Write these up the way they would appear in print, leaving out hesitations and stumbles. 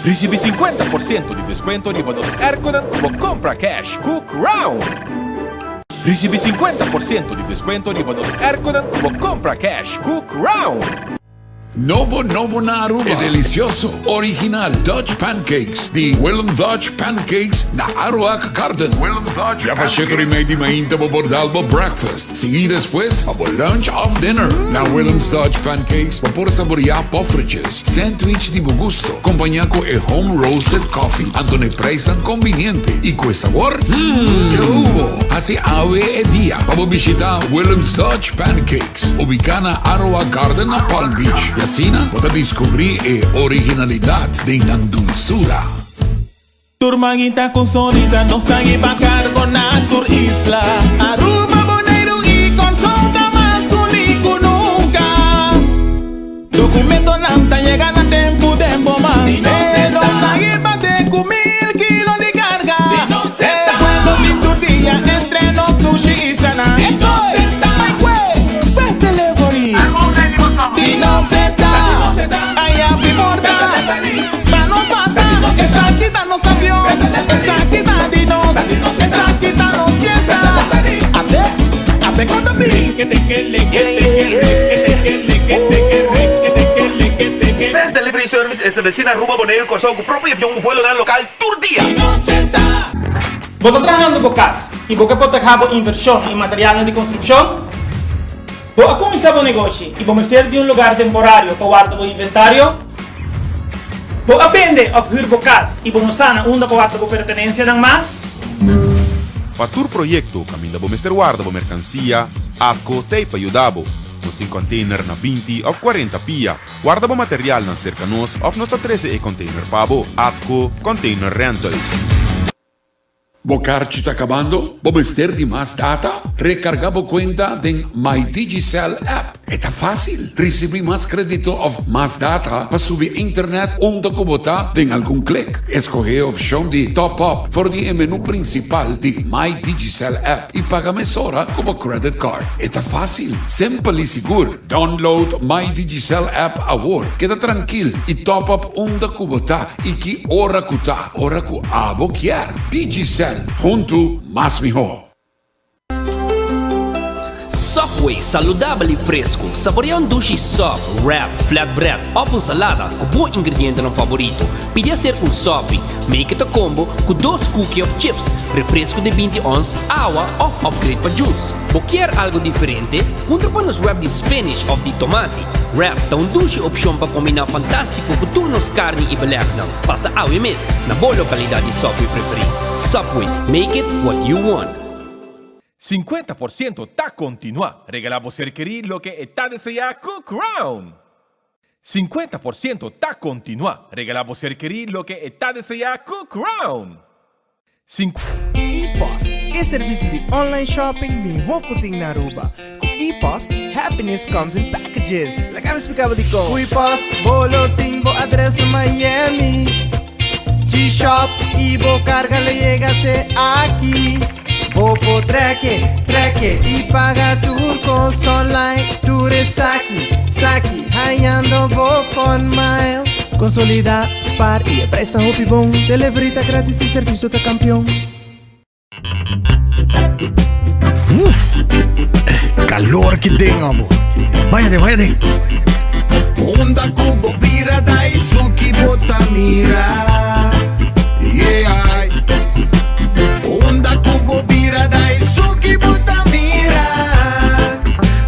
Ricibi 50% di descuento riba nos airconan cu bo compra cash cu Crown. Ricibi 50% di descuento riba nos airconan cu bo compra cash cu Crown. Nobo nobo na Aruba e delicioso original Dutch Pancakes di Willem Dutch Pancakes na Aruac Garden. Willem Dutch Ya pa shetor y mei di mainta bo por dal bo breakfast, sigui despues pa bo lunch of dinner. Na Willem's Dutch Pancakes bo por saborea poffertjes, sandwich di bo gusto, compaña cu e home roasted coffee. Anto na e prijsnan conveniente y cu e sabor, hmm, ke hubo! Haci awe e dia pa bo bishita Willem's Dutch Pancakes. Ubicá na Aroa Garden na Palm Beach y asina bo ta descubrí e originalidad den nan dulzura. Tur manguita cu sonrisa nos ta hiba cargo na tur isla. Aruba, Boneiru y Kòrsou ta mas uní cu nunca. Documentonan ta yega na tempu den bo man. E nos ta hiba te cu mil kilo di carga. E vuelo tin tur dia entre nos dushi islanan. Bai kue Fast Delivery di nos e ta. Aya bi porta pa nos pasa. Esaki ta nos avion, esaki ta di nos, esaki ta nos fiesta. Ate, ate con ta bi. Fast Delivery Service estableci na Aruba, Boneiru y Kòrsou ku propio avion ku vuelonan lokal tur dia. Bo ta trahando bo kas i bo ke protehá bo invershon i materialnan di konstrukshon? Bo a kuminsá bo negoshi i bo mester di un lugar temporario pa warda bo inventario? Bo a bende òf hür bo kas i bo no sa na unda pa warda bo pertenensianan mas? Pa tur proyekto kaminda bo mester warda bo merkansia, ATCO t'ei pa yuda bo. Nos tin kònteiner na 20 òf 40 pia. Warda bo materialnan serka nos òf nos ta trese e kònteiner pa bo. ATCO Container Rentals. Bo karchi ta kabando? Bo mester di mas data? Rekargá bo kuenta den My Digicel app. E ta fásil! Risibí mas krédito òf mas data pa subi internet unda ku bo ta den algun klik. Eskohé e opshon di Top Up for di e menú prinsipal di My Digicel app i paga mesora ku bo credit card. E ta fásil, simpel i sigur! Download My Digicel app awor. Keda trankil i top up unda ku bo ta i ki ora ku ta, ora ku abo kier. Digicel, huntu mas mihó. Subway, saludabel i fresku. Saborea un dushi sub, wrap, flatbread òf un salada ku bo ingredientenan favorito. Pidi hacer un sopi. Make it a combo ku dos cookie òf chips, refresku di 20 ons, awa òf upgrade pa juice. Bo kier algo diferente? Puntra pa nos wrap di spinach òf di tomati. Wrap ta un dushi opshon pa kombiná fantástiko ku tur nos karni i belegnan. Pasa awe mes na bo lokalidat di Subway preferí. Subway, make it what you want. 50% ta kontinuá. Regalá bo ser kerí loke e ta deseá ku Crown! 50% ta kontinuá. Regalá bo ser kerí loke e ta deseá ku Crown! E-Post, e servicio di online shopping miho cu tin na Aruba. Cu E-Post, happiness comes in packages. Laga mi splica bo dicon. Cu E-Post, bo lo tin bo adres na Miami. G-Shop y bo carga lo yega te aki. Bo por trek e, trek e y paga tur cos online. Tur esaki, saki, hayando bo fun miles. Consolida, spaar y e prijs ta hopi bon. Delivery ta gratis y servicio ta campeon. Uf, calor ki den abo. Vaya den, vaya den. Unda ku bo bira Daisuki bo ta mira. Yeah. Unda ku bo bira Daisuki bo ta mira.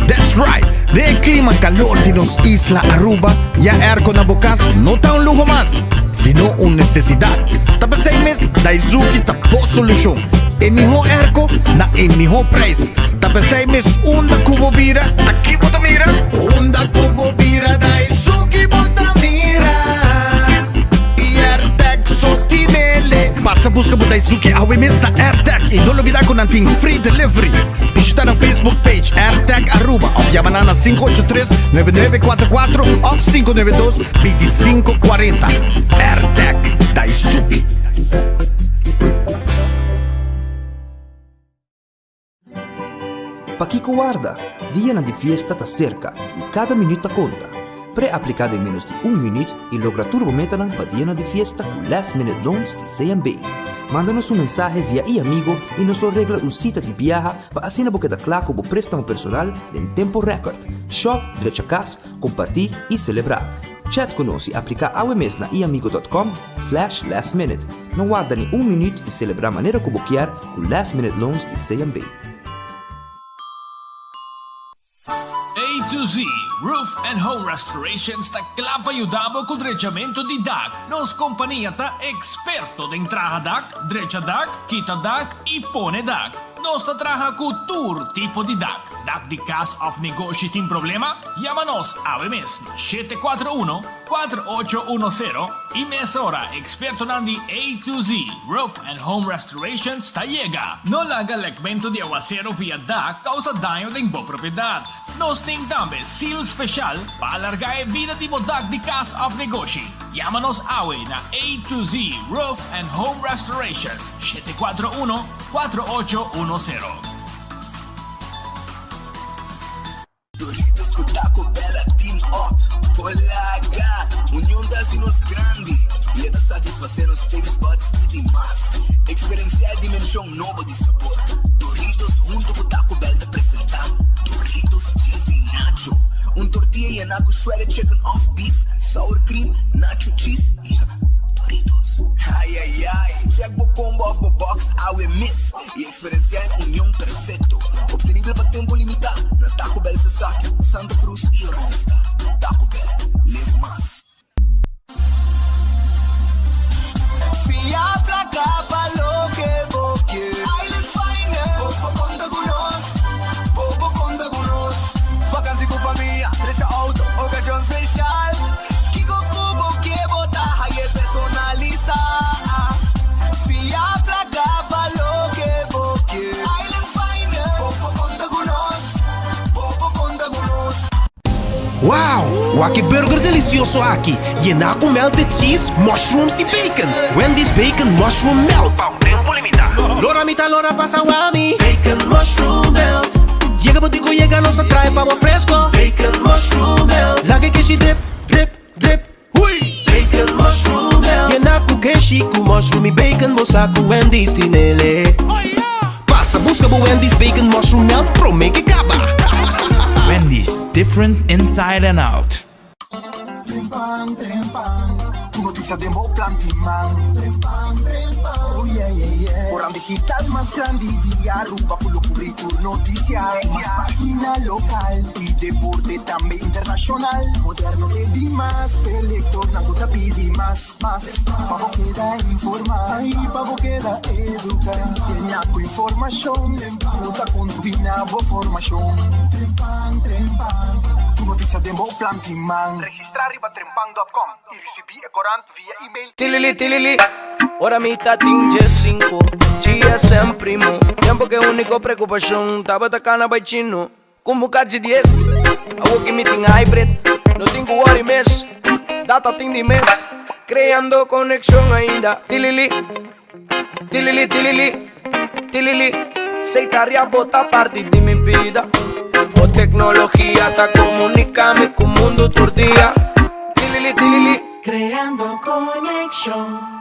That's right. Den e clima calor di nos isla Aruba, ya airco na bo cas no ta un luho mas, sino un necesidad. Ta p'esey mes Daisuki ta bo solucion. E miho airco na e miho prijs. Ta p'esey mes unda cu bo bira, aki bo ta mira. Unda ku bo bira Daisuki bo ta mira. AirTag so tinele. Pasa busca bo Daisuki awe mes na AirTag y no lubida cu nan tin free delivery. Bishita nan Facebook page AirTag Aruba of yama nan na 583 9944 of 592 2540. AirTag Daisuki. Pakiko warda? Dianan di fiesta ta serka i kada minüt ta konta. Pre-apliká den ménos di un minüt i logra tur bo metanan pa dianan di fiesta ku Last Minute Loans di CMB. Manda nos un mensahe via iAmigo i nos lo regla un sita di biaha pa asina bo keda kla ku bo préstamo personal den tempo rèkòrt. Shòp, drecha kas, kompartí i selebrá. Chat ku nos i apliká awe mes na iamigo dòt com slash lastminute. No warda ni un minüt i selebrá manera ku bo kier ku Last Minute Loans di CMB. A to Z Roof and Home Restorations ta kla pa yuda bo ku drechamentu di dak. Nos kompania ta eksperto den traha dak, drecha dak, kita dak i pone dak. Nos ta traha ku tur tipo di dak. Dak di kas òf negoshi tin problema? Yama nos awe mes na 741 4810 i mesora ekspertonan di A to Z Roof and Home Restorations ta yega. No laga lekmentu di awasero via dak kousa daño den bo propiedat. Nos tin tambe seal speshal pa alargá e bida di bo dak di kas òf negoshi. Yama nos awe na A to Z Roof and Home Restorations, 741 4810. Doritos ku Taco Bell a team up Polaga! Union ta hasi nos grandi i e ta satisfasé nos taste buds di mas. Eksperensiá e dimenshon nobo di sabor. Doritos huntu ku Taco Bell ta presentá Doritos Cheesy Nacho, un tortilla yená ku shredded chicken òf beef, sour cream, nacho cheese i Doritos. Ai ai ai! Check bo combo òf bo box awe mes i Eksperensiá e union perfekto, optenibel pa tempu limitá na Taco Bell Sasaki, Santa Cruz i Oranjestad. Taco Bell, live mas. Fia plaka pa loke bo ke. Island Finance, bo por konta ku nos, bo por konta ku nos. Vakansi ku famia, drecha outo, okashon speshal. Kiko ku bo ke bo ta haye personalisá. Fia plaka pa loke bo ke. Island Finance, bo por konta ku nos, bo por konta ku nos. Wow! Wak e burger delicioso aki, yená cu melted cheese, mushrooms y bacon! Wendy's Bacon Mushroom Melt! Pa un tempo limita. Lora mi ta lora pasa wami. Bacon Mushroom Melt. Yega bo di cu yega nos a trae pa bo fresco. Bacon Mushroom Melt. Laga e keshi drip, drip, drip. Hui! Bacon Mushroom Melt. Yena cu keshi cu mushroom y bacon bo sa cu Wendy's tin ele. Pasa busca bo Wendy's Bacon Mushroom Melt prome ke caba. Wendy's, different inside and out. Trempan, trempan, Tur noticia den bo plan di man. Trempan, trempan, oh yeah, yeah, yeah. Koran digital mas grandi di Aruba cu lo cubri tur noticia. Cu mas pagina local y deporte tambe internacional. Moderno te di mas, p'e lectornan cu ta pidi mas, mas. Pa bo keda informa y pa bo keda educa. Kenia cu informacion cu ta contribui na bo formacion. Trempan, trempan, Tur noticia den bo plan di man. Registra riba trempan dot com y ricibi e corant via email. Tilili tilili, ora mi ta tin diescinco GSM primo Tempo ke unico preocupacion tabata cana bay chino Con bo carchi dies, awo ki mi tin hybrid No tin cu worry mes, data tin di mes Creando conexion ainda Tilili, tilili tilili, tilili Sey ta ria bo ta parti di mi bida Bo tecnologia ta comunica mi cu mundo tur dia Tilili tilili. Creando conexion.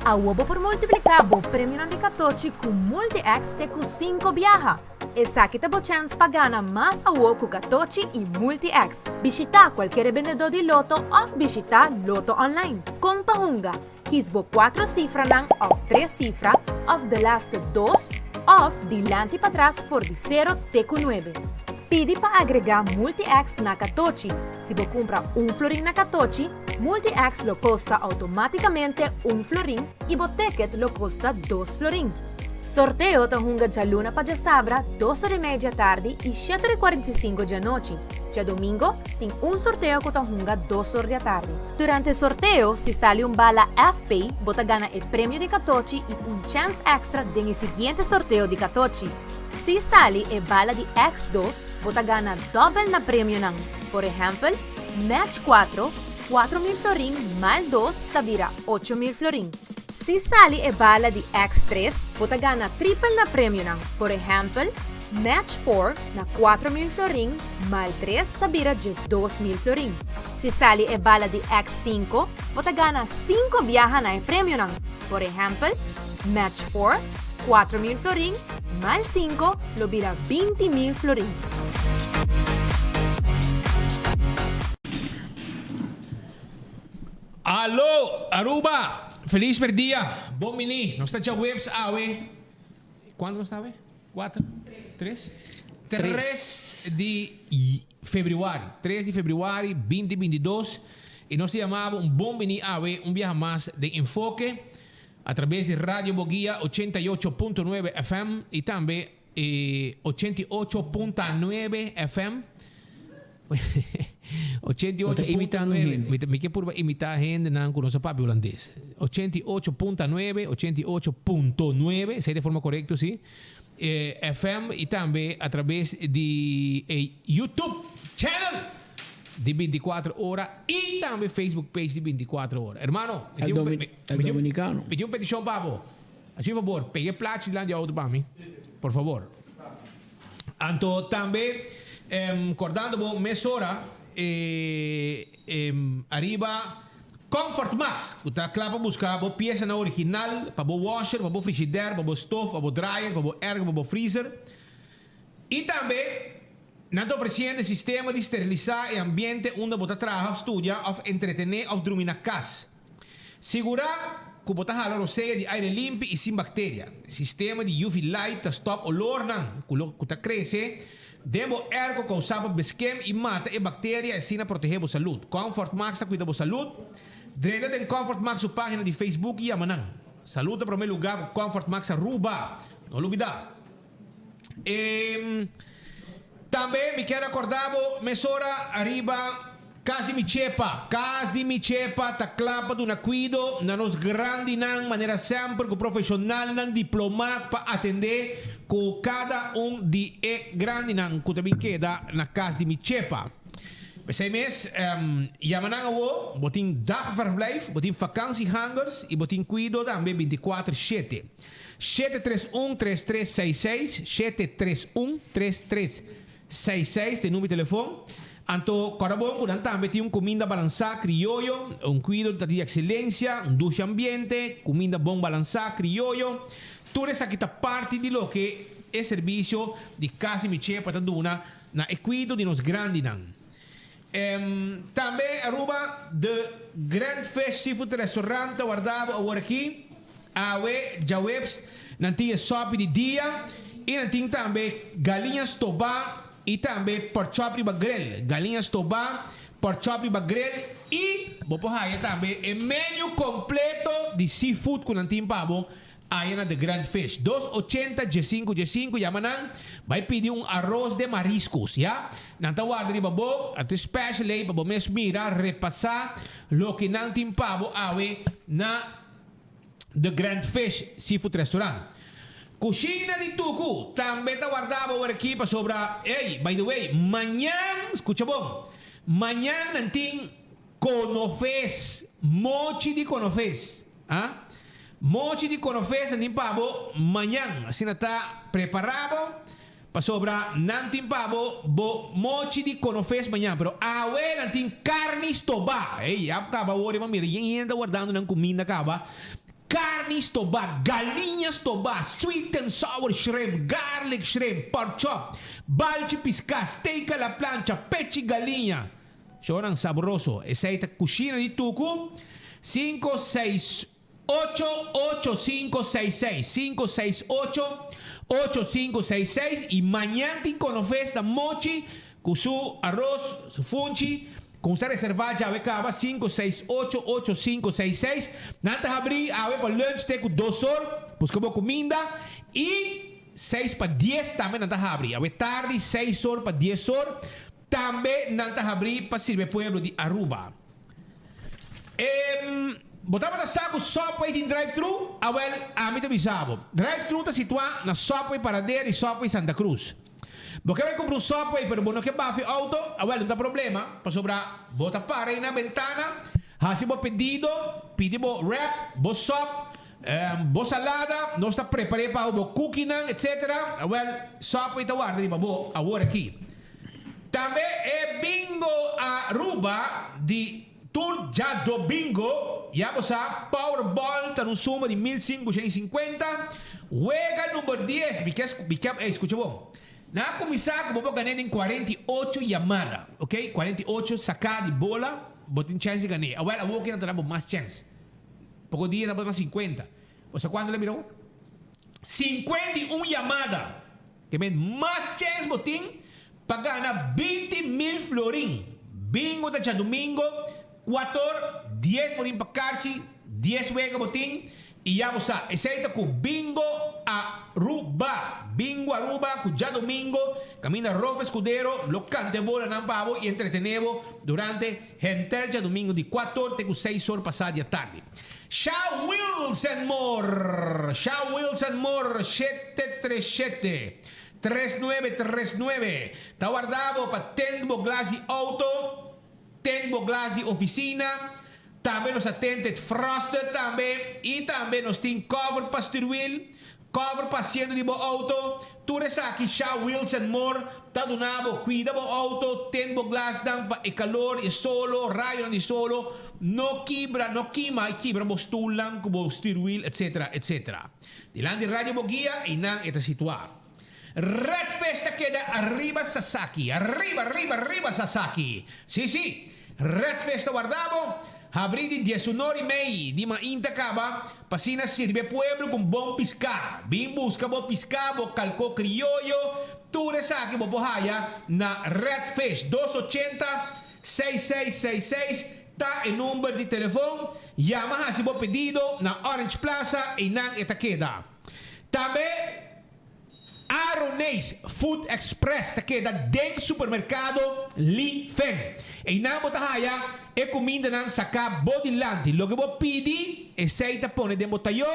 Awo bo por multipliká bo premionan di katochi ku Multi-X te ku sinku biaha. Esaki ta bo chèns pa gana mas awo ku katochi i Multi-X. Bishitá kualker rebendedó di Lotto òf bishitá Lotto Online. Kon pa hunga? Kis bo kuatro sifranan òf tres sifra òf de laste dos òf dilanti patras for di sero te ku nuebe. Pidi pa agregá Multi-X na katochi. Si bo kumpra un florin na katochi, Multi-X lo kosta outomátikamente un florin i bo ticket lo kosta dos florin. Sorteo ta hunga djaluna pa djasabra dos ora i mei djatardi i shete ora i 45 djanochi. Djadomingo tin un sorteo ku ta hunga dos or diatardi. Durante sorteo si sali un bala FP bo ta gana e premio di katochi i un chèns èkstra den e siguiente sorteo di katochi. Si sali e bala di X dos bo ta gana dòbel na premionan, por ehèmpel, Match 4, 4000 florin mal 2 ta bira 8000 florin. Si sali e bala di X tres, bo ta gana tripel na premionan. Por ehèmpel, Match 4 na 4.000 florin mal 3 ta bira 12.000 florin. Si sali e bala di X5, bo ta gana 5 biaha na e premionan. Por ehèmpel, Match 4, 4.000 florin mal 5 lo bira 20.000 florin. Alo Aruba! Feliz merdia! Bon bini! Nos ta djaweps awe. Cuanto nos ta awe? Cuatro? Tres? Tres di februari. Tres di februari binti binti dos. Y nos ta yama bo un bon bini awe un biaha mas den Enfoke a traves di Radio Boguia 88.9 FM y tambe 88.9 FM. 88.9 Mi ke purba imita hendenan ku no sa papia hulandes. 88.9, 88.9, esei ta e forma korekto si, FM i tambe a traves di e YouTube channel di 24 ora i tambe Facebook page di 24 ora. Hermano, mi tin un, mi tin un petishon pa bo. Hasi un fabor, pega e plachi dilanti di auto pa mi, por favor. Anto tambe kordando bo mesora ariba Comfort Max ku ta kla pa buska bo piesanan original pa bo washer, pa bo frishider, pa bo stof, pa bo dryer, pa bo airco, pa bo freezer. I tambe nan ta ofresiendo e sistema di sterilisá e ambiente unda bo ta traha òf studia òf entretené òf drumi na kas. Sigurá ku bo ta hala rosea di aire limpi i sin bakteria. Sistema di UV light ta stòp olornan ku lo ku ta krese den bo airco kousá pa beskem i mata e bakteria i asina protehé bo salud. Comfort Max ta kuida bo salud. Drenta den Comfort Max su página di Facebook i yama nan. Salud ta promé lugá ku Comfort Max Aruba. No lubidá. E Tambe mi kier acorda bo mesora ariba Cas di mi Chepa. Cas di mi Chepa ta cla pa duna cuido na nos grandinan manera semper cu profesionalnan diploma pa atende cu cada un di e grandinan cu ta bin keda na Cas di mi Chepa. P'esey mes, yama nan awo, bo tin dagverblijf, bo tin vakantiegangers y bo tin cuido tambe binticuater shete. 731 3366 731 3366 ta e number di telefon. Anto kòrda bon ku nan tambe tin un kuminda balansá krioyo, un kuido ta di ekselensia, un dushi ambiente, kuminda bon balansá krioyo. Tur esaki ta parti di loke e servisio di Kas di Michepa ta duna na e kuido di nos grandinan. Tambe Aruba The Grand Fish Seafood Restaurant ta warda bo awor aki. Awe djaweps nan tin e sopi di dia y nan tin tambe galiña stobá y tambe porkchop riba grill. Galiña stobá, porkchop riba grill y bo por haya tambe e menu completo di seafood cu nan tin pa bo Aya na The Grand Fish. Dos ochenta diesinku diesinku yama nan bai pidi un arroz de mariscos ya. Nan ta warda riba bo a ta special ey pa bo mes mira repasa loke nan tin pa bo awe na The Grand Fish Seafood Restaurant. Cushina di Tucu tambe ta warda bo awor aki pasobra ey by the way mañan scucha bon mañan nan tin Konofes, mochi di konofes, ah. Mochi di konofes nan tin pa bo mañan, asina ta prepara bo, pasobra nan tin pa bo bo mochi di konofes mañan, pero awe nan tin karni stobá. Ey, ya kaba awor riba mira yen hende ta wardando nan kuminda kaba. Karni stobá, galiña stobá, sweet and sour shrimp, garlic shrimp, pork chop, balchi piská, steak a la plancha, pechi galiña. Shownan sabroso. Esei ta Cushina di Tucu, 5 6 8 8 5 6 6, 5 6 8 8 5 6 6, y mañan tin Conofes na Mochi cu su aros, su funchi, cu sa reserva djawe caba, 5 6 8 8 5 6 6. Nan ta habri awe pa lunch te cu dos or, busca bo cuminda, y 6 pa 10 tambe nan ta habri. Awe tardi 6 or pa 10 or. Tambe nan ta habrí pa sirbi e pueblo di Aruba. E Bo tabata sa ku Subway tin drive-thru? Awel, ami ta bisa bo. Drive-thru ta situá na Subway Paradera i Subway Santa Cruz. Bo ke bai kumpra un Subway pero bo no ke bafi outo? Awel, no ta problema, pasobra bo ta para ei na bentana, hasi bo pedido, pidi bo wrap, bo sub. Bo salada, nos ta prepar'é pa bo kukinan, etc. Awèl, Subway ta warda riba bo awor aki. Tambe e Bingo Aruba di tur djadomingo, ya bo sa, Powerball ta na un suma di 1550. Wega number dies, mi ke, mi ke, ey, skucha bon. Nan a kuminsá ku bo por gan'é den 48 yamada, ok, 48 saká di bola, bo tin chèns di gan'é. Awèl, awor ke nan ta da bo mas chèns. Poko dia tabata na 50. Bo sa kuantu el a bira awo? 51 yamada. Te men mas chèns bo tin pa gana 20 mil florin. Bingo ta djadumingo, kuator, dies florin pa karchi, dies wega bo tin i ya bo sa. Esei ta ku Bingo Aruba. Bingo Aruba ku djadumingo kaminda Rolf Escudero lo kanta e bolanan pa bo i entretené bo durante Henter djadumingu di kuator te ku seis or pasá di atardi. Sha Wilson Moore Sha Wilson Moore shete tres shete, tres nuebe tres nuebe ta warda bo pa tent bo glas di outo, tent bo glas di ofisina, tambe nos ta tented frosted tambe i tambe nos tin cover pa stuurwiel. Cover pa asiento di bo auto, tur esaki Sha Wheels and More ta duna bo. Cuida bo auto, ten bo glasnan pa e calor y e solo, rayonan di solo no kibra, no kima y kibra bo stoelnan cu bo stuurwiel etc. Etc. Dilanti Radio Boguia eynan e ta situa. Red Fish ta keda ariba Sasaki, ariba, ariba, ariba Sasaki. Si, si, Red Fish ta warda bo. Habri di diesunor i mei di mainta kaba pa asina sirbi e pueblo ku un bon piská. Bin buska bo piská, bo kalkó krioyo, tur esaki bo por haya na Red Fish. Dos ochenta, seis seis seis seis ta e number di telefon. Yama hasi bo pedido na Orange Plaza, einan e ta keda. Tambe. Aroneis Food Express ta keda den supermerkado Li Fen. Einan bo ta haya e kumindanan saká bo dilanti. Loke bo pidi, esei ta pone den bo tayó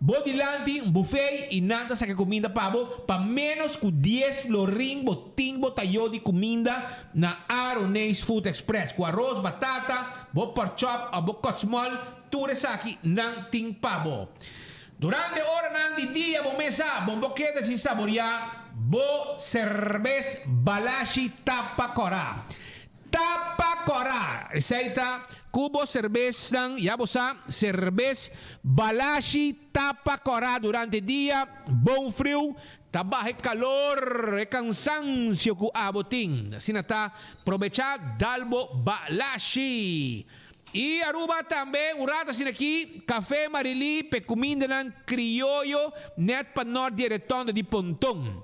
bo dilanti, un bufé, i nan ta saka e kuminda pa bo pa ménos ku dies florin bo tin bo tayó di kuminda na Aroneis Food Express ku aros, batata, bo porkchop òf bo kòtsmòl, tur esaki nan tin pa bo. Durante oranan di dia bo mesa bon bo keda sin saboreá bo serbes Balashi Tapa Kòrá. Tapa Kòrá! Esei ta ku bo serbesnan, ya bo sa, serbes Balashi Tapa Kòrá durante dia, bon friu, ta baha e kalor, e kansansio ku abo tin. Asina ta, probechá dal bo Balashi! I Aruba tambe un rato asina aki, Café Marilí p'e cumindanan crioyo net pa nort di e retonda di Ponton.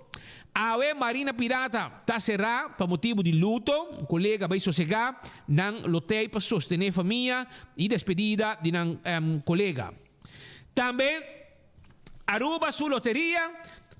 Awe Marina Pirata ta cerá pa motibu di luto, un colega bay sosegá, nan lo t'ey pa sostené famia y despedida di nan colega. Tambe Aruba su loteria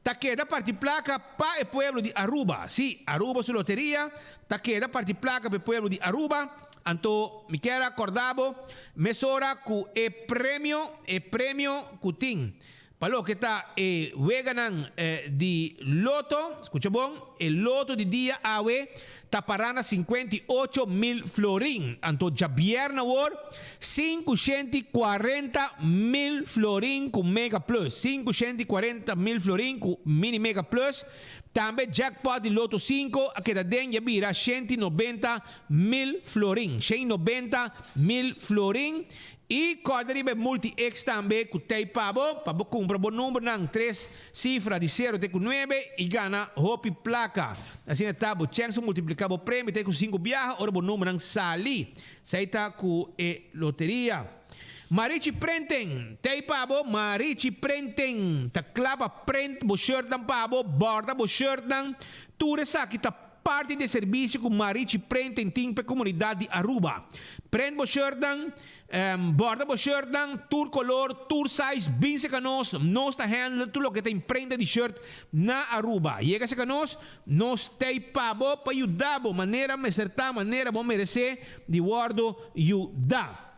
ta keda parti placa pa e pueblo di Aruba. Sí, Aruba su loteria ta keda parti placa pa e pueblo di Aruba. Anto mi kier a corda bo mesora cu e premio, e premio cu tin pa loke ta e weganan di loto, scucha bon, e loto di dia awe ta para na 58 mil florin. Anto djabierna awor 540 mil florin ku Mega Plus. 540 mil florin ku Mini Mega Plus. Tambe jackpot di Loto 5 a keda den ya bira 190 mil florin. 190 mil florin. I kòrda riba e Multi X tambe ku t'ei pa bo, pa bo kumpra bo numbernan tres sifra di sero te ku nuebe i gana hopi plaka. Asina ta bo chèns pa multipliká bo premio te ku sinku biaha ora bo numbernan sali. Esei ta ku e loteria. Marichi Printing t'ei pa bo, Marichi Printing ta kla pa print bo shirtnan pa bo, bòrda bo shirtnan. Tur esaki ta parti di e servisio ku Marichi Printing tin pa e komunidat di Aruba. Print bo shirtnan, borda bo shirtnan, tur kolor, tur size, bin seka nos, nos ta handle tur loke ta imprenta di shirt na Aruba. Yega seka nos, nos t'ei pa bo pa yuda bo manera mester ta, manera bo meresé di wòrdu yuda.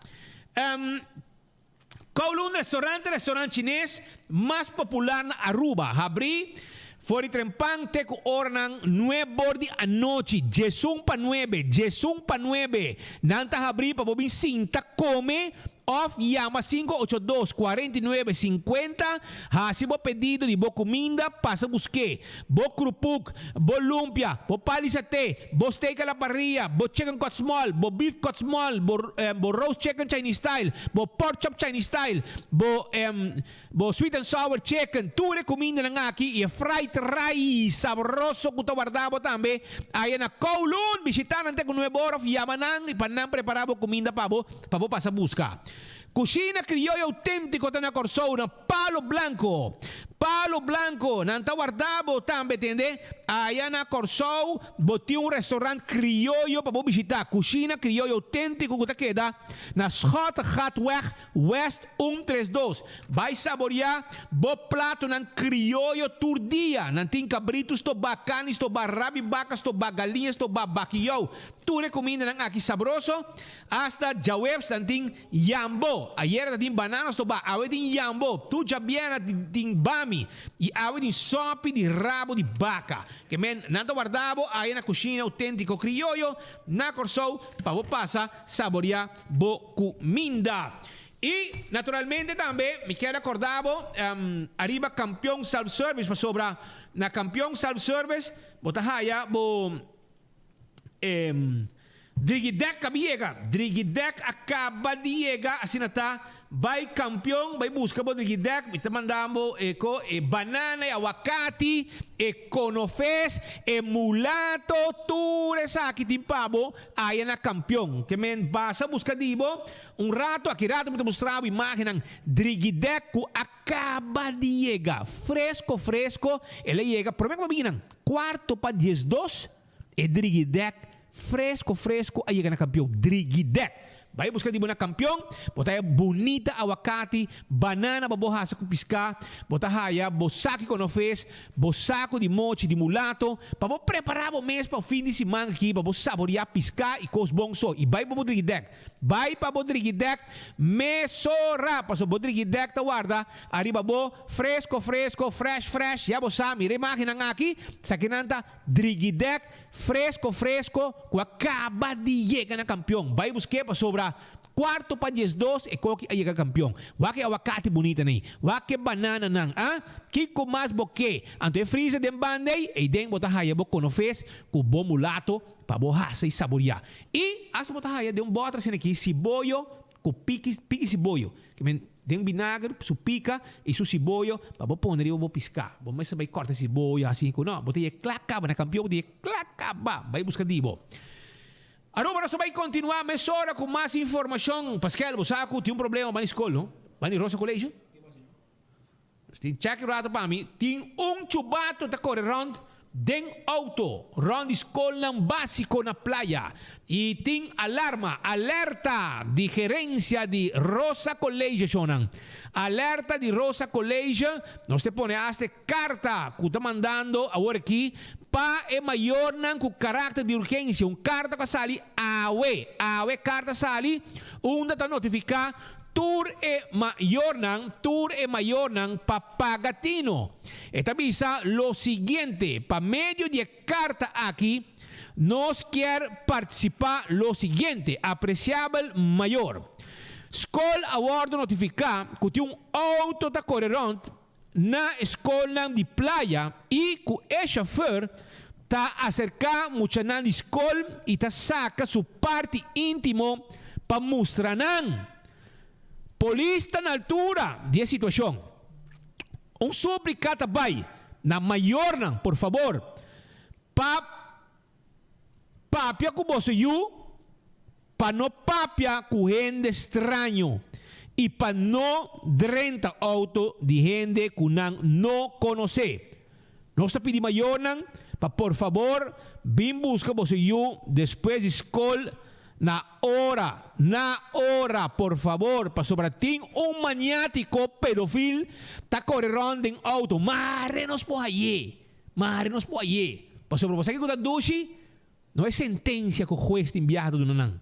Kowloon Restaurant ta restaurant chines mas popular na Aruba. Habrí for di trempan te ku oranan nuebor di anochi, 10:50, 10:50. Nan ta habrí pa bo bin sinta kome. Òf yama 582 49 50, hasi bo pedido di bo kuminda, pasa busk'é. Bo krupuk, bo lumpia, bo pal di saté, bo steak a la parrilla, bo chicken cut small, bo beef cut small, bo bo roast chicken Chinese style, bo pork chop Chinese style, bo bo sweet and sour chicken, tur e kumindanan aki i e fried rice sabroso ku ta warda bo tambe aya na Kowloon. Bishita nan te ku nuebe ora òf yama nan pa nan prepara bo kuminda pa bo. Pa bo pasa buska. Kushina krioyo outéntiko ta na Kòrsou na Palo Blanco. Palo Blanco, nan ta warda bo tambe tende. Aya na Kòrsou bo tin un restaurant krioyo pa bo bishita. Kushina krioyo outéntiko ku ta keda na Schottegatweg West un tres dos. Bai saboriá bo platonan krioyo tur dia. Nan tin kabritu stobá, kani stobá, rabi baka stobá, galiña stobá, bakiyou. Tur e kumindanan aki sabroso. Hasta djaweps nan tin yambo. Ayera ta tin banana stobá, awe tin yambo. Tur djabièrnè tin bami i awe tin sòpi di rabo di baka. Ke men nan ta warda bo aya na kushina outéntiko krioyo na Kòrsou pa bo pasa saboriá bo kuminda. I naturalmente tambe mi kier rekordá bo ariba Kampion Self Service pasobra na Kampion Self Service bo ta haya bo. Drigidek a yega, Drigidek a kaba di yega, asina ta, bai kampion, bai buska bo Drigidek, mi ta manda bo e ko, e banana, e awakati, e konofes, e mulato, tur esaki tin pa bo aya na kampion. Ke men basa buska di bo un rato, aki rato mi ta mustra bo imagennan Drigidek ku a kaba di yega, fresko fresko, el a yega, prome ku bo bini nan, kuarto pa diesdos. E drigidek fresco fresco a yega na kampion. Drigidek! Bai buska di bo na kampion, bo ta haya bunita awakati, banana pa bo hasa ku piská, bo ta haya bo saki konofes, bo saku di mochi di mulato, pa bo prepará bo mes pa fin di siman aki pa bo saboriá piská i kos bon so. I bai pa bo drigidek. Bai pa bo drigidek mesora, pasobra bo drigidek ta warda ariba bo fresco fresco, fresh fresh, ya bo sa, mira e imagennan aki, esakinan ta. Drigidek fresco fresco cu a caba di yega na campeon. Bay busque pasobra cuarto pa 12 e koki a yega campeon. Wak e awacati bunita ney. Wak e banana nan ah. Kico mas bo ke? Anto e freezer den banda ey, eyden bo ta haya bo conofes cu bo mulato pa bo hasa y saboria. Y hasta bo ta haya den un boter asina aki siboyo cu piki piki siboyo. Den binager, su pika i su siboyo pa bo pone riba bo piská. Bo mester bai kòrta siboyo hasi ku no. Bo ta yega kla kaba na kampion, bo ta yega kla kaba. Bai buska di bo. Aruba nos ta bai kontinuá mesora ku mas informashon. Paskel, bo sa ku tin un problema bani skol, no? Bani Rosa College? Nos tin chèk un rato pa mi. Tin un chubato ta kore rònt den outo rònt di skolnan básiko na Playa i tin alarma, alerta di gerensia di Rosa College shonnan. Alerta di Rosa College, nos te pone asta e karta ku ta mandando awor aki pa e mayornan ku karakter di urgensia, un karta ku a sali awe, awe karta sali unda ta notifiká Tur e mayornan, tur e mayornan pa paga tino. E ta bisa lo siguiente, Pa medio di e karta aki nos kier partisipá lo siguiente, Apresiabel mayor, skol a wòrdu notifiká ku tin un outo ta kore rònt na e skolnan di Playa i ku e shofèr ta aserká muchanan di skol i ta saka su parti íntimo pa mustra nan. Polis ta na altura di e situashon. Un súplika ta bai na mayornan, por fabor, pa Papia ku boso yu pa no papia ku hende straño i pa no drenta outo di hende ku nan no konosé. Nos ta pidi mayornan pa por fabor bin buska boso yu despues di skol na ora, na ora por fabor, pasobra tin un maniátiko pedofil ta kore rònt den outo. Mare nos por hay'é! Mare nos por ayé. Pasobra bo sa kiko ta dushi? No e sentencia cu hues tin biaha ta duna nan.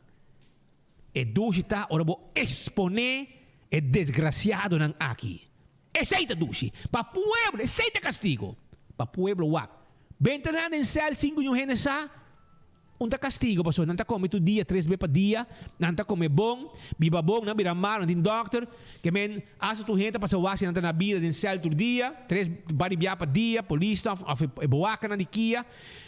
E dushi ta ora bo expone e desgraciadonan aki. Esey ta dushi. Pa pueblo, esey ta castigo. Pa pueblo wak. Benta nan den cel sin cu niun hende sa. Un ta castigo pasobra nan ta come tur dia, tres be pa dia, nan ta come bon, biba bon, nan bira malo, nan tin dokter, ke men hasta tur hende ta pasa wak si nan ta na bida den cel tur dia, tres bari bia pa dia, polisnan of e boacanan di kia.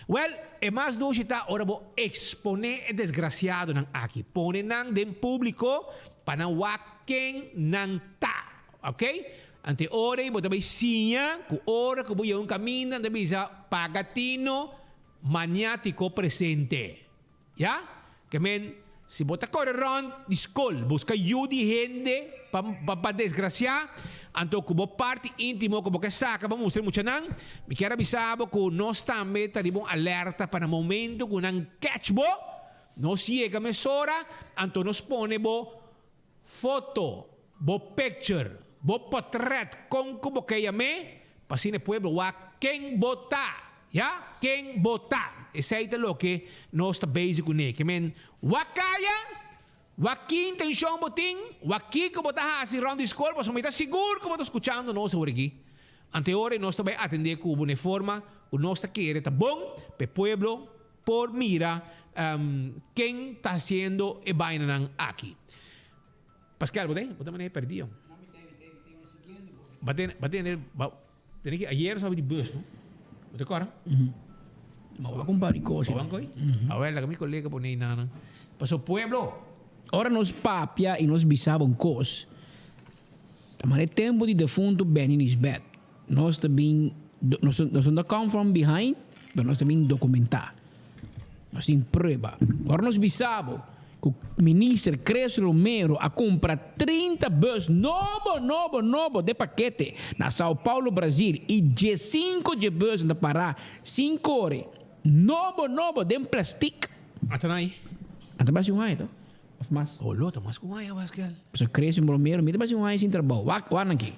Wel, e mas dushi ta ora bo expone e desgraciadonan aki, pone nan den publico pa nan wak ken nan ta. Ok? Anto e ora ei bo ta bay siña cu ora cu bo yega un caminda nan ta bisa paga tino. Maniátiko presente. Ya? Ke men, si bo ta kore rònt di skol buska yu di hende pa pa desgrasiá, anto ku bo parti íntimo ku bo ke saka pa mustra e muchanan, mi kier a bisa bo ku nos tambe ta riba un alerta pa na momento ku nan catch bo, nos yega mesora, anto nos pone bo Foto, bo picture, bo potret con cu bo ke yam'é, pa asina e pueblo wak ken bo ta. Ya, ken bo ta. Esey ta loke nos ta bezig cuné. Ke men, wak caya, wak ki intencion bo tin, wak kico bo ta haci rond di scol, pasobra mi ta sigur cu bo ta scuchando nos awor aki. Ante ora nos ta bay atende cu bo na e forma cu nos ta kere ta bon pa e pueblo Por mira ken ta haciendo e bainanan aki. Pascal, bo ta bo ta manera perdido. Ba tene, ba tene, ba tene ki ayer nos a di bus, no? Bo ta corda? Ma bo a compara di cos. Bo ban coi? Awel, laga mi colega pone einanan. Paso pueblo. Ora nos papia y nos bisa bo un cos, ta manera e tempo di defunto Benny Nisbet. Nos ta bin, nos nos no ta come from behind, pero nos ta bin documentá. Nos tin prueba. Ora nos bisa bo cu Minister Chris Romero a cumpra 30 bus nobo, nobo, nobo de pakete na Sao Paulo, Brazil y diescinco dje busnan ta pará sin core, nobo, nobo den plastic. Ata nan ahí. Ata basi un aña to, of mas. Olo, ta mas cu un aña, Pascal. Pasobra Chris Romero mi ta basi un aña sin trabou. Wak, wak nan aki.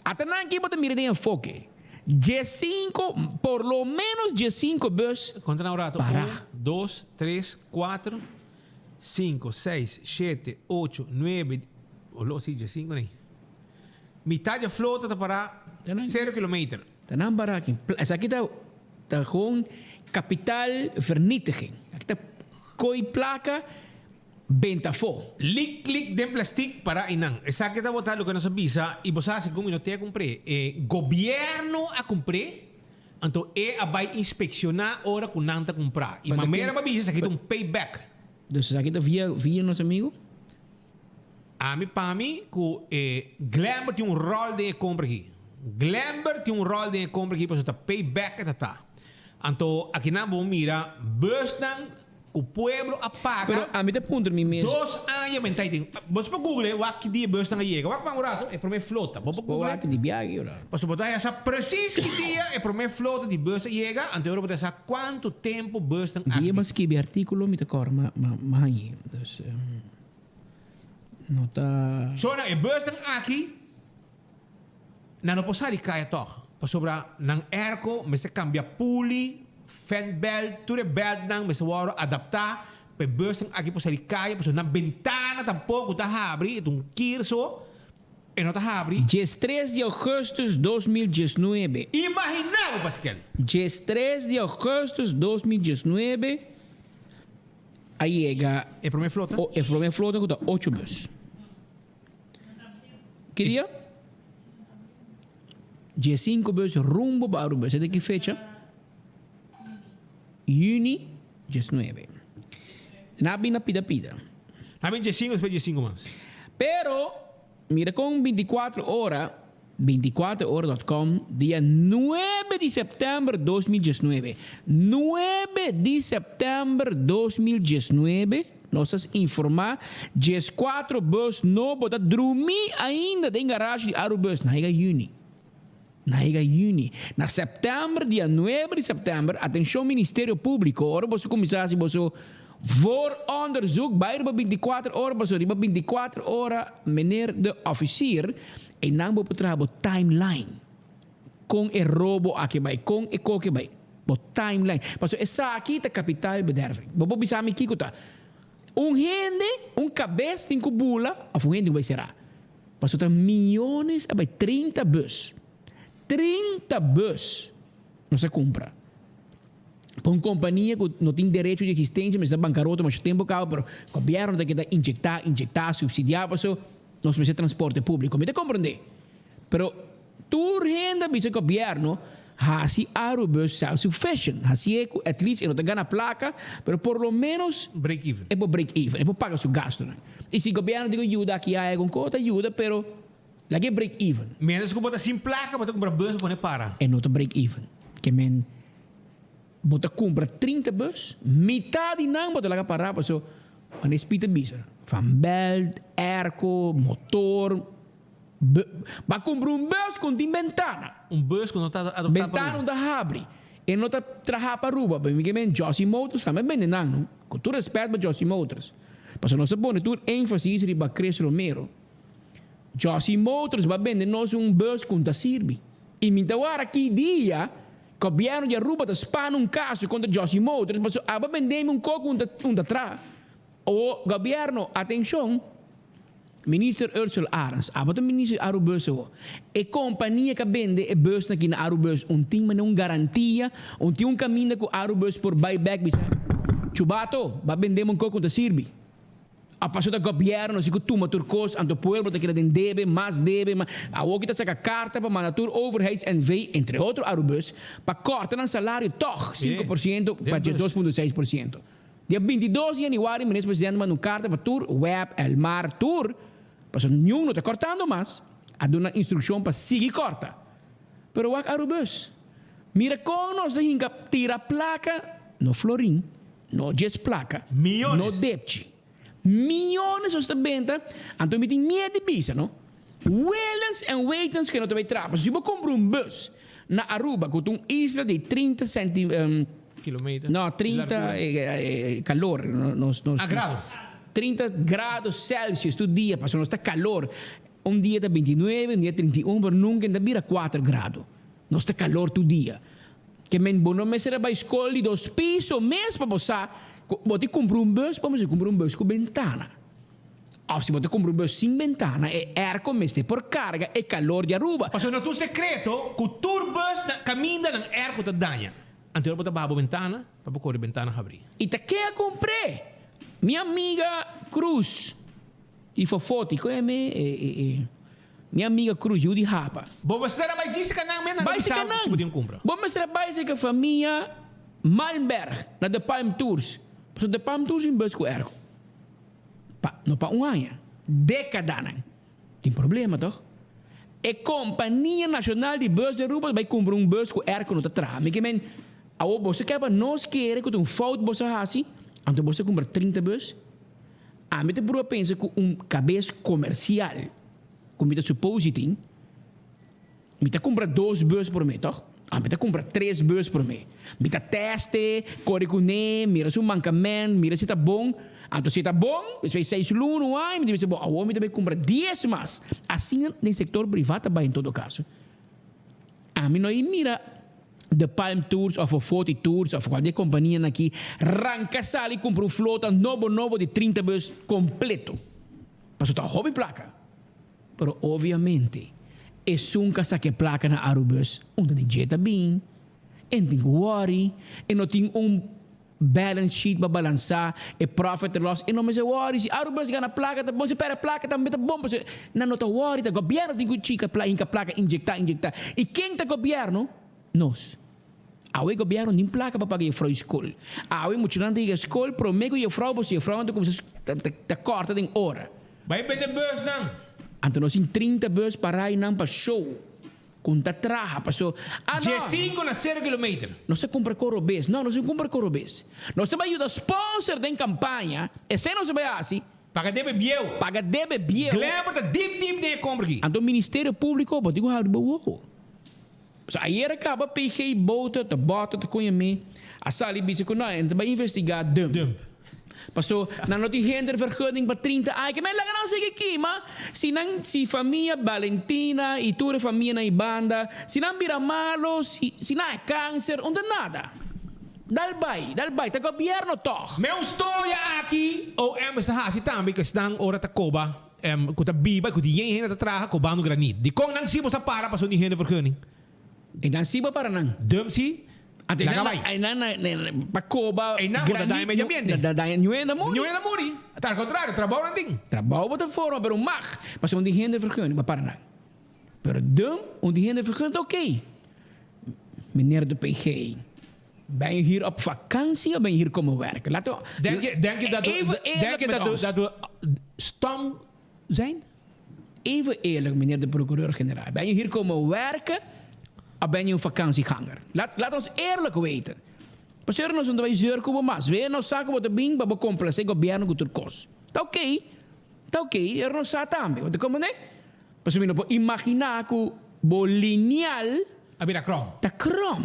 Ata nan ki bo ta mira den enfoke. Diescinco, por lo menos diescinco bus Konta nan un rato. para. Un, dos, tres, kuater, sinku, seis, shete, ocho, nuebe, olo si diescinco nei. Mitad dje flota ta para sero kilometer. Ta nan para aki. Esaki ta ta gewoon kapitaal vernietiging. Aki ta koi plaka. Benta afó. Lik lik den plastic para einan. Esaki ta bota loke nos a bisa y bo sa segun mi no te a cumpr'é. E gobierno a cumpr'é, anto e a bay inspecciona ora cu nan ta cumpra. Y mamera ba bisa esaki ta un payback. Dus esaki ta via via nos amigo? Ami pa mi cu e Glenber tin un rol den e compra aki. Glenber tin un rol den e compra aki pasobra ta payback e ta ta. Anto akinan bo mira busnan. Ku pueblo a paga. Pero ami ta puntra mi mes. Dos aña men ta den. Bo por google wak ki dia busnan a yega. Wak man un rato e prome flota. Bo por google. Wak di biahe ora. Pasobra bo ta haya sa precies ki dia e prome flota di bus a yega. Anto ora bo ta sa cuanto tempo busnan a. Dia bo a skibi articulo mi ta kor ma ma hañ'e. Dus no ta. Shona e busnan aki nan no por sali kaya tog. Pasobra nan airco mester cambia puli. Fan belt, tur e beltnan mester wòrdu adaptá pa e busnan aki por sali kaya pasobra nan bentana tampoko ta habri, e ta un kir so, e no ta habri. Diestres di augustus 2019. Imaginá bo, Paskel! Diestres di augustus 2019 a yega. E promé flota? E promé flota ku ta ocho bus. Ki dia? Diesinco bus rumbo pa Aruba. Esei ta ki fecha? Juni diesnuebe. Nan a bin na pida pida. Nan a bin diesinco despues diesinco mas. Pero, mira con binticuatro ora, binticuatro ora dot com, dia nuebe di september 2019, nuebe di september 2019, nos a informa diescuatro bus nobo ta drumi ainda den garage di Arubus. Nan a yega juni. Na yega juni. Na sèptèmber, dia nuebe di sèptèmber, atenshon Ministerio Públiko, ora boso kuminsá hasi boso vooronderzoek, bai riba binti kuater ora, pasobra riba binti kuater ora, meneer de officier, einan bo por traha bo timeline. Kon e robo aki bai, kon e koki bai, bo timeline. Pasobra esaki ta kapitaalbederving. Bo por bisa mi kiko ta? Un hende, un kabes tin ku bula òf un hende ku bai será? Pasobra ta miyones a bai 30 bus. 30 bus nos a cumpra. Pa un kompania ku no tin derecho di eksistensia, mester ta bankarota masha tempu kaba, pero gobièrnu ta keda injektá, injektá, supsidiá paso nos mester transporte públiko. Mi ta komprondé. Pero tur hende a bisa gobièrnu hasi Arubus self-sufficient, hasié ku at least e no ta gana plaka, pero por lo ménos Break even. e por break even, e por paga su gastunan. I si gobièrnu tin ku yuda aki aya algun kos, ta yuda, pero Laga e break even. Mientras ku bo ta sin plaka bo ta kumpra bus pa pone para. E no ta break even. Ke men bo ta kumpra 30 bus, mitad di nan bo ta laga para paso wanneer Speed ta bisa van belt, airco, motor, bo a kumpra un bus ku no tin bentana. Un bus ku no ta adopta pa Aruba. Bentana no ta habri. E no ta traha pa Aruba. Mi ke men Jossy Motors tambe bende nan no. Ku tur respet pa Jossy Motors. Paso nos ta pone tur enfasis riba Chris Romero. Jossy Motors ba bende nos un bus cu ta sirbi. Y mi ta wara ki dia gobierno di Aruba ta spana un caso contra Jossy Motors pasobra aba bendemi un co cu un ta traha. O gobierno, atencion, Minister Ursula Arends, aba ta minister di Arubus awo. E compania ca bende e busnan aki na Arubus un tin mane un garantia, un tin un caminda cu Arubus por bay bek bisa, Chubato, ba bendemi un co cu ta sirbi. A paso ta gobierno si cu tuma tur cos anto pueblo ta keda den debe, mas debe, mas. Awor ki ta saca carta pa manda tur overheids NV, entre otro Arubus, pa corta nan salario toch 5% pa 12.6%. Dia 22 di januari Minister Presidente manda un carta pa tur web, Elmar, tur, pasobra niun no ta cortando mas, a duna instruccion pa sigui corta. Pero wak Arubus, mira con nos ta hinca tira placa, no florin, No djes placa. Millones. No depchi. Millones nos ta benta, anto mi tin miedo di bisa no. Willens en wetens cu no ta bay traha. Pasobra si bo cumpra un bus na Aruba cu ta un isla di 30 centi. Kilometer. No, 30 calor. Nos, nos, Ah, grado. 30 grado Celsius tur dia, pasobra nos ta calor. Un dia ta 29, un dia 31, pero nunca ta bira 4 grado. Nos ta calor tur dia. Ke men bo no mester a bai skol di dos piso mes pa bo sa ku bo tin kumpra un bus, bo mester kumpra un bus ku bentana. Òf si bo ta kumpra un bus sin bentana, e airco mester por karga e kalor di Aruba. Pasobra no ta un sekreto ku tur bus na kaminda nan airco ta daña. Anto ora bo ta baha bo bentana pa bo kore bentana habrí. I ta ke a kumpr'é? Mi amiga Cruz di Fofoti, ku e me e. Mi amiga Cruz yu di Hapa. Bo mester a bai djis kanan men nan Bai bisa kanan. ku bo tin kumpra. Bo mester a bai serka famia Malmberg na De Palm Tours. Pasobra De Palm Tours tin bus ku airco. Pa, no pa un aña, dekadanan. Tin problema toch? E kompania nashonal di bus di Aruba ta bai kumpra un bus ku airco no ta traha. Mi ke men, awor boso ke pa nos kere ku ta un fout boso a hasi, anto boso a kumpra 30 bus? Ami ta prueba pensa ku un kabes komersial ku mi ta suposi tin, mi ta kumpra dos bus promé tòg? Òf mi ta kumpra tres bus promé. Mi ta tèst'e, kore kuné, mira su mankament, mira si ta bon. Anto si ta bon, despues seis luna un aña mi ta bisa bon awor mi ta bai kumpra dies mas. Asina den sektor privá ta bai en todo kaso. Ami no a mira The Palm Tours of Fofoti Tours of cualkier companianan aki ranca sali cumpra un flota nobo nobo di 30 bus completo. Pasobra ta hopi placa. Pero obviamente esun ca saca e placa na Arubus unda di dje ta bin, e no tin cu worry, e no tin un balance sheet pa balansa e profit and loss, e no mester worry si Arubus gana placa ta bon, si perde placa tambe ta bon pasobra nan no ta worry, ta gobierno tin cu chica hinca placa inyecta inyecta. Y ken ta gobierno? Nos. Awe gobierno tin placa pa paga jefrou skol. Awe muchanan ta yega skol prome cu jefrou pasobra jefrounan ta cuminsa ta corta den ora. Bai bende busnan. Anto nos tin 30 bus para einan pa show. Cu ta traha paso ah no. Diesinco na cero kilometer. Nos ta cumpra coro bes. No, nos no cumpra coro bes. Nos ta bai yuda sponsor den campaña. Esey nos ta bai haci. Paga debe bieu. Paga debe bieu. Glamour ta dip dip den e compra aki. Anto Ministerio Publico bo tin cu habri bo wowo. Pasobra ayer a caba PG Bouter ta bota ta coña mi a sali bisa cu no e ta bay investiga dump. Dump. Paso nan no tin hindervergunning pa 30 aña ke men laga nan sigui kima si nan si famia Valentina y tur e famianan y banda si nan bira malo si si nan a cancer un ta nada. Dal bay dal bay ta gobierno tog. Me un storia aki OM esta haci tambe cu esnan ora ta coba Ku ta biba i ku tin yen hende ta traha kobando granit. Dikon nan si bo sa para pasobra tin hende vergunning? E nan si bo para nan. Dump si. Anto Laga einan bai. einan na na pa koba Einan bo ta daña medio ambiente. Da daña niun hende a muri. Niun hende a muri. Ta al contrario, trabou nan tin. Trabou bo ta forma pero mag pasobra un di hende vergunning pa para nan. Pero dum un di hende vergunning ta oké. Meneer de PG, ben je hier op vakantie of ben je hier komen werken? Laten we Denk je, denk je dat we, Even denk eerlijk je met dat we, ons. dat we stom zijn? Even eerlijk, meneer de procureur-generaal. Ben je hier komen werken of ben je een vakantieganger? Laat, laat ons eerlijk weten. Pasobra nos no ta bai zeur ku bo mas. Wee nos sa ku bo ta bin pa bo komplase gobièrnu ku tur kos. Ta oké, ta oké, er nos sa tambe. Bo ta komprendé? Pasobra mi no por imaginá ku bo linial A bira krom. ta krom.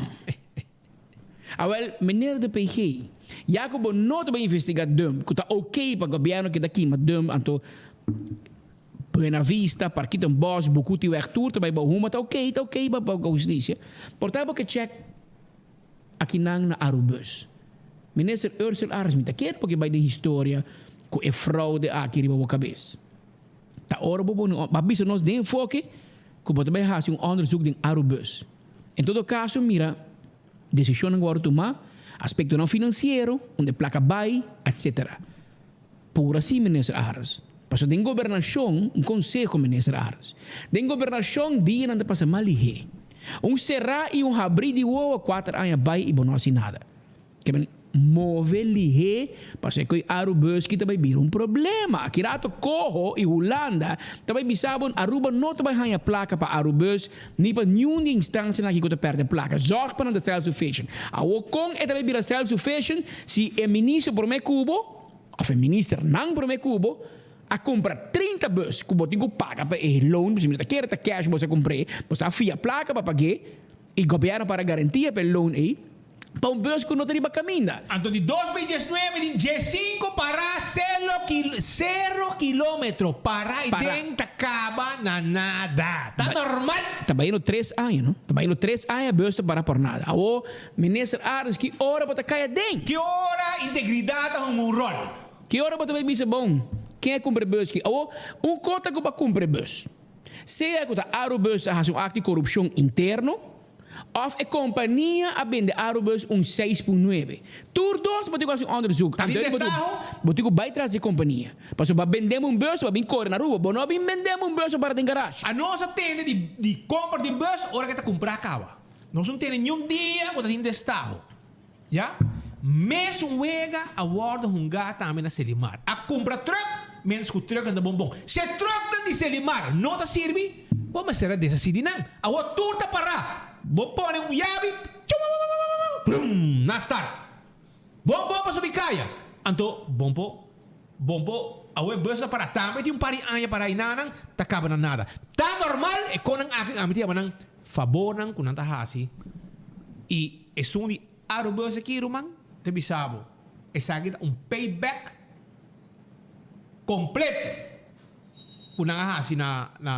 Awel, meneer de PG, ya ku bo no ta bai investigá dump, ku ta oké pa gobièrnu keda kima dump, anto Buena Vista, Parkietenbos, Bukutiweg tur ta bai bou huma, ta oké, ta oké pa pa hustisia. Por ta bo ke chèk akinan na Arubus. Minister Ursell Arends mi ta kier porque bai den historia ku e fraude aki riba bo kabes. Ta ora bo pone un, bo a bisa nos den enfoke ku bo ta bai hasi un onderzoek den Arubus. En todo kaso mira desishonnan ku wòrdu tumá, aspektonan finansiero, unda e plaka bai, etc. Pura si, Minister Arends. Pasobra den gobernashon, un konseho, Minister Arends, den gobernashon dianan ta pasa mal lihé. Un será i un habrí di wowo kuater aña bai i bo no hasi nada. Ke men move lihé pasobra e koi Arubus ki ta bai bira un problema. Aki rato Koho i Hulanda ta bai bisa bo Aruba no ta bai haña plaka pa Arubus ni pa niun di e instansianan aki ku ta pèrdè plaka. Zòrg pa nan ta self-sufficient. Awor kon e ta bai bira self-sufficient si e minister promé ku bo òf e ministernan promé ku bo a kumpra 30 bus ku bo tin ku paga pa e loan, pasobra mi no ta kere ta cash bo sa kumpr'é, bo sa fia plaka pa pag'é i gobièrnu para garantia pa e loan ei. Pa un bus ku no ta riba kaminda. Anto di 2019 di diesinco para cero kil cero kilometro para y Para. den ta caba na nada. Ta normal. Ta bayendo tres aña no. Ta bayendo tres aña bus ta para por nada. Awo minister Arends ki ora bo ta cay aden? Ki ora integridad ta hunga un rol? Ki ora bo ta bay bisa bon ken a cumpra e bus ki? Awo un cota cu bo a cumpra e bus. Sea cu ta Arubus a haci un acto di corupcion interno. Of e kompania a bende Arubus un seis pun nuebe. Tur dos bo tin ku hasi un onderzoek. Ta di Anto destaho? Bo tin ku bai tras di kompania. Pasobra bo a bendem un bus, bo a bin kore na Aruba. Bo no a bin bendem un bus pa para den garashi. A nos a tende di di kompra di bus ora ke ta kumprá kawa. Nos no tende niun dia ku ta tin destaho. Ya. Mesun wega a wòrdu hungá tambe na Selimar. A kumpra trùk, ménos ku trùknan ta bon bon. Si e trùknan di Selimar no ta sirbi, bo mester a deshasí di nan. Awor tur ta pará. Bo pone un yabi, tjumamamamamam, brum, na start. Bon bon pa subi kaya. Anto bon po, bon po, awor e bus ta pará. Tambe tin un par di aña pará i nanan ta kaba na nada. Ta normal e konan aki ami ta yama nan fabornan ku nan ta hasi i Esun di Arubus aki ruman ta bisa bo esaki ta un payback completo cu nan a haci na na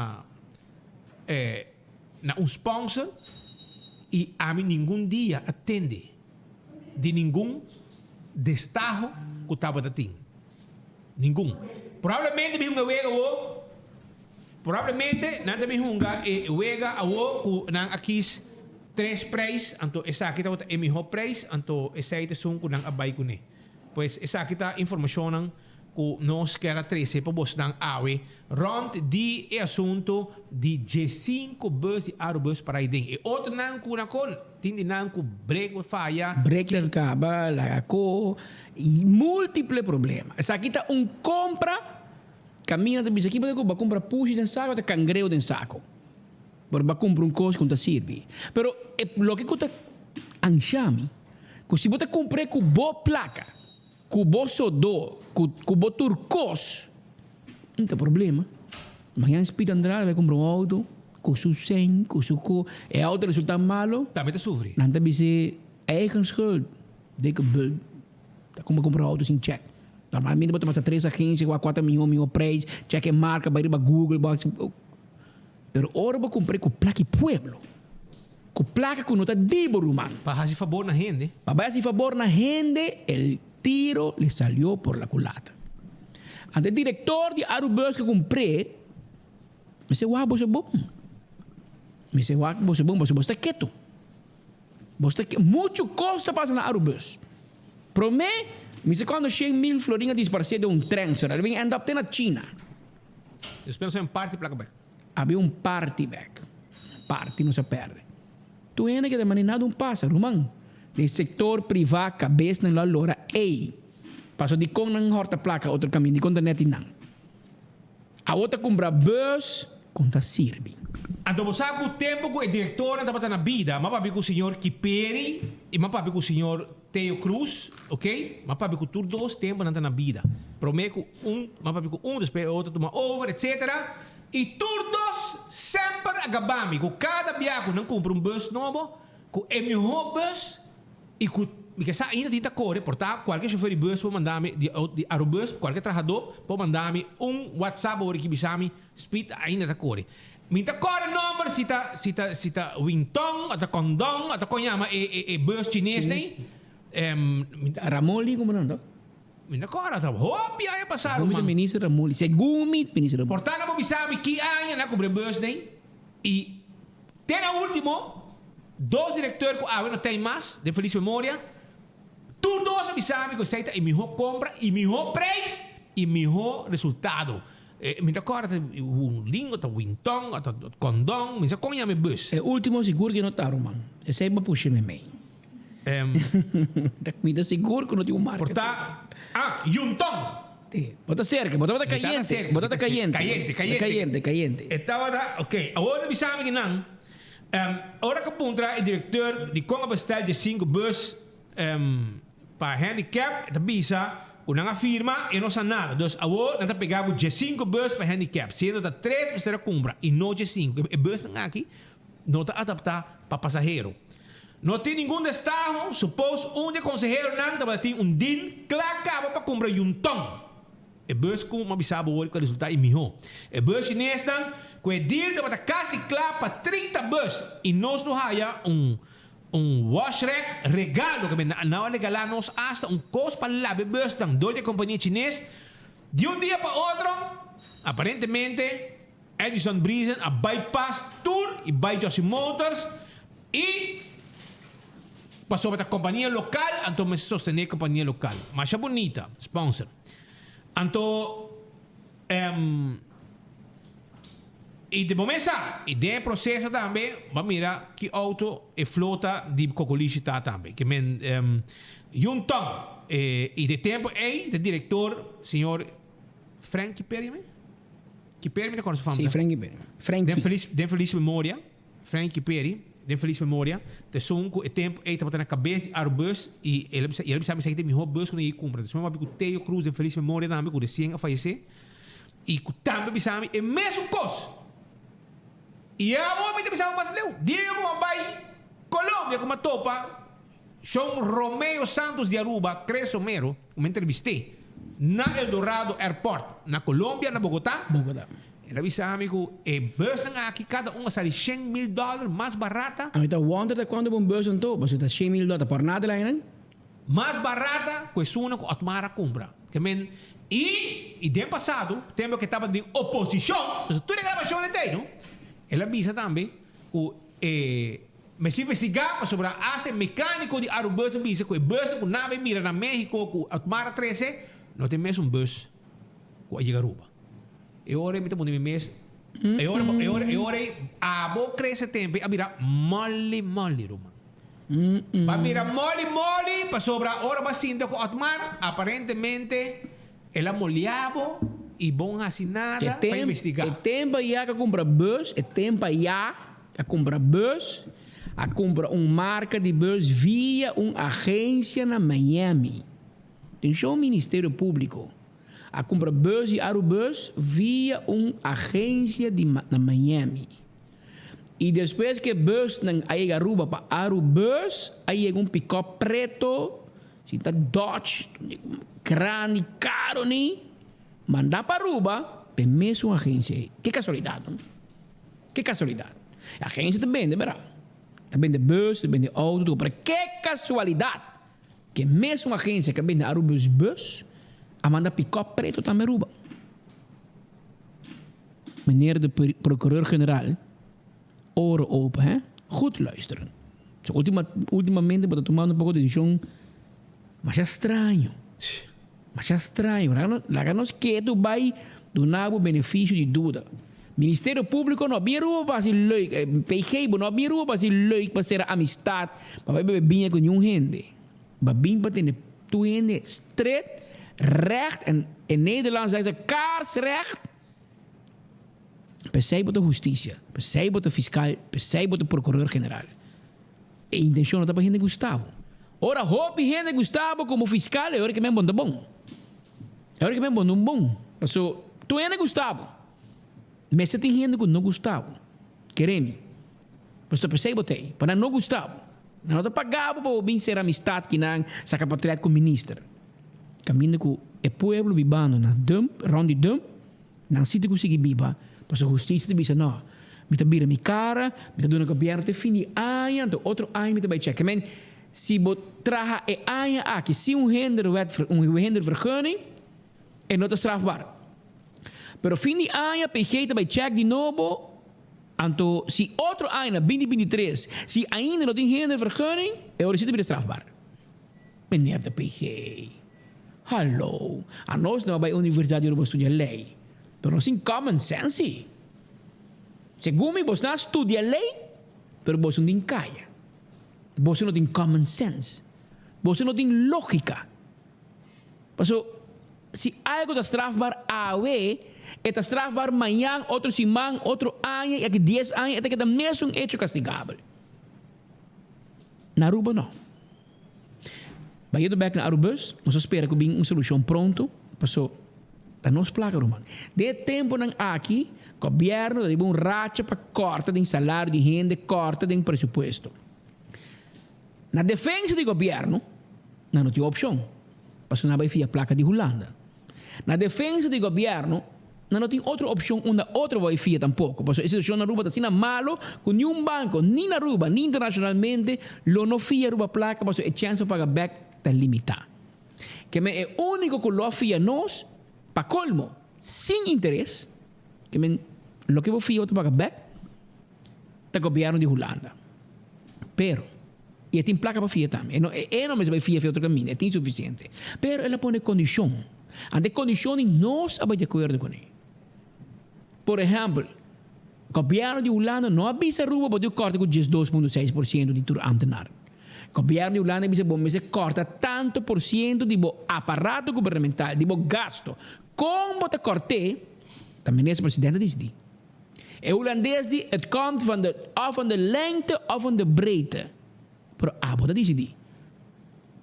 na un sponsor y ami ningun dia a tende di ningun destaho cu tabata tin ningun probablemente mi hunga wega awo probablemente nan ta bin hunga e wega awo cu nan a kies Tres prijs, anto esaki tabata e mihó prijs, anto esei ta esun ku nan a bai kuné. Pues esaki ta informashonnan ku nos kier a trese pa bosnan awe rònt di e asuntu di diesinku bus di Arubus para aiden. E otronan ku na kon tin di nan ku brek por faya. Brek ta kaba, laga ko, i multiple problema. Esaki ta un kompra, kaminda ta bisa ki bo ta kumpra, bo a kumpra pushi den sako, ta kangreu den sako. Por ba cumpra un cos cu no ta sirbi. Pero e loke cu ta ansha mi, cu si bo ta cumpr'e cu bo placa, cu bo sodó, cu cu bo tur cos, no ta problema. Mañan Speed Andrade bai cumpra un auto cu su cen, cu su co, e auto resulta malo. Tambe ta sufri. Nan ta bis'e eigen schuld, dikke bult. Ta como cumpra un auto sin check. Normalmente bo ta pasa tres agencia, wak cua ta miho, miho prijs, check e marca, bai riba Google, bo haci. Pero ora bo kumpr'é ku plaka i pueblo, ku plaka ku no ta di bo ruman. Pa hasi fabor na hende. Pa bai hasi fabor na hende, el tiro le salió por la culata. Anto e direktor di Arubus ku kumpr'é, mester wak boso bon. Mester wak boso bon, pasobra boso ta ketu. Bo ta muchu kos ta pasa na Arubus. Promé, mi sa kuando 100,000 florin a disparsé den un transfer, a bin end up te na China. Despues nos a bin parti plaka bek. A bin un parti bek. Parti nos a pèrdè. Tur hende keda manera nada un pasa, ruman. Den sektor privá kabesnan lo a lora ey. Paso dikon nan hòrta plaka otro kaminda, dikon ta nèt i nan. Awor ta kumpra bus kon ta sirbi. Anto bo sa ku tempu ku e direktornan tabata na bida, m'a papia ku señor Kiperi i m'a papia ku señor Theo Cruz, ok? M'a papia ku tur dos tempu nan ta na bida. Promé ku un, m'a papia ku un, despues e otro tuma over, etsetera. I tur dos semper a gaba mi ku kada bia ku nan kumpra un bus nobo, ku e mihó bus i ku mi ke sa ainda tin ta kore, por ta kualke shofèr di bus por manda mi, di di Arubus, kualke trahadó por manda mi un whatsapp ora ki bisa mi Speed ainda ta kore. Mi ta kore nòmber si ta si ta si ta Wingtong o ta Kondong o ta kon yama e e e bus chines nei. Mi ta. Ramoli komo nan to? Mi ta kòrda ta hopi aña pasá Segun mi ta ruman. minister Ramoli. Segun mi minister Ramoli. Por ta nan por bisa mi ki aña nan a kumpra e bus nei i te na ultimo dos direkteur ku awe no ten mas den felis memoria tur dos a bisa mi ku esei ta e mihó kompra i mihó preis i mihó resultado. Mi ta kòrda ta Wunling o ta Wintong o ta Kondong, mi sa kon yama e bus. E ultimo sigur ke no ta ruman. Esei bo pushe memey. Mi ta sigur ku no tin un marka. Por ta, ah, Yuntong. Sí, bo ta serka, bo tabata kayente, bo tabata kayente. Kayente, kayente. Kayente, kayente. E tabata, ok. Awor mi bisa mi kinan, ora ku puntra e direkteur di kon a bestel dje sinku bus, Pa handicap e ta bisa ku nan a firma e no sa nada. Dus awor nan ta pega ku diesinku bus pa handicap, siendo ta tres mester a kumpra i no diesinku. E busnan aki no ta adapta pa pasahero. No tin ningun destaho, suppose un di e konseheronan tabata tin un deal kla kaba pa kumpra Yunton. E bus ku m'a bisa bo awor ku a resulta e miho. E bus chinesnan ku e deal tabata kasi kla pa 30 bus i nos lo haya un Un wash rack regalo ke men nan a regalá nos asta un kos pa laba e busnan dor di e kompania chines. Di un dia pa otro, aparentemente Edison Briesen a bypass tur i bai Jossy Motors i pasobra ta kompania lokal anto mester sostené kompania lokal. Masha bunita sponsor. Anto. I di bo mesa, i den e proseso tambe, bo a mira ki outo e flota di Kokolishi ta tambe. Ke men Yun Tong, i di e tempu ei ta direktor señor Frank Kiperi me? Kiperi mi ta kòrda su fam Sí, Frank Kiperi. Frankie. Den felis, den felis memoria, Frank Kiperi, den felis memoria, ta esun ku e tempu ei tabata na kabes di Arubus i el a bisa, i el a bisa mi esaki ta e mihó bus ku nan yei kumpra. Despues mi a papia ku Theo Cruz den felis memoria tambe ku resien a fayesé. I ku tambe bisa mi e mesun kos. I awor mi ta bisa bo mas leu. Dia ku mi a bai Colombia ku mi a topa Shon Romeo Santos di Aruba, Creso Mero, ku mi a entrevist'é na El Dorado Airport na Colombia, na Bogotá. Bogotá. El a bisa mi ku e busnan aki kada un a sali 100,000 dòler mas barata. Ami ta wonder ta kuantu bo un bus anto, pasobra ta 100,000 dòler ta por nada el ainan. Mas barata ku esunnan ku Otmar a kumpra. Ke men i i den pasado, tempu ke tabata den oposishon, pasobra tur e grabashonnan ta ei, no? El a bisa tambe ku e mester investigá pasobra asta e mekániko di Arubus a bisa ku e busnan ku nan a bai mira na México ku Otmar a trese, no ta e mesun bus ku a yega Aruba. E ora ei mi ta pone mi mes, e ora e ora e ora ei abo krese tempu ei a bira moli moli, ruman. Ba bira moli moli pasobra ora bo a sinta ku Otmar aparentemente el a molia bo i bo no hasi nada pa investigá. E tempu ayá ku a kumpra bus, e tempu ayá a kumpra bus, a kumpra un marka di bus via un agensia na Miami. Atenshon Ministerio Públiko, a kumpra bus di Arubus via un agensia di na Miami. Y despues cu e busnan a yega Aruba pa Arubus a yega un pick-up preto, si ta Dodge, grandi, caro ni, manda pa Aruba pa e mesun agencia ey. Ke casualidad, no? Ke casualidad. E agencia ta bende, bera. Ta bende bus, ta bende auto, pero ke casualidad cu e mesun agencia cu a bende Arubus bus a manda pick-up preto tambe Aruba. Meneer de procureur-generaal, oren open hè, goed luisteren. So ultima ultimamente bo ta tumando un poko desishon masha straño. Masha straño. Laga nos laga nos ketu bai duna bo benefisio di duda. Ministerio Públiko no a bin Aruba pa hasi leuk, PG bo no a bin Aruba pa hasi leuk pa sera amistat, pa bai bebe biña ku niun hende. Bo a bin pa tene tur hende stret, recht en in Nederlands zeggen ze kaarsrecht. P'esei bo ta hustisia, p'esei bo ta fiskal, p'esei bo ta prokuror-general. E intenshon no ta pa hende gusta bo. Ora hopi hende gusta bo komo fiskal e ora ke men bon ta bon. E ora ke men bon ta un bon. Paso tur hende gusta bo. Mester tin hende ku no gusta bo. Kere mi. Paso ta p'esei bo ta ei, pa nan no gusta bo. Nan no ta paga bo pa bo bin sera amistat ki nan saka potret ku minister. Kaminda ku e pueblo bibando na dump, rònt di dump. Nan si ta ku sigui biba, pasobra hustisia ta bisa, No, mi ta bira mi kara, mi ta duna gobièrnu te fin di aña, anto otro aña mi ta bai chèk. Men, si bo traha e aña aki sin un hinderwet, un hindervergunning, e no ta strafbaar. Pero fin di aña PG ta bai chèk di nobo, anto si otro aña, na binti 23, si ainda no tin hindervergunning, e ora si ta bira strafbaar. Meneer de PG. Hallo. Anos no a bai universidad di Aruba studia ley. Pero nos tin common sense si. Segun mi bos no a studia ley, pero boso no tin caya. Boso no tin common sense. Boso no tin logica. Paso si algo ta strafbaar awe, e ta strafbaar mañan, otro siman, otro aña y aki dies aña e ta keda mesun hecho castigabel. Na Aruba no. Bayendo bek na Arubus, nos a spera ku bin un solushon pronto, paso ta nos plaka ruman. Den e temponan aki, gobièrnu ta riba un racha pa kòrta den salario di hende, kòrta den presupuesto. Na defensa di gobièrnu, nan no tin opshon, paso nan a bai fia plaka di Hulanda. Na defensa di gobièrnu, nan no tin otro opshon unda otro bai fia tampoko, pasobra e situashon na Aruba ta asina malo ku niun banko, ni na Aruba ni internashonalmente, lo no fia Aruba plaka pasobra e chèns pa paga bèk ta limitá. Ke men e úniko ku lo a fia nos, pa kolmo, sin interes, ke men loke bo fia bo ta paga bèk, ta gobièrnu di Hulanda. Pero, i e tin plaka pa fia tambe. E no, e no mester bai fia fia otro kaminda, e tin sufisiente. Pero el a pone kondishon. Ante e kondishon di nos a bai di akuerdo kuné. Por ehèmpel, gobièrnu di Hulanda no a bisa Aruba bo tin ku kòrta ku 12.6 por siento di tur ámtenar. Gobièrnu di Hulanda a bisa bo mester kòrta tantu por siento di bo aparato gubernamental, di bo gasto. Kon bo ta kòrt'é, ta minister presidente a disidí. E hulandes di, Het komt van de, of van de lengte of van de breedte. Pero abo ta disidí.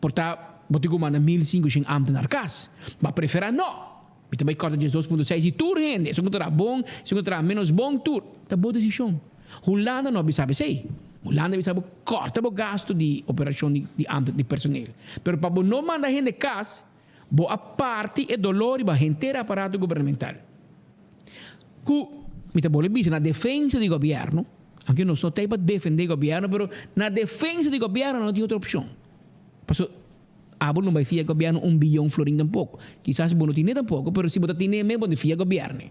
Por ta bo tin ku manda 1500 ámtenar kas. Bo a preferá no. Mi ta bai kòrta 12.6 di tur hende. Esun ku ta traha bon, esun ku ta traha ménos bon, tur. Ta bo desishon. Hulanda no a bisa esei. Hulanda a bisa bo kòrta bo gastu di operashon di di ámte di personeel. Pero pa bo no manda hende kas, bo a parti e doló riba henter aparato gubernamental. Ku, mi ta bolbe bisa, na defensa di gobièrnu, aunke nos no ta ei pa defendé gobièrnu, pero na defensa di gobièrnu no tin otro opshon. Pasobra abo no bai fia gobièrnu un biyon florin tampoko. Kisas bo no tine tampoko, pero si bo ta tine men bo no fia gobièrnu.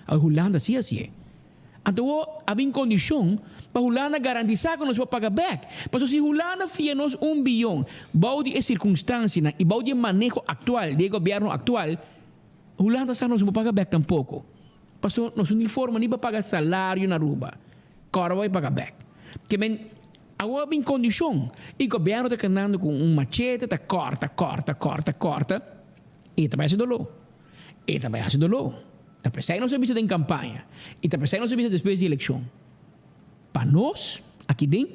Awe Hulanda si hasié. Anto bo a bin kondishon pa Hulanda garantisá ku nos por paga bèk. Pasobra si Hulanda fia nos un biyon bou di e sirkunstansianan i bou di e maneho aktual di e gobièrnu aktual, Hulanda sa nos no por paga bèk tampoko. Pasobra nos no tin forma ni pa paga salario na Aruba. Kòrda bo bai paga bèk. Ke men awor a bin kondishon i gobièrnu ta kanando ku un machete ta kòrta, kòrta, kòrta, kòrta i e ta bai hasi doló. E ta bai hasi doló. Ta p'esei nos a bisa den kampaña i ta p'esei nos a bisa despues di elekshon. Pa nos aki den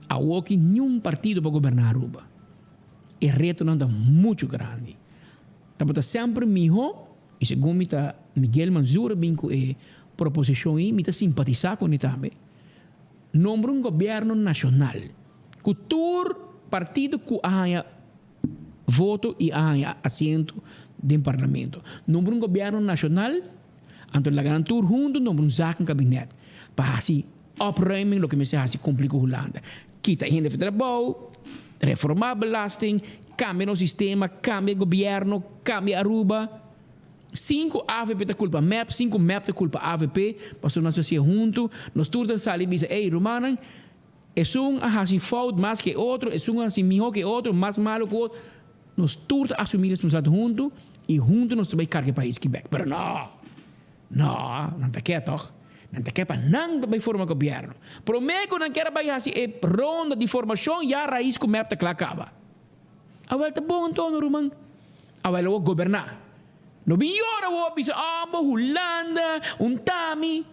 awoki niun partido pa goberná Aruba. E retonan ta muchu grandi. Tabata semper mihó i segun mi ta Miguel Manzur a bin ku e proposishon ei, mi ta simpatisá kuné tambe, nombra un gobièrnu nashonal ku tur partido ku a haña voto i a haña asiento den parlamento. Nombra un gobièrnu nashonal, anto laga nan tur huntu nombra un zakenkabinet pa hasi opruiming loke mester hasi kumpli ku Hulanda. Kita hende for trabou, reformá belasting, kambia nos sistema, kambia gobièrnu, kambia Aruba. Sin ku avp ta kulpa mep, sin ku mep ta kulpa avp, pasobra nos ta hasié huntu, nos tur ta sali bisa, ey rumannan, Esun a hasi fout mas ku e otro, esun a hasi mihó ku e otro, mas malu ku otro. Nos tur ta asumí responsabilidat huntu i huntu nos ta bai karga e pais aki bèk. Pero no! No, nan ta ke tòg. Nan ta ke pa nan ta bai forma gobièrnu. Promé ku nan kier a bai hasi e ronda di formashon ya rais ku mep ta kla kaba. Awel ta bon anto no ruman. Awel awor goberná. No bin yora awor bisa oh bo Hulanda un tami.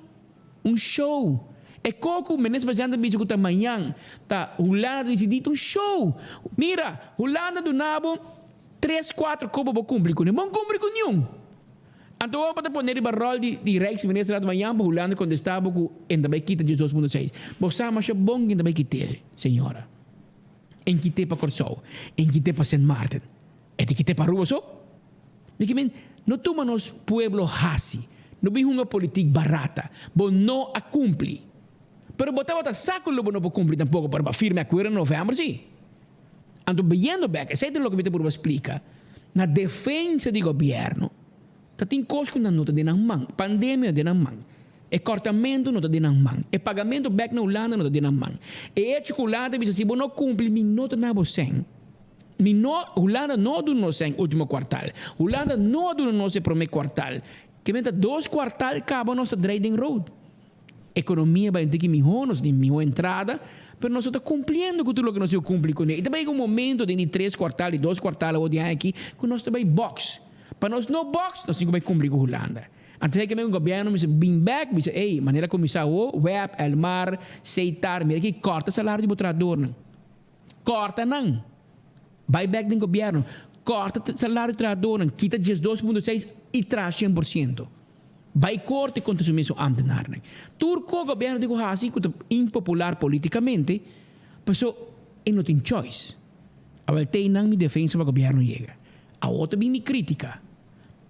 Un show. E ko ku Minister Presidente a bisa ku ta mañan ta Hulanda ta disidí ta un show. Mira, Hulanda duna bo tres kuater ko pa bo kumpli kuné. Bo no kumpli ku niun. Anto bo ta pone riba ròl di di Rijksministerraad mañan pa Hulanda kontestá bo ku e ta bai kita 12.6. Bo sa masha bon ken ta bai kit'é, señora. En kit'é pa Kòrsou, en kit'é pa Sint Maarten. E ta kit'é pa Aruba so? Mi ke men, no tuma nos pueblo hasi. No bin hunga politik barata. Bo no a kumpli. Pero bo tabata sa ku lo bo no por kumpli tampoko, pero bo a firma e akuerdo na novèmber si. Anto beyendo bèk, esei ta loke mi ta purba splika, na defensa di gobièrnu, ta tin kos ku nan no ta den nan man. Pandemia no ta den nan man. E kòrtamentu no ta den nan man. E pagamentu bèk na Hulanda no ta den nan man. E echo ku Hulanda ta bisa si bo no kumpli mi no ta na bo sèn. Mi no, Hulanda no a duna nos sèn último kuartal. Hulanda no a duna nos e promé kuartal. Ke menta dos kuartal kaba nos ta drei den road. Ekonomia bai un tiki mihó, nos tin mihó entrada, pero nos no ta kumpliendo ku tur loke nos tin ku kumpli kuné. I ta bai yega un momento den di tres kuartal, di dos kuartal awor di aña aki, ku nos ta bai bòks. Pa nos no bòks, nos tin ku bai kumpli ku Hulanda. Antes ei ke men gobièrnu mester bin bèk, bisa, ey, manera kuminsá awor, web, Elmar, Seitar, mira aki, kòrta salario di bo trahadornan. Kòrta nan. Bai bèk den gobièrnu. Kòrta salario di trahadónan. Kita 12.6 i traha 100%. Bai korte kontra su mesun ámtenarnan. Tur kos gobièrnu tin ku hasi ku ta impopular polítikamente, paso e no tin choice. Awel te einan mi defensa pa gobièrnu yega. Awor ta bin mi krítika.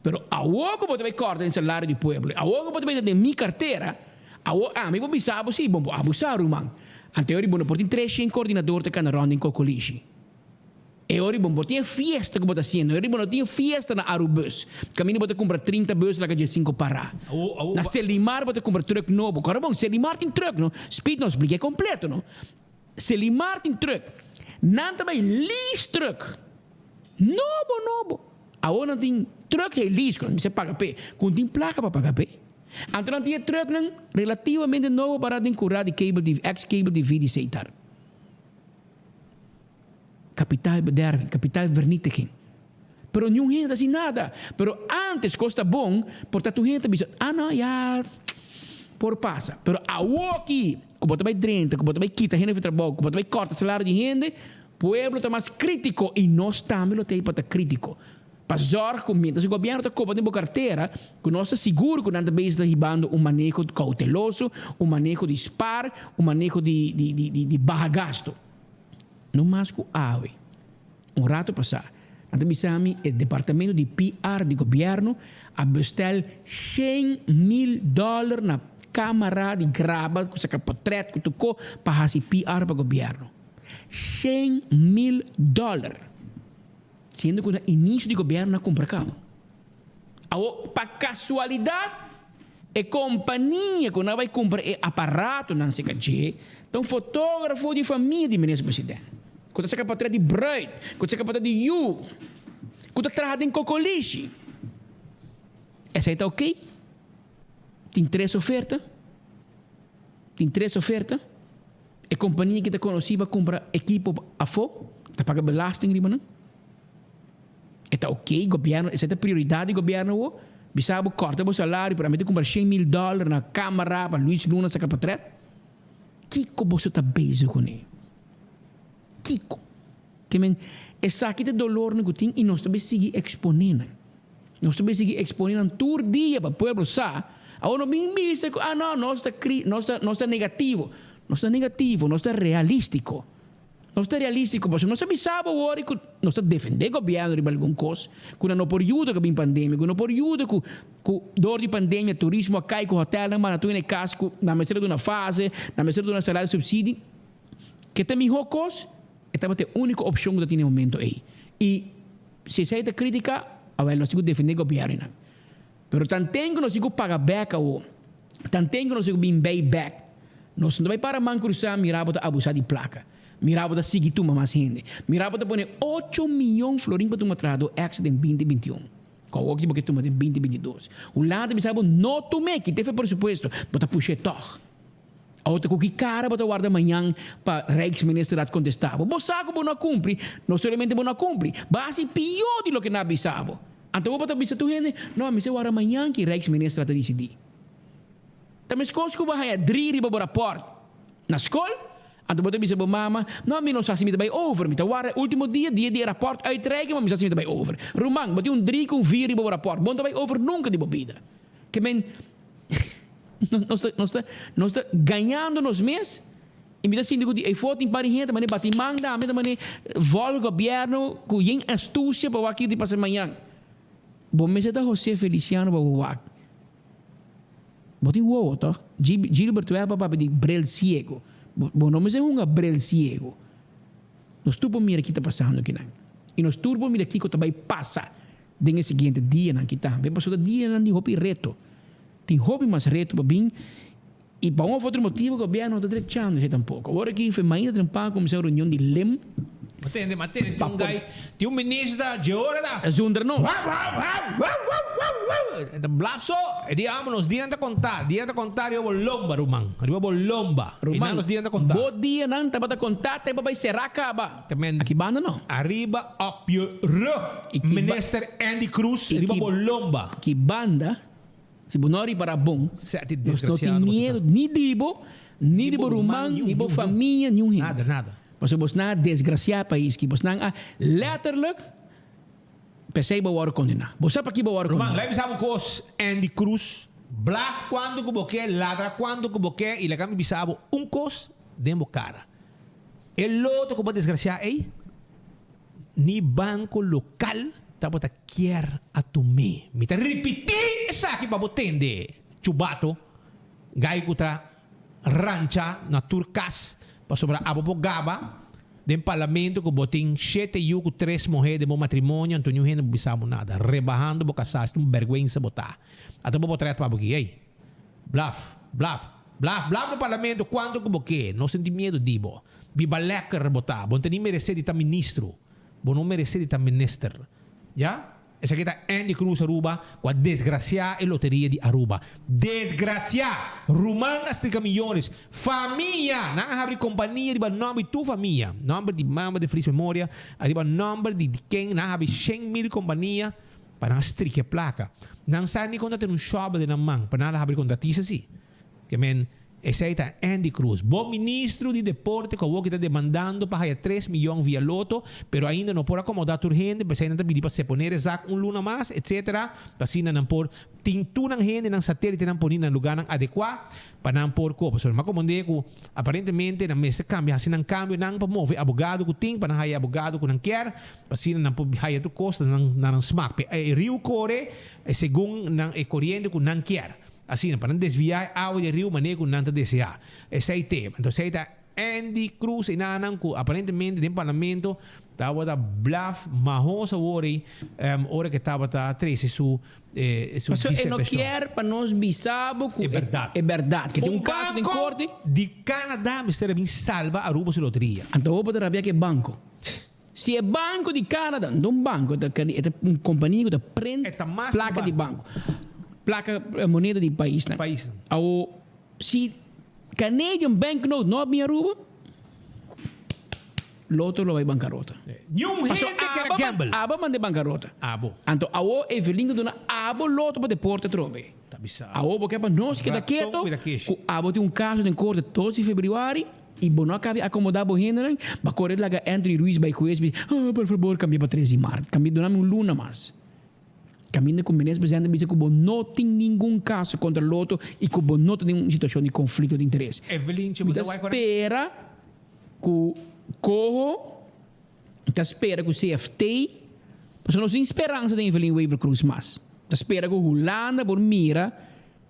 Pero awor ku bo ta bai kòrta den salario di pueblo, awor ku bo ta bai den mi kartera, awor ami por bisa bo si, bon bo abusá ruman. Anto e ora bo no por tin 300 kordinador ta kana rònt den Kokolishi. E ora bo no por tin e fiesta ku bo ta hasiendo, e ora bo no tin e fiesta na Arubus, kaminda bo ta kumpra 30 bus laga 15 pará. Na Selimar bo ta kumpra trùk nobo. Kòrda bon, Selimar tin trùk no, Speed no splika e kompleto no. Selimar tin trùk. Nan ta bai lease trùk. Nobo nobo. Awor nan tin truck hey lease ku nan mester paga p'e, ku no tin plaka pa paga p'e. Anto nan tin e trucknan relativamente nobo para den kurá di cable TV, ex cable TV di Setar. Kapitaalbederving, kapitaalvernietiging. Pero niun hende ta hasi nada. Pero antes kos ta bon, por ta tur hende ta bisa, ah no, ya por pasa. Pero awoki ku bo ta bai drenta, ku bo ta bai kita hende for trabou, ku bo ta bai kòrta salario di hende, Pueblo ta mas critico y nos tambe lo ta pa ta critico. Pa zorg cu mientras e gobierno ta coba den bo cartera, cu nos ta sigur cu nan ta bezig ta hibando un maneho cauteloso, un maneho di spaar, un maneho di di di di baha gasto. No mas cu awe, un rato pasa, nan ta bisa mi e departamento di PR di gobierno a bestel 100,000 dollar na camara di graba cu saca potret cu tuco pa haci PR pa gobierno. 100,000 dollar, siendo cu na inicio di gobierno a cumpra cabo. Awor, pa casualidad, e compania cu nan bay cumpra e aparatonan cerca dje, ta un fotografo di famia di Minister President, cu ta saca portret di bruid, cu ta saca portret di yu, cu ta traha den cocolishi. Esey ta ok? Tin tres oferta? Tin tres oferta? E kompania ki ta konosí pa kumpra ekipo afó ta paga belasting riba nan. E ta ok, gobièrnu, esei ta prioridat di gobièrnu awor. Bisa bo kòrta bo salario pero ami ta kumpra 100,000 dòler na kamara pa Luis Luna saka potrèt. Kiko boso ta bezig kuné? Kiko? Ke men, esaki ta dolornan ku tin i nos ta bay sigui eksponé nan. Nos ta bay sigui eksponé nan tur dia pa pueblo sa. Awor no bin bisa ku, ah no, nos ta kri, nos ta, nos ta negativo. Nos ta negativo, nos ta realístiko. Nos ta realístiko pasobra nos ta bisa bo awor ku nos ta defendé gobièrnu riba algun kos ku nan no por yuda ku bin pandemia, ku no por yuda ku ku dor di pandemia turismo a kai, ku hotèlnan manda tur hende kas, ku nan mester a duna fase, nan mester a duna salario subsidi. Ke ta mihó kos? E tabata e úniko opshon ku ta tin e momento ei. I si esei ta krítika, awèl nos tin ku defendé gobièrnunan. Pero tanten ku nos tin ku paga bèk awor, tanten ku nos tin ku bin bei bèk. Nos no ta bai para man krusá mira bo ta abusá di plaka. Mira bo ta sigui tuma mas hende. Mira bo ta pone ocho miyon florin pa tuma trahadó èkstra den binti binti un. Ku awor ki bo ke tuma den binti binti dos. Hulanda ta bisa bo no tum'é, kite fe presupuesto. Bo ta push'é tòg. Awor ta ku ki kara bo ta warda mañan pa Rijksministerraad kontestá bo? Bo sa ku bo no a kumpli. No solamente bo no a kumpli, bo a hasi pió di loke nan a bisa bo. Anto bo ta bisa tur hende, no, mi sa warda mañan ki Rijksministerraad ta disidí. Ta meskos ku bo a haña dri riba bo rapòrt na skol, anto bo ta bisa bo mama, No, mi no sa si mi ta bai over, mi ta warda e último dia, dia di e rapòrt uitreiken, ma mi sa si mi ta bai over. Ruman, bo tin un dri ku un vier riba bo rapòrt, bo no ta bai over nunka di bo bida. Ke men, nos ta, nos ta, nos ta gañando nos mes, i mi ta sinti ku di eyfo tin par di hende ta manera bati man tambe, ta manera vòlg gobièrnu ku yen astusia pa wak kiko ta pasa mañan. Bo mester ta José Feliciano pa bo wak. Bo tin wowo toch? Gilbert Weber papia di bril ciego. Bo no mester hunga bril ciego. Nos tur por mira ki ta pasando kinan. I nos tur por mira kiko ta bai pasa den e siguiente dianan ki tambe. Pasobra ta dianan di hopi reto. Tin hopi mas reto pa bin i pa un of otro motibo gobierno no ta drechando esei tampoco. Awor aki Femain ta trempa cuminsa un reunion di lem. Ma tende, ma tende, tin un guy, tin un minister ta dje ora ta. Zundra no. Wau, wau, wau, wau, wau, wau, wau. E ta blaf so, e di amo nos dianan ta conta, dianan ta conta riba bo lomba, ruman, riba bo lomba. Ruman, Einan nos dianan ta conta. bo dianan tabata conta te bo bay cera caba. Aki banda no. Ariba op je rug, minister Endy Croes, riba bo lomba. Ki banda. Si bo no a ripará bon, nos no tin miedu ni di bo, ni di bo ruman, ni bo famia, niun hende. Pasobra bosnan a desgrasiá e pais ki. Bosnan a letterlijk, p'esei bo a wòrdu kondená. Bo sa pakí bo a wòrdu Ruman, kondená. laga mi sa un kos, Endy Croes, blaf kuantu ku bo ke, ladra kuantu ku bo ke, i laga mi bisa bo un kos den bo kara. E loto ku bo a desgrasiá ei, Ni banco local tabata kier a tum'é. Mi ta ripití esaki pa bo tende, chubato, gai ku ta rancha na tur kas pasobra abo por gaba den parlamento ku bo tin shete yu ku tres mohé den bo matrimonio anto niun hende por bisa bo nada. Rebahando bo kasá, esta un bèrgwensa bo ta. Ata bo potret pa bo aki, ey. Blaf, blaf, blaf, blaf na parlamento kuantu ku bo ke, no sinti miedu di bo. Biba lekker bo ta. Bo no ta ni meresé di ta ministro. Bo no meresé di ta minister. Ya? Esaki ta Endy Croes Aruba ku a desgrasiá e loteria di Aruba. Desgrasiá! Ruman a strika miyones. Famia! Nan a habri kompania riba nòmber di tur famia. Nòmber di mama den felis memoria, ariba nòmber di di ken nan a habri 100,000 kompania pa nan strika e plaka. Nan sa ni kon ta tene un shòbel den nan man pa nan a habri kontratista si. Ke men, esei ta Endy Croes. Bo ministro di deporte ku awor ki ta demandando pa haya tres miyon via loto, pero ainda no por acomoda tur hende, p'esei nan ta pidi pa seponer e zak un luna mas, etc. Pa asina nan por tin tur nan hende, nan satelitenan poni na lugarnan adecua pa nan por kopa. So, mi a komprende ku aparentemente nan mester kambia, hasi nan kambionan pa move abogado ku tin, pa nan haya abogado ku nan kier, pa asina nan por haya tur kos na nan smak. Pe e riu kore segun nan e koriente ku nan kier. Asina, pa nan desviá e awa di e riu manera ku nan ta deseá. Esei te. Anto esei ta Endy Croes i nannan ku aparentemente den parlamento tabata blaf mahos awor ei ora ku e tabata trese su su Pasobra e no disertashon. kier pa nos bisa bo ku E bèrdat. e bèrdat. Ke tin Un un kaso den banko korte. di Canada mester a bin salba Aruba su loteria. Anto awor bo ta rabia ku e banko. Si e banco di Canada, no un banco, e ta e ta un compania cu ta print E ta mas cu placa di banco. banco, placa moneda di paisnan. Paisnan. Awo si Canadian banknote no a bin Aruba, Lotto lo bay bancarota. Niun Paso hende kier a aba gamble. aba manda bancarota. Abo. Anto awo Evelyn ta duna abo Lotto pa deporte atrobe. Ta bisa. Awo bo ke pa nos keda Raton keto cuida keshi. cu abo tin un caso den corte dos di februari. I bo no a kabi akomodá bo hendenan, bo a kore laga Anthony Ruiz bai ku es bisa, Ah, por fabor kambia pa tres di mart, kambia duna mi un luna mas. Kaminda ku Minister Presidente a bisa ku bo no tin ningun kaso kontra Lotto i ku bo no ta den un situashon di konflikto di interes. Evelyn, Mi ta spera ku Coho, mi ta spera ku CFT, pasobra nos tin speransa den Evelyn Wever-Croes mas. Mi ta spera ku Hulanda por mira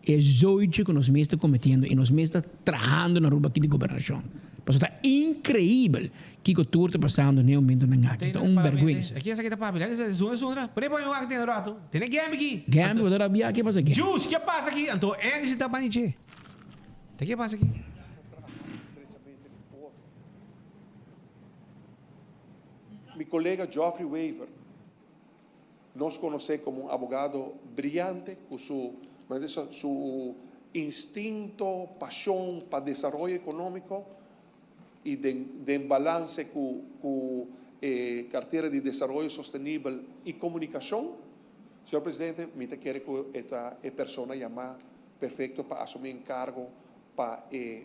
E zoichi ku nos mes ta kometiendo i nos mes ta trahando na Aruba aki di gobernashon. Pasobra ta inkreibel kiko tur ta pasando n'e momentonan aki. Ta un bèrgwensa. Aki esaki ta papia. Zundra zundra. Por e pone wak tene rato. Tene Gambi aki. Gambi bo ta rabia ke pasa aki? Juice ke pasa aki? Anto Andy si ta bani dje. Ta ke pasa aki? Mi colega Geoffrey Wever nos conoce como un abogado briyante cu su su instinto, pasion pa desaroyo economico y den den balance cu cu e cartera di desaroyo sostenibel y comunicacion. Señor Presidente, mi ta kere cu e ta e persona yama perfecto pa asumi encargo pa e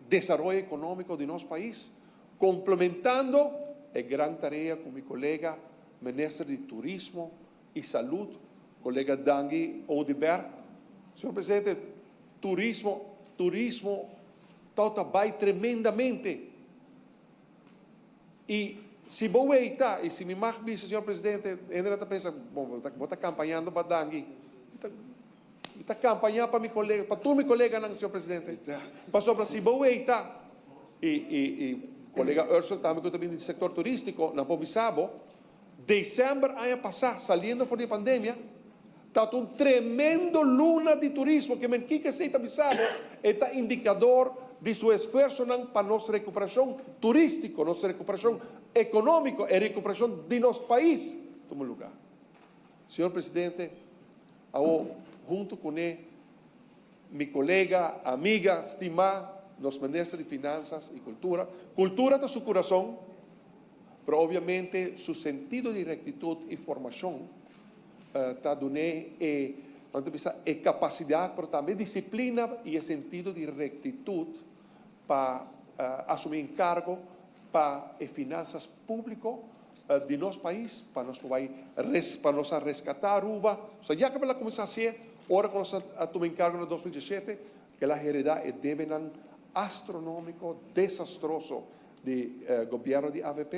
desaroyo economico di nos pais, complementando e gran tarea cu mi colega Minister di Turismo y Salud, colega Dangui Oduber. Señor Presidente, turismo, turismo tau ta bay tremendamente. Y si bo weita, y si mi mag bisa, señor Presidente, hende ta pensa, bon, bo ta campañando pa Dangui. Mi ta campaña pa mi colega, pa tur mi coleganan, señor Presidente. Pasobra si bo weita, y, y, y colega Ursel tambe cu ta bini di sector turistico, nan por bisa bo, december aña pasa, saliendo for di e pandemia, tabata un tremendo luna di turismo. Ke men kiko esey ta bisa bo? E ta indicador di su esfuerzonan pa nos recuperacion turistico, nos recuperacion economico, e recuperacion di nos pais tuma lugar. Señor Presidente, Awor, huntu kuné, mi kolega, amiga stimá, nos Minister di Finansas i Kultura, kultura ta su kurason, pero obviamente su sentido di rektitut i formashon ta dun'é e, nan ta bisa, e kapasidat, pero tambe e disiplina i e sentido di rektitut pa asumí enkargo pa e finansas públiko di nos pais pa nos por bai res pa nos a rescata Aruba so ya caba la cuminsa hacié ora cu nos a tuma encargo na 2017 kel a hereda e debenan astronomico desastroso di gobierno di avp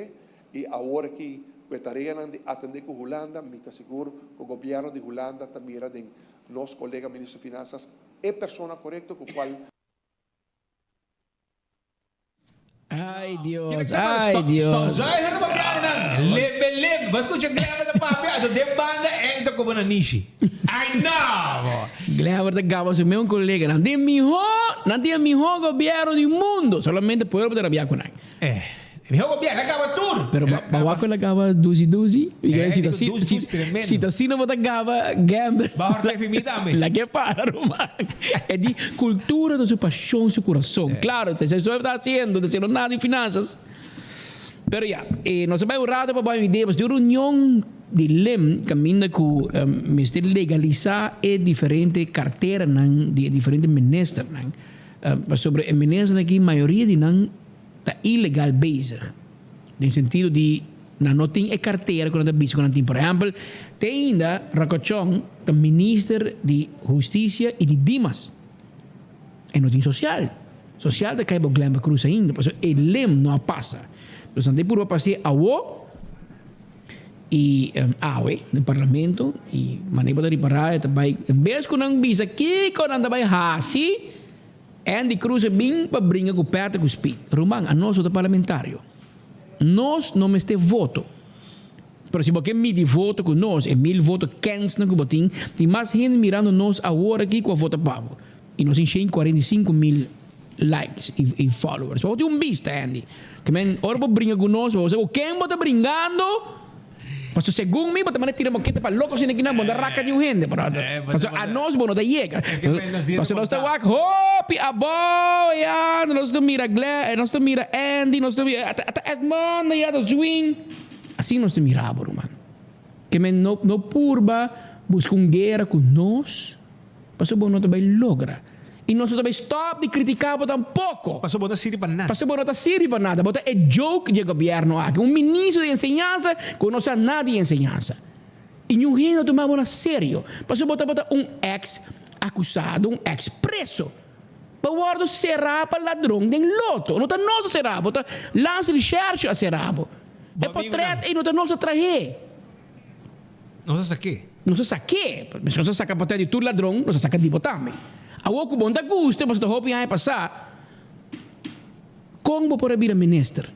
y awor aki cu e tareanan di atende cu Hulanda mi ta sigur cu gobierno di Hulanda ta mira den nos colega ministro di finanzas e persona corecto cu cual Ay Dios, ay Dios. Stofzuiger ta papia di nan. Lembe lembe. Bo a scucha Glemmer ta papia, anto den banda Andy ta koba na nishi. Ay no bo. Glemmer ta gaba su meun colega. Nan tin miho, nan tin e miho gobierno di mundo. Solamente pueblo ta rabia cu nan. Eh, miho gobierno, el a gaba tur. Pero El a ba wak cu el a gaba dusi dusi? Eh, Si ta dico si, dusi si, dusi tremendo. si ta asina bo ta gaba Glemmer. Ba horta e fimi tambe. La ke para ruman. E di cultura ta su pasion, su curason. Claro, si esey ta haciendo, ta haciendo nada di finanzas. Pero ya, eh, nos a bay un rato pa bay un idea, pasobra di un reunion di LEM caminda cu mester legalisa e diferente carteranan di e diferente ministernan. Pasobra e ministernan aki mayoria di nan ta ilegal bezig. Den sentido di nan no tin e cartera cu nan ta bisa cu nan tin. Por ehempel, te ainda Rakochon ta minister di Husticia y di Dimas. E no tin social. Social ta cay bo Glenba Cruz ainda, pasobra e lem no a pasa. Nos nan ta purba pas'e awo y awe den parlamento y manera bo ta ripara e ta bay en bes cu nan bisa kico nan ta bay haci, Andy Cruz a bin pa bringa cu Patrick cu Speed. Ruman, anos no ta parlamentario. Nos no mester voto. Pero si bo ke midi voto cu nos, e mil voto kensnan cu bo tin, tin mas hende mirando nos awor aki cu a vota pa bo. Y nos tin 145 mil likes y followers. Bo tin un bista, Andy. Ke men, ora bo bringa cu nos, bo sa cu ken bo ta bringando. Pasobra segun mi bo ta manda tira mokete pa loko asina kinan bo no ta raka niun hende brother. Pasobra anos bo no ta yega. Pasobra nos ta wak hopi abou ya, nos ta mira Glen, nos ta mira Andy, nos ta mira ata Edmond ya ta swing. Asina nos ta mira bo ruman. Ke men no no purba buska un guera ku nos. Pasobra bo no ta bai logra. I nos no ta bai stòp di kritiká bo tampoko. Pasobra bo no ta sirbi pa nada. Pasobra bo no ta sirbi pa nada. Bo ta e joke di e gobièrnu aki. Un ministro di enseñansa ku no sa nada di enseñansa. I niun hende no tuma bo na serio. Pasobra bo tabata un eks akusado, un eks preso. Bo wòrdu será pa ladron den loto. No ta nos a será bo, ta Landsrecherche a será bo. E potrèt ei no ta nos a trah'é. Nos a sak'é. Nos a sak'é. Nos a saka potrèt di tur ladron, nos a saka di bo tambe. Awor ku bo no ta gusta, pasobra ta hopi aña pasá, kon bo por a bira minister?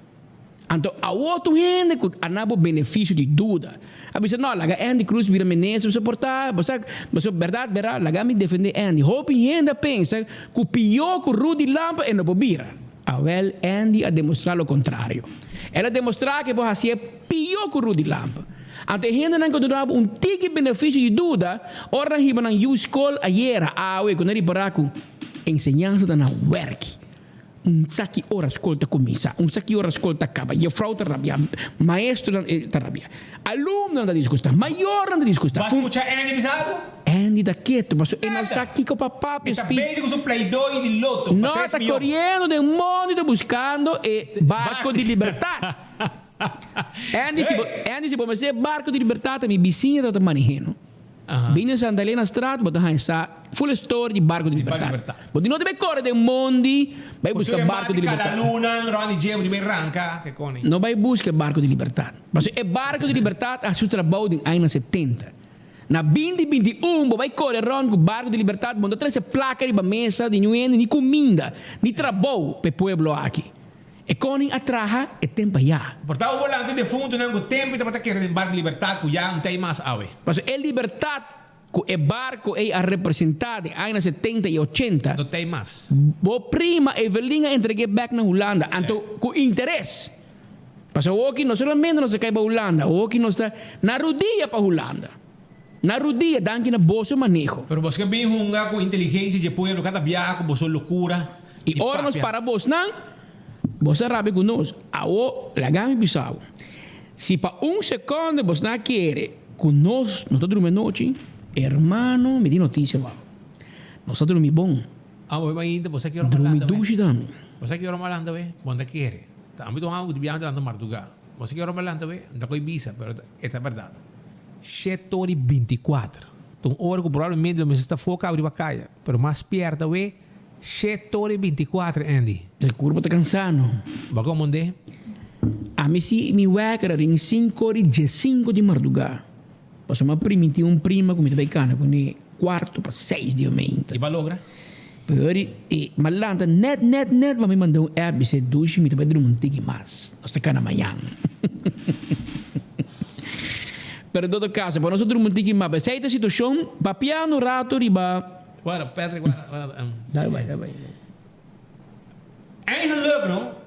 Anto awor tur hende ku a na bo benefisio di duda a bisa, No, laga Andy Cruz bira minister, bo sa por ta, bo sa, bo sa, bèrdat, bèrdat, laga mi defendé Andy. Hopi hende a pensa ku pió ku Rudy Lampe e no por bira. Awel Andy a demostrá lo kontrario. El a demostrá ku e por hasié pió ku Rudy Lampe. Anto e hendenan ku a duna bo un tiki benefisio di duda ora nan hiba nan yu skol ayera, awe ku nan ripará ku enseñansa ta na wèrki. Un sa ki ora skol ta kuminsá, un sa ki ora skol ta kaba. Jefrou ta rabia, maestronan ta rabia, alumnonan ta disgustá, mayornan ta disgustá. Bo a skucha Andy bisa algu? Andy ta ketu pasobra e no sa kiko pa papia. E ta bezig ku su pleidoi di loto pa No, tres ta miyon. koriendo den mondi ta buskando e barko di libertat. Andy si bo Andy si bo mester e barko di libertat ta mi bisiña tabata maneh'é no. Bini na Santa Elena straat bo ta haña sa full e story di barko di libertat. Bo di no ta bai kore den mondi bai buska barko di libertat. No bai buska e barko di libertat. Pasobra e barko di libertat a hasi su trabou den añanan setenta. Na binti 21 bo bai kore rond ku barko di libertat bo no ta trese plaka riba mesa di niun hende ni kuminda ni trabou pa e pueblo aki. E koning a traha e temp ayá. Por ta hubo lantu defuntunan ku tempu tabata kere den barku Libertad ku ya un ta ei mas awe. Pasobra e libertad ku e barku ei a representá den añanan setenta i ochenta. No ta ei mas. Bo prima Evelyn a entreg'é bèk na Hulanda, anto ku interes. Pasobra awoki no solamente nos a kai pa Hulanda, awoki nos ta na rudia pa Hulanda. Na rudia, danki na boso maneho. Pero boso ke bin hunga ku inteligensia dje pueblo kada biaha ku boso lokura. I ora nos para bosnan, bos ta rabia ku nos. Awo, laga mi bisa bo, si pa un sekonde bosnan a kere ku nos no ta drumi anochi, hermano, mi tin notisia pa bo, nos ta drumi bon. Awo, mainta, bo sa ki ora Drumi dushi tambe. Bo sa ki ora malanta we? Bo no ta kere. Ta ami ta un hau di biaha durante marduga. Bo sa ki ora malanta we? No ta koe bisa, pero e ta bèrdat. Shete ora i bintikuater. Ta un ora ku probablemente lo mester sta foka riba kaya, pero mas spierta we. Shete ora i binticuater, Andy. E curpa ta cansa no. Bo a comondé? Ami si mi weker a ring cinco ora i diescinco di marduga. Pasobra mi a primintí un prima cu mi ta bay cana cune cuarto pa seis di omeinte. I bo a logra? Pero ora i mi a lanta net net net pa mi manda un app bis'é Dushi mi ta bay drumi un tiki mas. Nos ta cana mañan. Pero en todo caso pa nos a drumi un tiki mas. Esey ta e situacion. Papiando un rato riba. Guarda, Patrick, guarda, guarda. Dai bai, dai bai. Eigenlijk, no,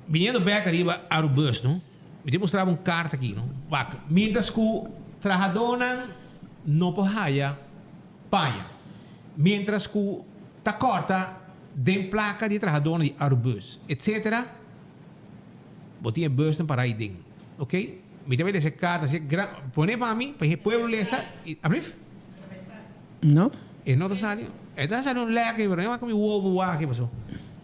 biniendo bek ariba Arubus, no, mi tin mostraba un kaart aki, no. Wak, mientras ku trahadónan no por haya paña, mientras ku ta kòrta den plaka di e trahadónan di Arubus, etcetera, bo tin e busnan pará ei den, ok? Mi ta bai lesa e kaart así, pone pa mi, pa e pueblo lesa, i, ablief? No. E no ta sali. E ta sali un lek pero no wak mi wowo wak paso.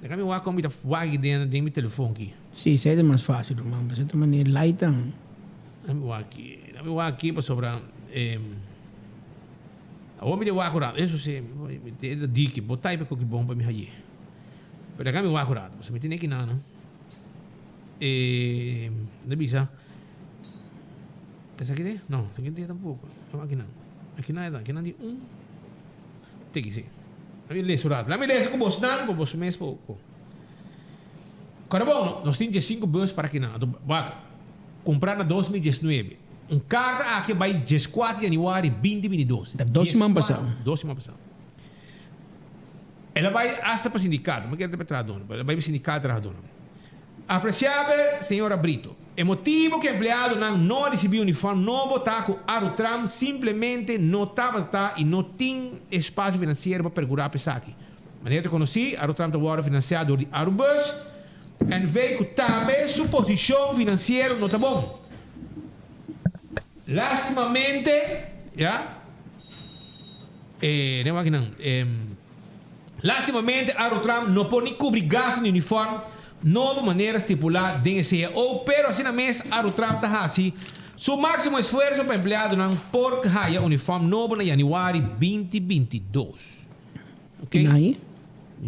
Deka mi wak kon mi ta wak den den mi telefon ki. Si, esei ta mas facil ruman, pasobra ta manera laitan. Dame wak aki, dame wak aki pasobra awor mi ta wak un rato, eso si, mi ta diki, bo type e koki bon pa mi haye. Pero deka mi wak un rato, pasobra mi tene kinan no. E, mi ta bisa. Esaki te? No, esaki te tampoco. Akinan. Akinan e ta. Akinan di un tiki si. Lami lesa un rato. Lami lesa ku bosnan pa bos mes por por. Kòrda bon no, nos tin diesinku bus para akinan. Anto wak, kumprá na 2019. Un karta aki a bai dieskuater di yanüari binti 22. Ta dos siman pasá. Dos siman pasá. El a bai asta pa sindikato. Mi kere ta pa trahadónan, pero el a bai pa sindikato trahadónan. Apreciable señora Brito, e motibo cu empleadonan no a ricibi uniform nobo ta cu Arutram simplemente no tabata y no tin espacio financiero pa percura pa esaki. Manera ta conoci, Arutram ta wordo financia door di Arubus NV cu tambe su posicion financiero no ta bon. Lastimamente, ya, e, den wak nan, e. Lastimamente Arutram no por ni cubri gasto di uniform nobo manera stipula den e cao, pero asina mes Arutram ta haci su maximo esfuerzo pa empleadonan por haya uniform nobo na januari 2022. Ok. Nai?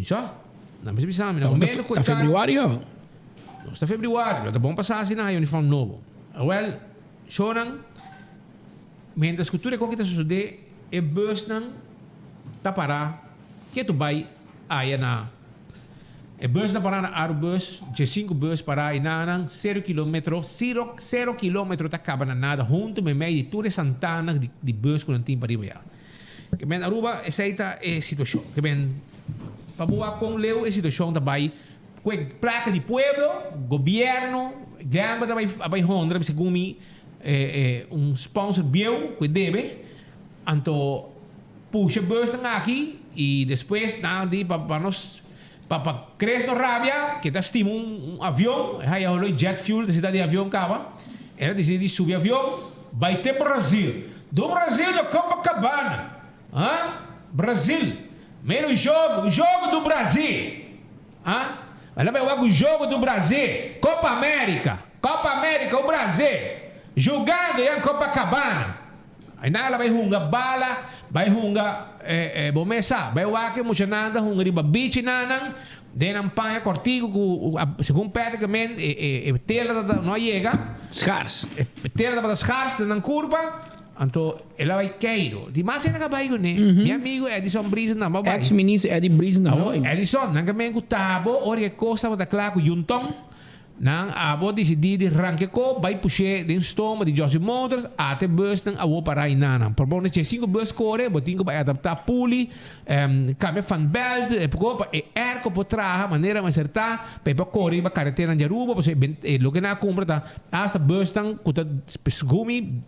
Sa, nan mester bisa mi na momento cu e Ta februari o? Nos ta februari, lo ta bon pa sa si nan haya uniform nobo. Awel, shownan, mientras cu tur e coki ta sosode, e busnan ta para ketu bai aya na e bus ta para na Arubus, djesinku bus para i nanan sero kilometro, sero sero kilometro ta kaba na nada huntu meimei di tur e santana di di bus ku nan tin pariba ya. Ke men Aruba esei ta e situashon. Ke men pa bo wak kon leu e situashon ta bai. Cu e placa di pueblo, gobierno, Gamble ta bay a bay hondra segun mi un sponsor bieu cu e debe, anto pusha busnan aki y despues nan di pa pa nos pa pa Chris no rabia ke ta stima un un avion, e haya holo jet fuel ta sita di avion caba, el a dicidi di subi avion bay te Brazil, do Brazil na Copacabana, ha Brazil, mira o jogo, o jogo do Brasil. Ah, el a bai wak un jogo do Brasil, Copa América, Copa América, o Brasil, jugando ya en Copacabana. Ainan el a bai hunga bala, bai hunga, eh, eh, bo mes sa, bai wak e muchanan ta hunga riba beach nanan, den nan paña cortico cu, segun Patrick a men, e, e, e tela ta, no a yega. Schaars. E tela tabata schaars den nan curpa. Anto el a bai keiro. Di mas hende a bai kuné. Mi amigo Edison Briesen tambe a bai. Ex minister Eddie Briesen tambe a bai. Awor Edison, nan ke men ku tabo ora ke kos tabata kla ku Yuntong, nan abo disidí di ranke ko bai push'é den stoma di Jossy Motors, ate busnan awor pa rai nanan. Por bo neshe sinku bus kore, bo tin ku bai adaptá puli, kambia fan belt, ko pa e airco por traha manera mester ta, pa e por kore riba kareteran di Aruba, pasobra e loke nan a kumpra ta Hasta busnan cu ta gumi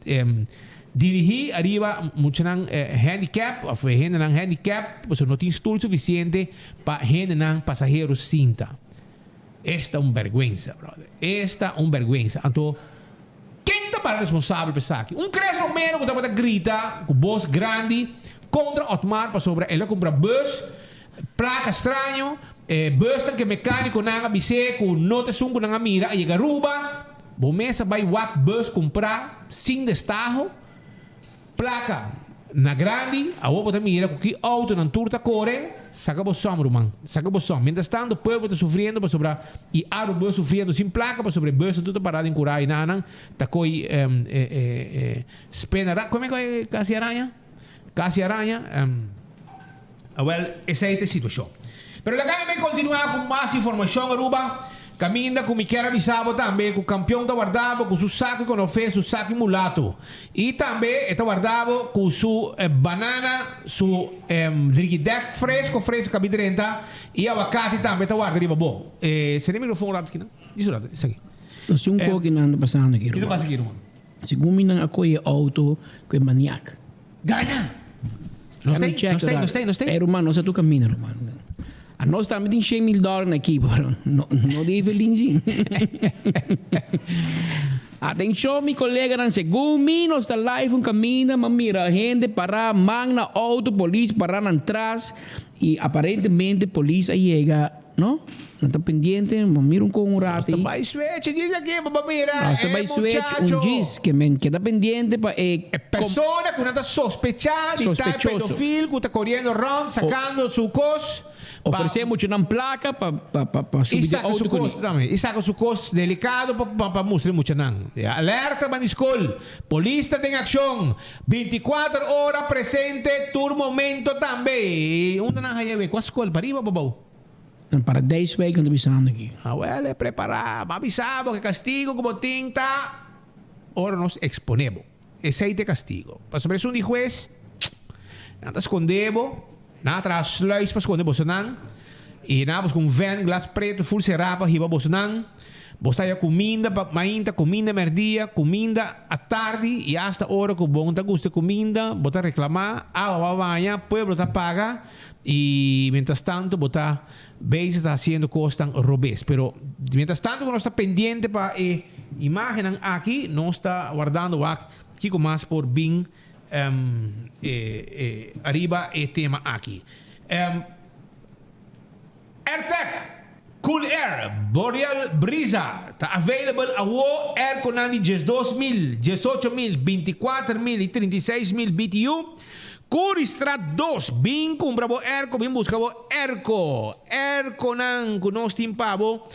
dirigi ariba muchanan handicap of hendenan handicap pasobra no tin stoel suficiente pa hendenan pasahero sinta. Esta un berguensa brother. Esta un berguensa. Anto ken ta para responsabel pa esaki? Un Chris Romero cu tabata grita cu bos grandi contra Otmar pasobra el a cumpra bus Placa straño, e busnan ku e mecaniconan a bis'é ku no ta esun ku nan a mira a yega Aruba. Bo mes a bai wak bus kumprá sin destaho. Placa na grandi, awor bo ta mira ku ki autonan tur ta kore. Saka bo som ruman, saka bo som. Mientras tanto pueblo ta sufriendo pasobra i Arubus sufriendo sin placa pasobra e busnan tur ta pará den kura i nanan ta koi spena ra, kome koi kasi araña? Kasi araña. Awel, esei ta e situashon. Pero laga mi kontinuá ku mas informashon, Aruba. Kaminda ku mi kier a bisa bo tambe ku kampion ta warda bo ku su saki konofé, su saki mulato. I tambe e ta warda bo ku su banana, su drigidèk fresko fresko kabi drenta i awakati tambe ta warda riba bo. Sende e mikrofon un rato aki nan. Djis un rato, esaki. Nos tin un koki nan ta pasando aki, Kiko ta ruman. pasa aki, ruman? Segun mi nan a kohe e auto ku e maniak. Gana! Nos Dame tei, check nos tei, dat. nos tei, nos tei. Ey ruman, nos a tur camina ruman. A nos tambe tin shen mil dollar na ekipo, pero no, no di Evelyn si. Atencion mi coleganan, segun mi nos ta live un caminda, m'a mira hende para man na auto, polis para nan tras y aparentemente polis a yega. No, nan ta pendiente, bo mira un con un rato Nos ta ahí. bai switch djis aki pa bo mira Nos ta e bai switch un muchacho. djis ke men keda pendiente pa e E persona ku nan ta sospecha di ta e Sospechoso. pedofil ku ta koriendo rond sakando su kos pa Ofresé muchanan plaka pa pa pa pa I subi den saka auto su kuné. kos tambe. I saka su kos delikado pa pa pa mustra e muchanan. Ya, alerta ban di skol. Polis ta den akshon. 24 ora presente tur momento tambe. I unda nan haya we? Kua skol? Pariba o pabou? Na Paradijswijk nan ta bisando aki. Awel e prepará. Bo a bisa bo ke kastigo ku bo tin ta ora nos eksponé bo. Esei ta e kastigo. Pasobra esun di hues, nan ta skonde bo, nan a traha sluis pa skonde bosonan, i nan a buska un vèn glas pretu ful será pa hiba bosonan. Bo ta haya kuminda pa mainta, kuminda mèrdia, kuminda atardi, i asta ora ku bo no ta gusta e kuminda, bo ta reklamá, awa bo a baña, pueblo ta paga, i mientras tanto bo ta bezig ta hasiendo kosnan robes. Pero mientras tanto ku nos ta pendiente pa e imágennan aki, nos ta wardando wak kiko mas por bin ariba e tema aki. Airtec, Cool Air, Boreal Brisa ta available awo airconan di 12 mil, 18 mil, 24 mil y 36 mil BTU. Curistraat 2, bin cumpra bo airco, bin busca bo airco. Airconan cu nos tin pa bo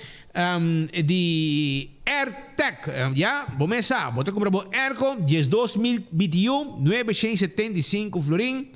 di Airtec, ya, bo mes sa, bo ta cumpra bo airco, 12 mil BTU, 975 florin.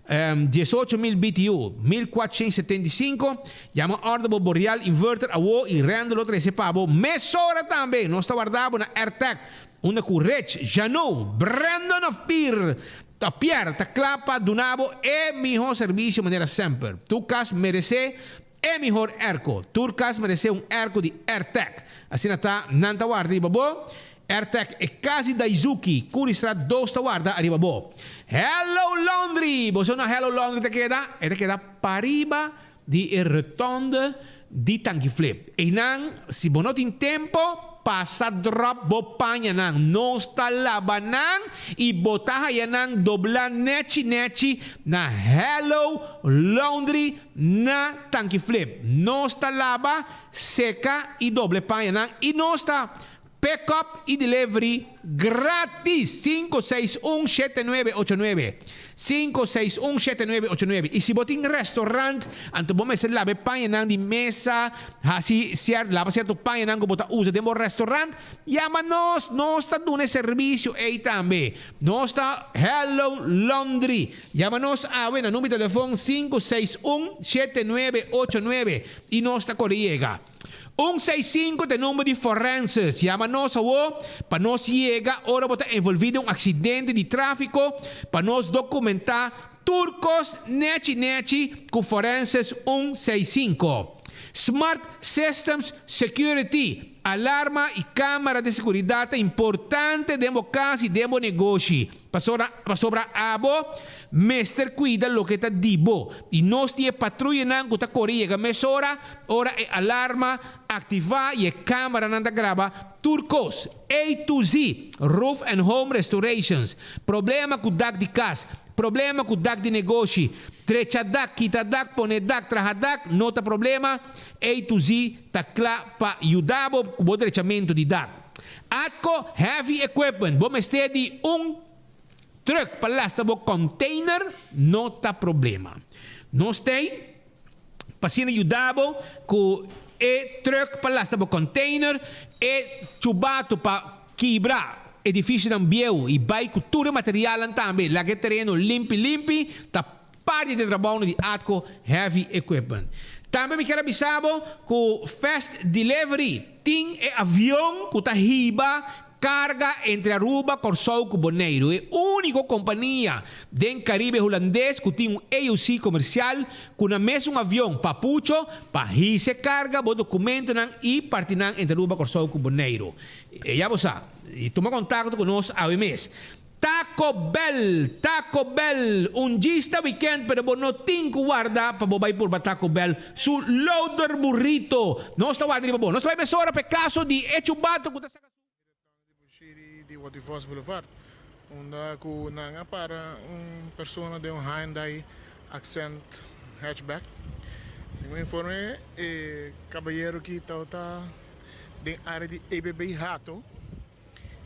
18 mil BTU, 1475. Yama order bo Boreal Inverter awo y Randall lo trece pa bo mesora tambe. Nos ta warda bo na Airtec, unda cu Rich, Jano, Brandon of Pier, ta Pierre ta cla pa duna bo e miho servicio manera semper. Tu cas merece. E mihor airco. Tur cas merece un airco di Airtec. Asina ta, nan ta warda riba bo. Airtec e cas di Daizuki, Curiestraat dos ta warda ariba bo. Hello Laundry! Bo sa na Hello Laundry ta keda? E ta keda pariba di e rotonde di Tanki Flip. Einan, si bo no tin tempo, pasa drop bo pañanan. Nos ta laba nan y bo ta haya nan dobla nechi nechi na Hello Laundry na Tanki Flip. Nos ta laba, seca y doble pañanan y nos ta Pick up y delivery gratis! 561 7989 561 7989 Y si bo tin restaurant, anto bo mester laba e pañanan di mesa, haci cier, laba cierto pañanan cu bo ta usa den bo restaurant, yama nos, nos ta duna e servicio ey tambe. Nos ta Hello Laundry. Yama nos awe na number di telefon 561 7989 y nos ta core yega. Un seis sinku ta e number di forenses. Yama nos awo pa nos yega ora bo ta envolvi den un aksidente di trafiko pa nos dokumentá tur kos nechi nechi ku forenses un seis sinku. Smart Systems Security, Alarma i kamera di seguridat ta importante den bo kas i den bo negoshi. Pasobra pasobra abo mester cuida loke ta di bo, y nos tin e patruyenan cu ta core yega mesora ora e alarma activa y e cameranan ta graba tur cos. A to Z, Roof and Home Restorations, Problema cu dak di cas, problema cu dak di negoshi, drecha dak, kita dak, pone dak, traha dak, no ta problema, A to Z ta cla pa yuda bo cu bo drechamento di dak. Atco Heavy Equipment, bo mester di un truck pa lasta bo container? No ta problema. Nos t'ey pa asina yuda bo cu e truck pa lasta bo container, e chubato pa kibra edificionan bieu y bay cu tur e materialnan tambe, laga e tereno limpi limpi, ta Parti di e trabounan di Atco Heavy Equipment. Tambe mi kier a bisa bo ku Fast Delivery tin e avion ku ta hiba karga entre Aruba, Kòrsou ku Boneiru. E úniko kompania den Karibe Hulandes ku tin un AOC komersial ku na mesun avion papucho pa hisa e karga, bo dokumentonan i partinan entre Aruba, Kòrsou ku Boneiru. Ya bo sa. Tuma kontakto ku nos awe mes. Taco Bell, Taco Bell, un djista weekend pero bo no tin cu warda pa bo bay purba Taco Bell su loader burrito. Nos ta warda riba bo. Nos ta bay mesora pa e caso di e chubato cu ta saca su. Bushiri di Waterfalls Boulevard, unda cu nan a para un persona den un Hyundai Accent hatchback. Segun informe, e cabayero aki tabata den area di EBB Hato.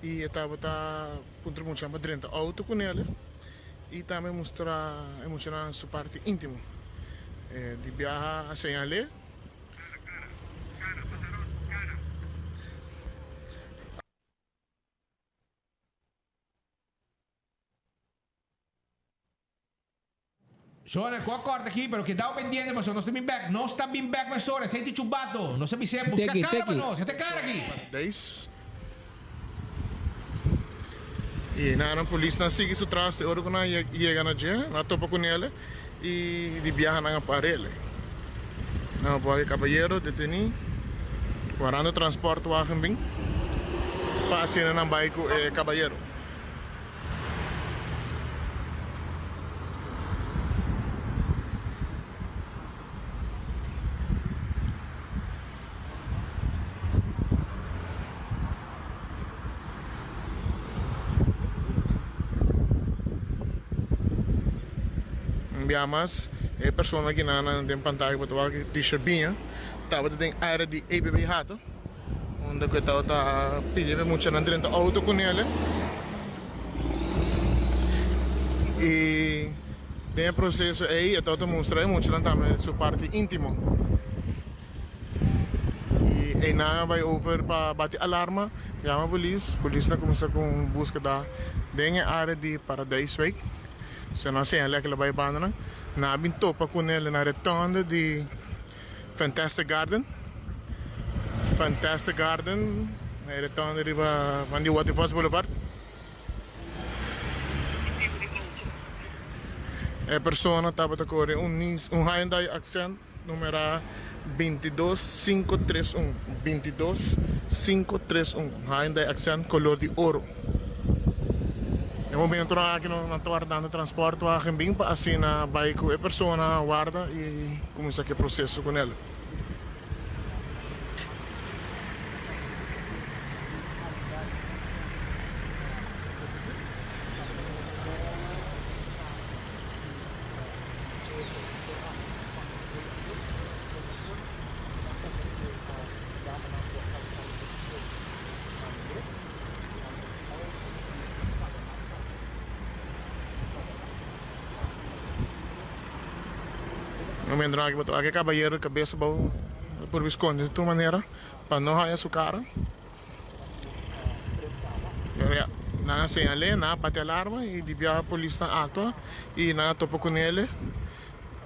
y e tabata puntra muchanan pa drenta auto cu nele y tambe mustra e muchanan su parti intimo. Di biaha a señal'e. Shona, cu a corta aki, pero kedao pendiente pasobra nos ta bin bek. Nos ta bin bek mesora. Esey ta chubato. Nos a bis'é busca Teki, cara pa teki. nos. E ta cara aki. Paradijs. Y nan polisnan sigui su tras te ora cu nan yega na dje, nan a topa cu nele y di biaha nan a parele. Nan a por e cabayero deteni warando transportwagen bin pa asina nan bay cu e cabayero. Un bia mas e persona ki nan den pantaya ku bo ta wak t-shirt biña tabata den area di ABB Hato. Unda ku e tabata pidi pa e muchanan drenta outo ku nele. I den e proseso ei e tabata mustra e muchanan tambe su parti íntimo. I einan a bai over pa bati alarma, yama polis. Polisnan kuminsá ku un búskeda den e área di Paradijswijk. So nan señal'é ku el a bai bandanan. Nan a bin topa ku nele na rotonde di. Fantastic Garden Fantastic Garden na e rotonde riba van di Waterfalls Boulevard. E persona tabata kore un Nis un Hyundai Accent. numera bintidos sinku tres un, bintidos sinku tres un, Hyundai Accent color di oro. E momentonan aki nan ta wardando transportwagen bin pa asina bai cu e persona warda y cuminsa cu e proceso cu nel. No mientras aki bo ta wak e kabayero kabes abou a purba skonde di tur manera pa no haya su kara. Pero ya, nan a señal'é, nan a bati alarma y di biaha polisnan actua y nan a topa cu nele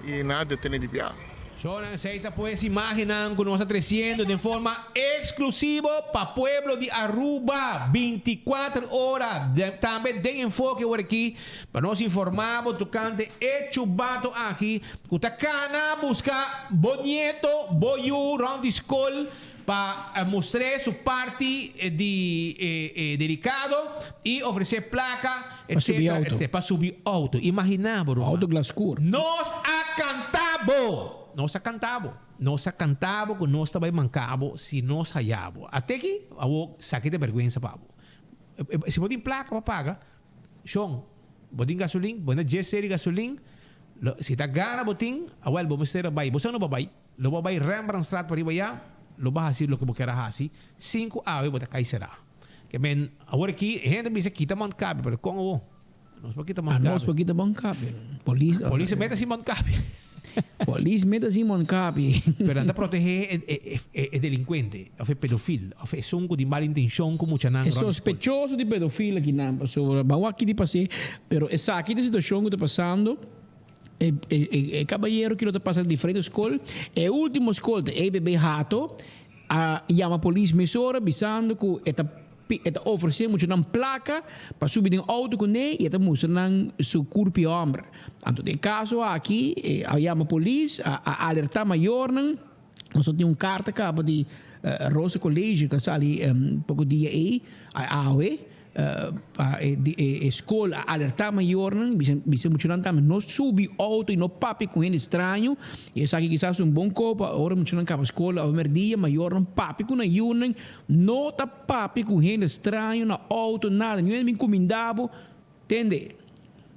y nan a detene di biaha. Shownan esey ta pues imagennan cu nos ta treciendo den forma exclusivo pa pueblo di Aruba binticuater ora tambe den Enfoke ora aki pa nos informa bo tocante e chubato aki cu ta cana busca bo nieto, bo yu rond di scol pa mustr'é su parti di e delicado y ofrecé placa, Pa subi etcetera, auto. etcetera, pa subi auto. Imaginá bo, ruman. Auto glas scur. Nos a cantá bo! Nos a cantá bo. Nos a cantá bo cu nos ta bay mancá bo si nos haya bo. Ate ki awor saki ta berguensa pa bo. Si bo tin placa pa paga, shon, bo tin gasolin, bo na djes seri gasolin, lo, si ta gana bo tin, awel bo mester a bay. Bo sa no bo bay. Lo bo bai Rembrandtstraat pariba ya, lo bo hasi loke bo kier a hasi, sin ku awe bo ta kai será. Ke men, awor aki e hende bisa kita mondkapje, pero kon awor? Nos por kita Ah, nos mondkapje. por kita mondkapje. Polis. Polis meta sin mondkapje. Polis meta sin mondkapje. Pero nan ta protehé e, e, e, e delinkuente, òf e pedofil, òf esun ku tin mal intenshon ku muchanan E rònt di skol. sospechoso di pedofil akinan, pasobra ban wak kiti pas'é, pero esaki ta e situashon ku ta pasando. E, e, e cabayero ki lo ta pasa diferente school. E ultimo school ta EBB Hato. A yama polis mesora bisando cu e ta e ta ofrece muchanan placa pa subi den auto cune y e ta mustra nan su curpi homber. Anto den caso aki e a yama polis a a alerta mayornan. Nos a tin un carta caba di Rosa College cu a sali poco dia ey awe. Pa e skol a alertá mayornan, bisa bisa muchanan tambe no subi outo i no papia ku hende straño. I esaki kisas un bon ko pa ora muchanan kaba skol òf mèrdia mayornan papia ku nan yunan, no ta papia ku hende straño na outo nada, niun hende bin kumindá bo, tende.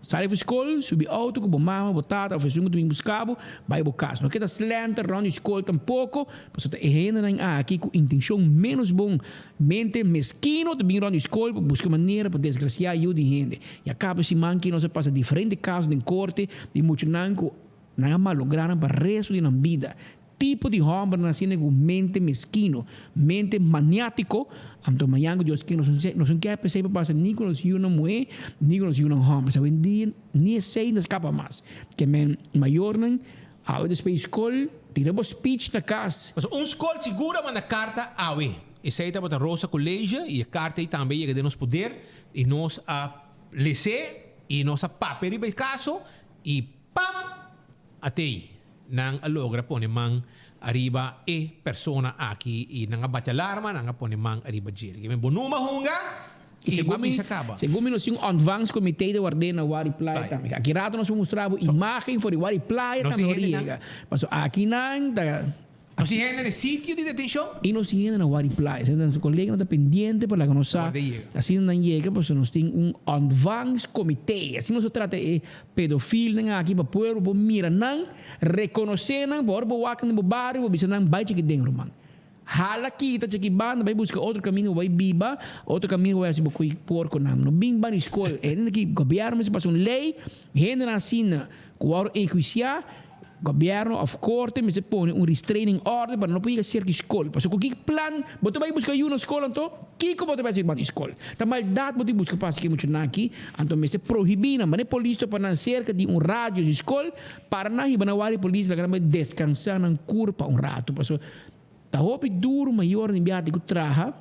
Sali for skol, subi outo ku bo mama, bo tata of esun ku ta bin buska bo, bai bo kas. No keda slenter rond di skol tampoko, pasobra ta e hendenan aki ku intenshon ménos bon, mente meskino ta bin rond di skol pa buska manera pa desgrasiá yu di hende. I a kaba siman ki nos a pasa diferente kaso den korte di muchanan ku nan a malográ nan pa resto di nan bida. Tipo di hòmbernan asina ku mente meskino, mente maniátiko, anto mañan ku Dios ke nos nos no ke p'esei pa pasa ni ku nos yunan muhé ni ku nos yunan hòmber. Sa awendia ni esei no skapa mas. Ke men mayornan awe despues di skol tira bo speech na kas. Pasobra un skol sigur a manda karta awe. Esei tabata Rosa College i e karta ei tambe a yega den nos poder i nos a les'é i nos a papia riba e kaso i pam! Atei, nan a logra pone man ariba e persona aki i nan a bati alarma, nan a pone man ariba dje. Ke men bo numa hunga I i segun bo mi, bisa kaba. segun mi nos tin un ontvangstcomité ta ward'é na Wari Playa tambe. Aki rato nos por mustra bo imagen for di Wari Playa Nos tambe tin ora hendenan. yega. Pasobra akinan ta. Nos tin hende na e sitio di detenshon? I nos tin hende na Wari Playa. Asina nos koleganan ta pendiente pa laga nos sa. Ora yega. Asina nan yega pasobra nos tin un ontvangstcomité. Asina nos ta trata e pedofilnan aki pa pueblo por mira nan, rekonosé nan, pa ora bo wak nan den bo bario bo bisa nan bai cheki den ruman. Hala kita cheki banda bai buska otro kaminda bo bai biba, otro kaminda bo bai hasi bo koe porkonan. No bin ban di skol. Hende aki gobièrnu mester pasa un lei, hendenan asina ku wòrdu enhuisiá, Gobierno of corte mester pone un restraining order pa no por yega cerca di scol. Pasobra cu ki plan bo ta bay busca yu na scol anto? Kico bo ta bay haci banda di scol? Ta maldad bo tin busca pa haci cu e muchanan aki? Anto mester prohibi nan. Manda e polis topa nan cerca di un radio di scol para nan hiba nan wak di polis laga nan bay descansa nan curpa un rato. Pasobra ta hopi duro mayornan di biaha tin cu traha.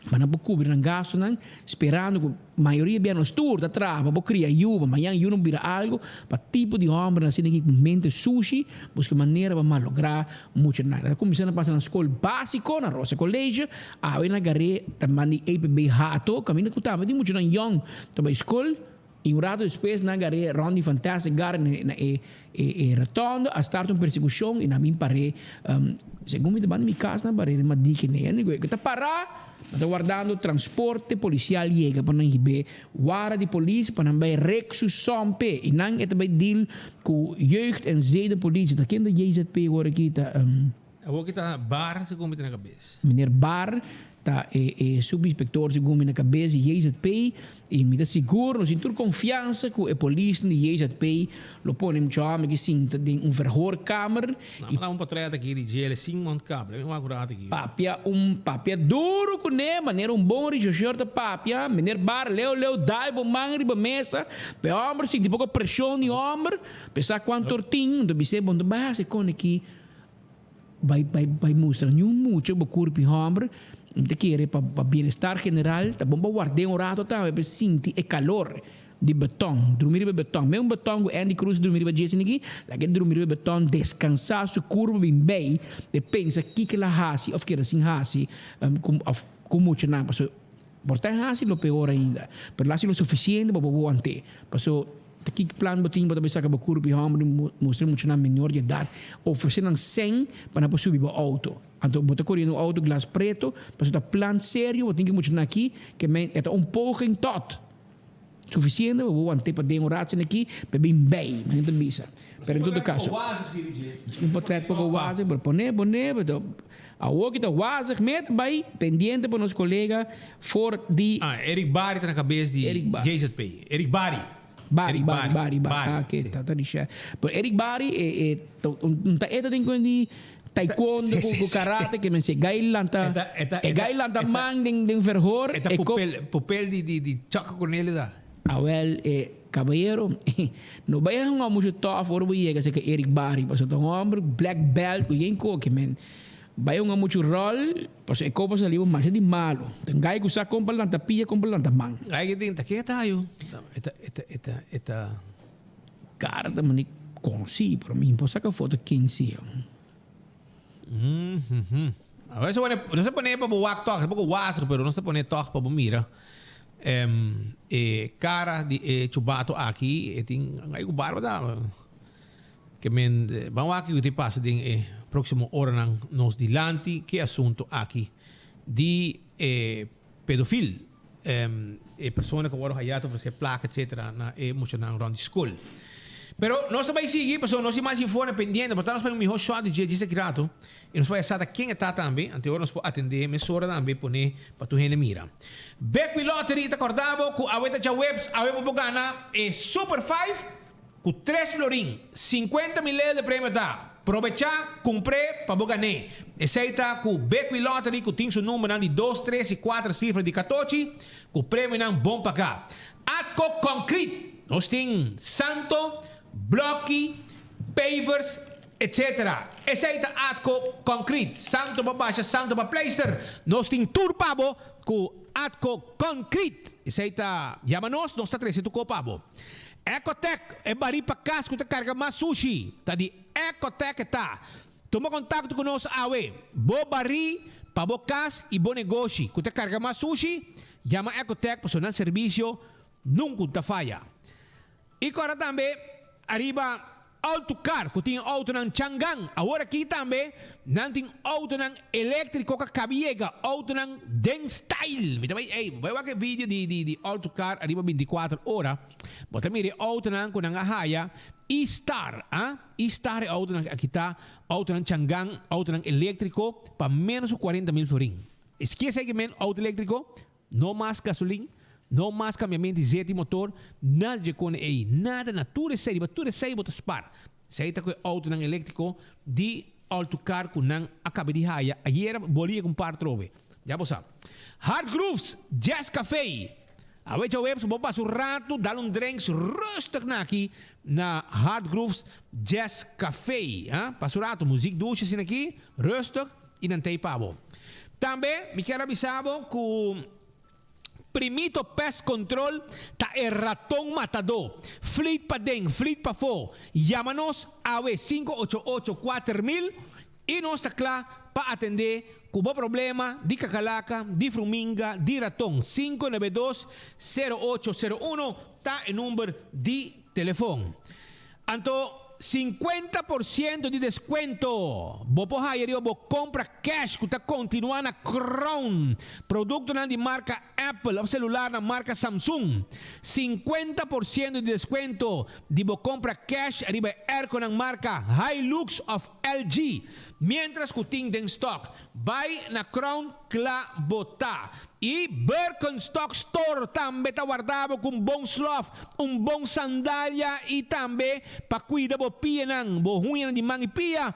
Pa nan por cubri nan gastonan, sperando cu mayoria bia nos tur ta traha pa por cria yu, pa mañan yu no bira algo, pa tipo di hombernan asina ki cu mente sushi, busca manera pa malogra muchanan. Nan ta cuminsa na pasa nan scol basico na Rosa College, awe nan agar'é ta manda di EPB Hato, caminda cu tambe tin muchanan yong ta bay scol, y un rato despues nan agar'é rond di Fantastic Garden na e e rotonde, a start un persecucion y nan bin par'é, segun mi ta banda mi cas nan par'é riba diki ne, anyway, cu ta para, nan ta wardando transporte policial yega pa nan hib'é wara di polis pa nan bay rek su sompe y nan e ta bay deal cu jeugd en zedenpolitie, ta ken ta JZP awor aki ta. Awor ki ta Bar segun mi ta na kabes. Meneer Bar ta e e subinspector segun mi na kabes di JZP y mi ta sigur, nos tin tur confiansa cu e polisnan di JZP lo pone mucha homber ki sinta den un verhoorkamer y. Nan un portret aki di djele sin mondkap, lei mi wak un rato aki. Papia un papia duro cune, manera un bon rechercheur ta papia, meneer Bar leu leu dal bo man riba mesa pa e homber sinti poco presion di homber, p'e sa cuanto tin, ta bis'e bo no ta bay haci con aki. Bai bai bai mustra niun mucha bo kurpi hòmber, mi ta kere pa pa bienestar general ta bon pa ward'é un rato tambe pa e sinti e kalor di beton, drumi riba e beton. Men un beton ku Andy Cruz drumi riba dje esaki, laga e drumi riba e beton, deskansá su kurpa bin bei pa e pensa kiko el a hasi òf keda sin hasi ku òf ku muchanan. Pasobra por ta hasi lo peor ainda, pero el a hasi lo sufisiente pa bo want'é. Pasobra. Ta ki plan bo tin bo ta bay saka bo kurp i hòmber di mustra muchanan menor di edat ofresé nan sèn pa nan por subi bo outo? Anto bo ta koriendo un outo glas preto pasobra ta plan serio bo tin ki muchanan aki ke men e ta un poging tot sufisiente pa bo want'é paden un rato aki pa e bin bay manera ta bisa pero en todo kaso un potret poko wazig pero pone pone awor ki ta wazig met bay pendiente pa nos kolega For di. Ah, Eric Barry ta na kabes di Eric Barry. JZP. Eric Barry. Barry, Eric Barry, Barry, Barry. Ah, oké, ta ta di shè. Pero Eric Barry e e ta un ta e ta den kon di taekwondo Sí, ku sí, ku sí. karate ke men si e gai lanta E ta e ta e e ta gai lanta e ta man den den verhoor e ta e kop pupel pupel di di di Chuck Cornelio ta. Awel e kabayero no bai hunga muchu tòf ora bo yega serka Eric Barry pasobra ta un hòmber black belt ku yen koki men. Bai hunga muchu ròl. Pasobra e kopa sali bo masha di malu. Ta gai ku sa kon pa lanta pia, kon pa lanta man. Gai ki tin ta ke ta ayu? E ta, e ta, e ta, e ta. Kara ta mane konosí, pero mi por saka foto ken si. Mm-hmm. A ver, nos ta pone pa bo wak tòg, ta poko wazig, pero nos ta pone tòg pa bo mira. E kara di e chubato aki, e tin gai ku barba ta. Ke men ban wak kiko ta pasa den e proximo oranan nos dilanti ke asunto aki di e pedofil, e persona ku a wòrdu haya ta ofresé plaka etcetera na e muchanan rònt di skol. Pero nos ta bai sigui pasobra nos tin mas informe pendiente, por ta nos pone un mihó shot di dje djis aki rato i nos por sa ta ken e ta tambe, anto e ora nos por atendé mesora tambe pone pa tur hende mira. Bekwin Lottery ta kòrda bo ku awe ta djaweps, awe bo por gana e Super Five. Ku tres florin, sinkuenta mil lel de premio ta. Probechá, kumpr'é pa bo gan'é. Esei ta ku Bekwin Lottery ku tin su numbernan di dos, tres i kuater sifra di katochi, ku premionan bon pagá. Atco Concrete, Nos tin santo, blòki, pavers, etc. Esei ta Atco Concrete. Santo pa basha, santo pa pleister. Nos tin tur pa bo ku Atco Concrete. Esei ta, yama nos, nos ta trese tur ko pa bo. Ecotec, e barí pa kas ku ta karga mas sushi, ta di Ecotec e ta. Tuma kontakto ku nos awe. Bo barí pa bo kas i bo negoshi ku ta karga mas sushi, yama Ecotec pasobra nan servisio nunku ta faya. I kòrda tambe ariba Autocar ku tin outonan Changan. Awor aki tambe nan tin outonan eléktriko ka kabi yega, outonan den style. Mi ta bai, ey, bai wak e video di di di Autocar ariba bintikuater ora. Bo ta mira e outonan ku nan a haya E-Star, ah, E-Star e outonan aki ta, outonan Changan, outonan eléktriko pa ménos ku kuarenta mil florin. Eskia esei men outo eléktriko? No mas gasolin, no mas cambiamento di zet di motor, nada dje cone ey, nada na tur esey, riba tur esey bo ta spar. Esey ta cu e autonan electrico di Altucar cu nan a caba di haya ayera, boli e cu un par trove. Ya bo sa. Hard Grooves Jazz Café. Awe djaweps bo pasa un rato dal un drinks rustig na aki na Hard Grooves Jazz Café. Ha, pasa un rato, muziek dushi asina aki, rustig y nan tey pa bo. Tambe mi kier a bisa bo ku Primito Pest Control ta e raton matadó. Fleet paden, fleet pafó. Yama nos awe 588 4000 i nos ta kla pa atendé ku bo problema di kakalaka, di fruminga, di raton. 592 0801 ta e number di telefon. Anto 50% di descuento bo por haya riba bo compra cash cu ta continua na Crown. Productonan di marca Apple of celularnan marca Samsung. 50% di descuento di bo compra cash riba e airconan marca Hilux of LG. Mientras cu tin den stock. Bay na Crown cla bo ta. Y Birkenstock Store tambe ta warda bo cu un bon slof, un bon sandalia y tambe pa cuida bo pianan, bo huñanan di man y pia.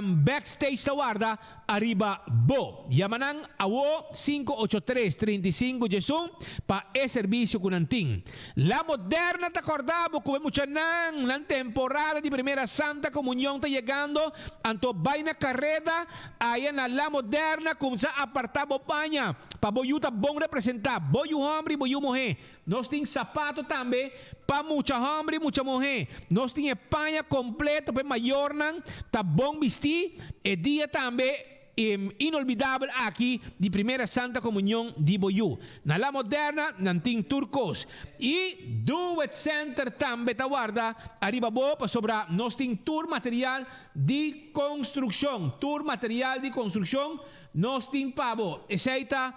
Backstage ta warda ariba bo. Yama nan awo 583 35 diesun pa e servicio cu nan tin. La Moderna ta corda bo cu e muchanan nan temporada di Primera Santa Comunion ta yegando, anto bay na careda Aya na La Moderna kumsa apartá bo paña pa bo yu ta bon representá, bo yu hòmber i bo yu muhé. Nos tin sapato tambe pa mucha hòmber i mucha muhé. Nos tin e paña kompleto pa e mayornan ta bon bistí e dia tambe inolvidabel aki di Primera Santa Komunion di bo yu. Na La Moderna nan tin tur kos. I Do It Center tambe ta warda ariba bo pasobra nos tin tur material Di konstrukshon, tur material di konstrukshon nos tin pa bo. Esei ta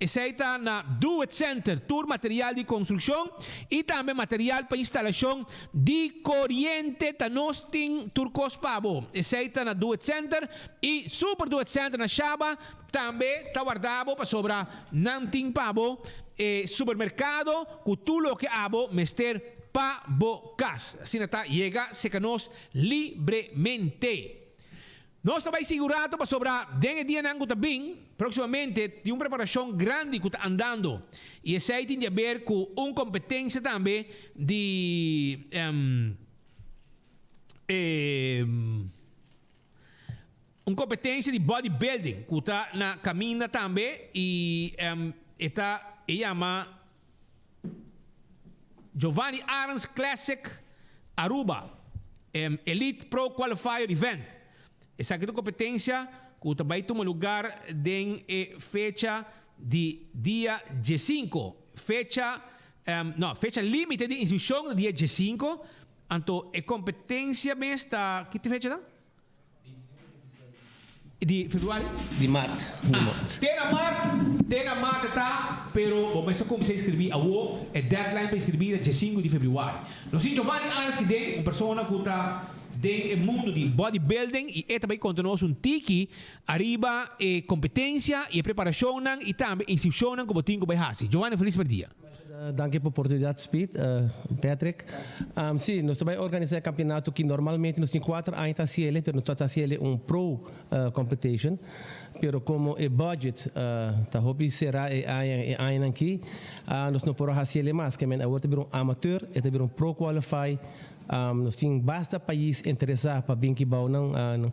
esei ta na Do It Center, tur material di konstrukshon i tambe material pa instalashon di koriente ta nos tin tur kos pa bo. Esei ta na Do It Center i Super Do It Center na Shaba tambe ta warda bo pasobra nan tin pa bo e supermerkado ku tur loke abo mester pa bo kas. Asina ta yega seka nos libremente. Nos ta bai sigui un rato pasobra den e dianan ku ta bin, próksimamente, tin un preparashon grandi ku ta andando. I esei tin di aber ku un kompetensia tambe di e un kompetensia di bodybuilding ku ta na kaminda tambe i e ta e yama Giovanni Arends Classic Aruba Elite Pro Qualifier Event. Esaki ta un competencia cu ta bay tuma lugar den e fecha di dia diesinco. Fecha, no, fecha limite di inscripcion ta dia diesinco, anto e competencia mes ta, ki fecha ta? Di februari? Di mart. Ah, te na mart, te na mart e ta, pero bo mester cuminsa inscribi awo, e deadline pa inscribi ta diesinco di februari. Nos tin Giovanni Arends ki den, un persona cu ta den e mundo di bodybuilding y e ta bay conta nos un tiki ariba e competencia y e preparacionnan y tambe inscripcionnan cu bo tin cu bay haci. Giovanni, feliz merdia. Danki pa oportunidat Speed, Patrick. Si, nos ta bai organisa e kampionato ki normalmente nos tin kuater aña ta hasi el'e, pero nos ta hasi el'e un pro competition. Pero komo e budget ta hopi será e aña e añanan ki, nos no por a hasi el'e mas. Ke men awor ta bira un amateur, e ta bira un pro qualify. Nos tin basta pais interesá pa bin ki bou nan,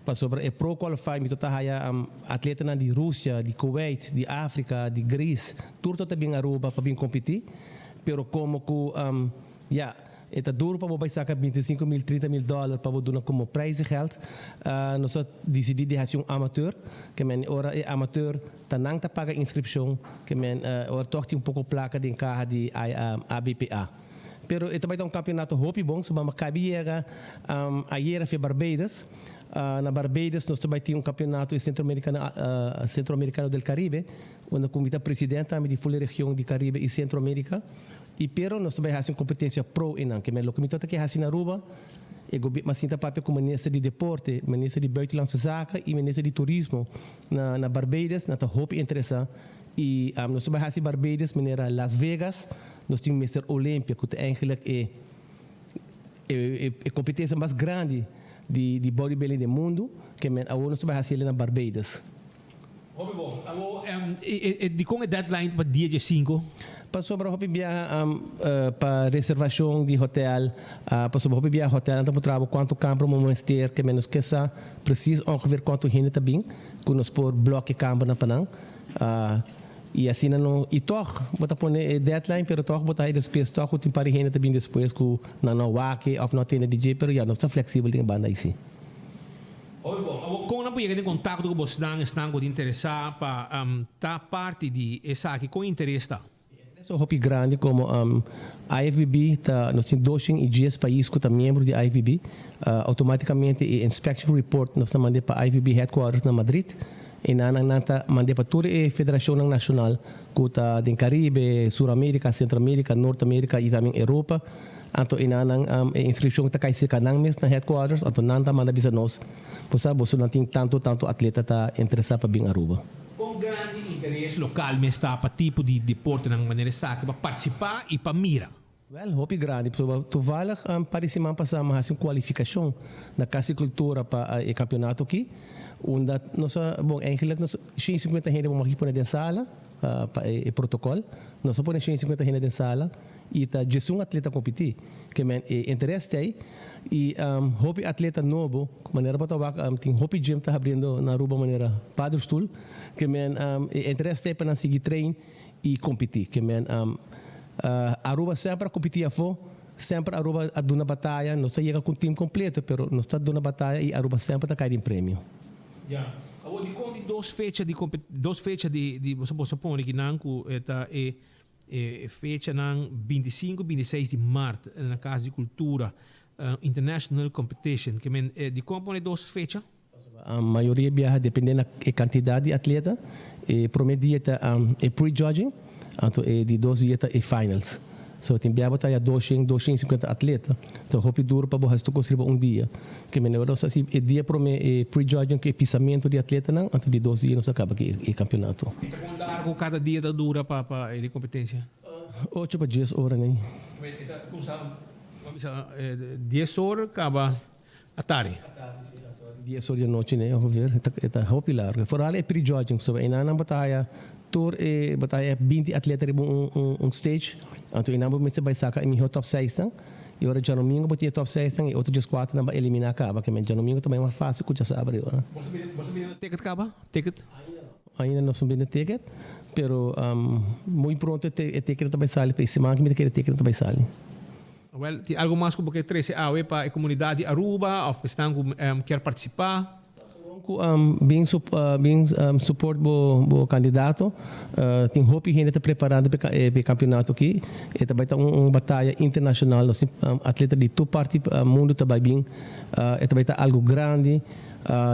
pasobra e pro qualify mi ta haya atletanan di Rusia, di Kuwait, di Afrika, di Greece. Tur ta ta bin Aruba pa bin competi, pero como cu ya, e ta duro pa bo bay saca 25 mil, 30 mil dollar pa bo duna como prijzengeld, nos a dicidi di haci un amateur, ke men ora e amateur ta nan ta paga inscripcion, ke men ora toch tin un poco placa den caha di ABPA. Pero e ta bay ta un campeonato hopi bon, so bamba cabi yega ayera fe Barbados, na Barbados nos ta bay tin un campeonato e Centroamericano, Centroamericano del Caribe, Unda cu mi ta president tambe di full region di Caribe y Centro America y pero nos ta bay haci un competencia pro eynan. Ke men loke mi ta ke haci na Aruba e gobi mas sinta papia cu minister di deporte, minister di buitenlandse zaken y minister di turismo na na Barbados nan ta hopi interesa y nos ta bay haci Barbados manera Las Vegas nos tin Mister Olympia cu ta eigenlijk e e e competencia mas grandi di di bodybuilding den mundo ke men awor nos ta bay haci el na Barbados. Hopi bon. Awo, dikon e deadline pa dia diesinco? Pasobra hopi biaha pa reservacion di hotel, pasobra hopi biaha hotelnan ta puntra bo cuanto camber bo mester, ke menos ke sa precies ongeveer cuanto hende ta bin cu nos por blok e cambernan pa nan. Y asina no, y tog bo ta pone e deadline pero tog bo ta hay despues tog cu tin par di hende ta bin despues cu nan no wak of no tende di dje pero ya nos ta flexibel den e banda ayi si. Hopi bon. Awor kon nan por yega den kontakto ku bosnan, esnan ku ta interesá pa ta parti di esaki? Kon interes ta? E interes ta hopi grandi komo IFBB ta nos tin doshen i dies pais ku ta miembro di IFBB. Outomátikamente e inspection report nos ta mand'é pa IFBB headquarters na Madrid. E nan nan ta mand'é pa tur e federashonnan nashonal ku ta den Karibe, Sur Amerika, Sentro Amerika, Nort Amerika i tambe Europa. Anto e nan nan e inscripcion ta cay cerca nan mes na headquarters, anto nan ta manda bisa nos, bo sa boso nan tin tanto tanto atleta ta interesa pa bin Aruba. Con grandi interes local mes ta pa tipo di deportenan manera esaki pa participa y pa mira? Wel, hopi grandi, pasobra toevallig un par di siman pasa mi a haci un cualificacion na Cas di Cultura pa e campeonato aki, unda nos a, bon, eigenlijk nos 150 hende bo mag pone den sala pa e protocol, nos a pone 150 hende den sala, I ta djesun atleta kompetí. Ke men e interes ta ei. I hopi atleta nobo, manera bo ta wak tin hopi gym ta habriendo na Aruba manera Padrestoel. Ke men e interes ta ei pa nan sigui train i kompetí. Ke men Aruba semper a kompetí afó, semper Aruba a duna bataya. Nos ta yega ku un team kompleto pero nos ta duna bataya i Aruba semper ta kai den premio. Ya. Awor dikon di dos fecha di dos fecha di di boso a pone kinan ku ta e E fechanan bintisinku i bintiseis di mart na Kas di Kultura, International Competition. Ke men dikon pone dos fecha? Pasobra mayoria biaha depende na e kantidat di atleta. E prome dia ta e pre-judging, anto e di dos dia ta e finals. So tin biaha bo ta haya doshen, doshen i sinkuenta atleta. Ta hopi duro pa bo hasi tur kos riba un dia. Ke men nos hasi e dia prome e pre-judging ku e pisamentu di atletanan, anto di dos dia nos a kaba ku e kampeonato. I ta kon largu kada dia ta dura pa pa e kompetensia? Ocho pa dies ora nei. E ta kumsa bisa dies or kaba atardi? Atardi si, anto dies or di anochi nei ongeveer. E ta hopi largu. Foral e pre-judging pasobra einan nan bo ta haya tur e bo ta haya binti atleta riba un un stage, anto einan bo mester bai saka e miho top seisnan. I ora djadomingo bo tin e top seisnan i otro djeskuaternan bo a eliminá kaba. Ke men djadomingo ta bai mas fásil ku djasabra ora. Bo sa bini ticket kaba? Ticket? Ainda no sa bini ticket, pero muy pronto e ticket ta bai sali. Pa e siman ki mi ta kere e ticket ta bai sali. Awel, tin algo mas ku bo ke trese awe pa e komunidat di Aruba òf esnan ku kier partisipá? Ku bin bin support bo bo kandidato. Tin hopi hende ta preparando pa e kampionato aki. E ta bai ta un bataya internashonal. Nos tin atleta di tur parti mundu ta bai bin. E ta bai ta algu grandi.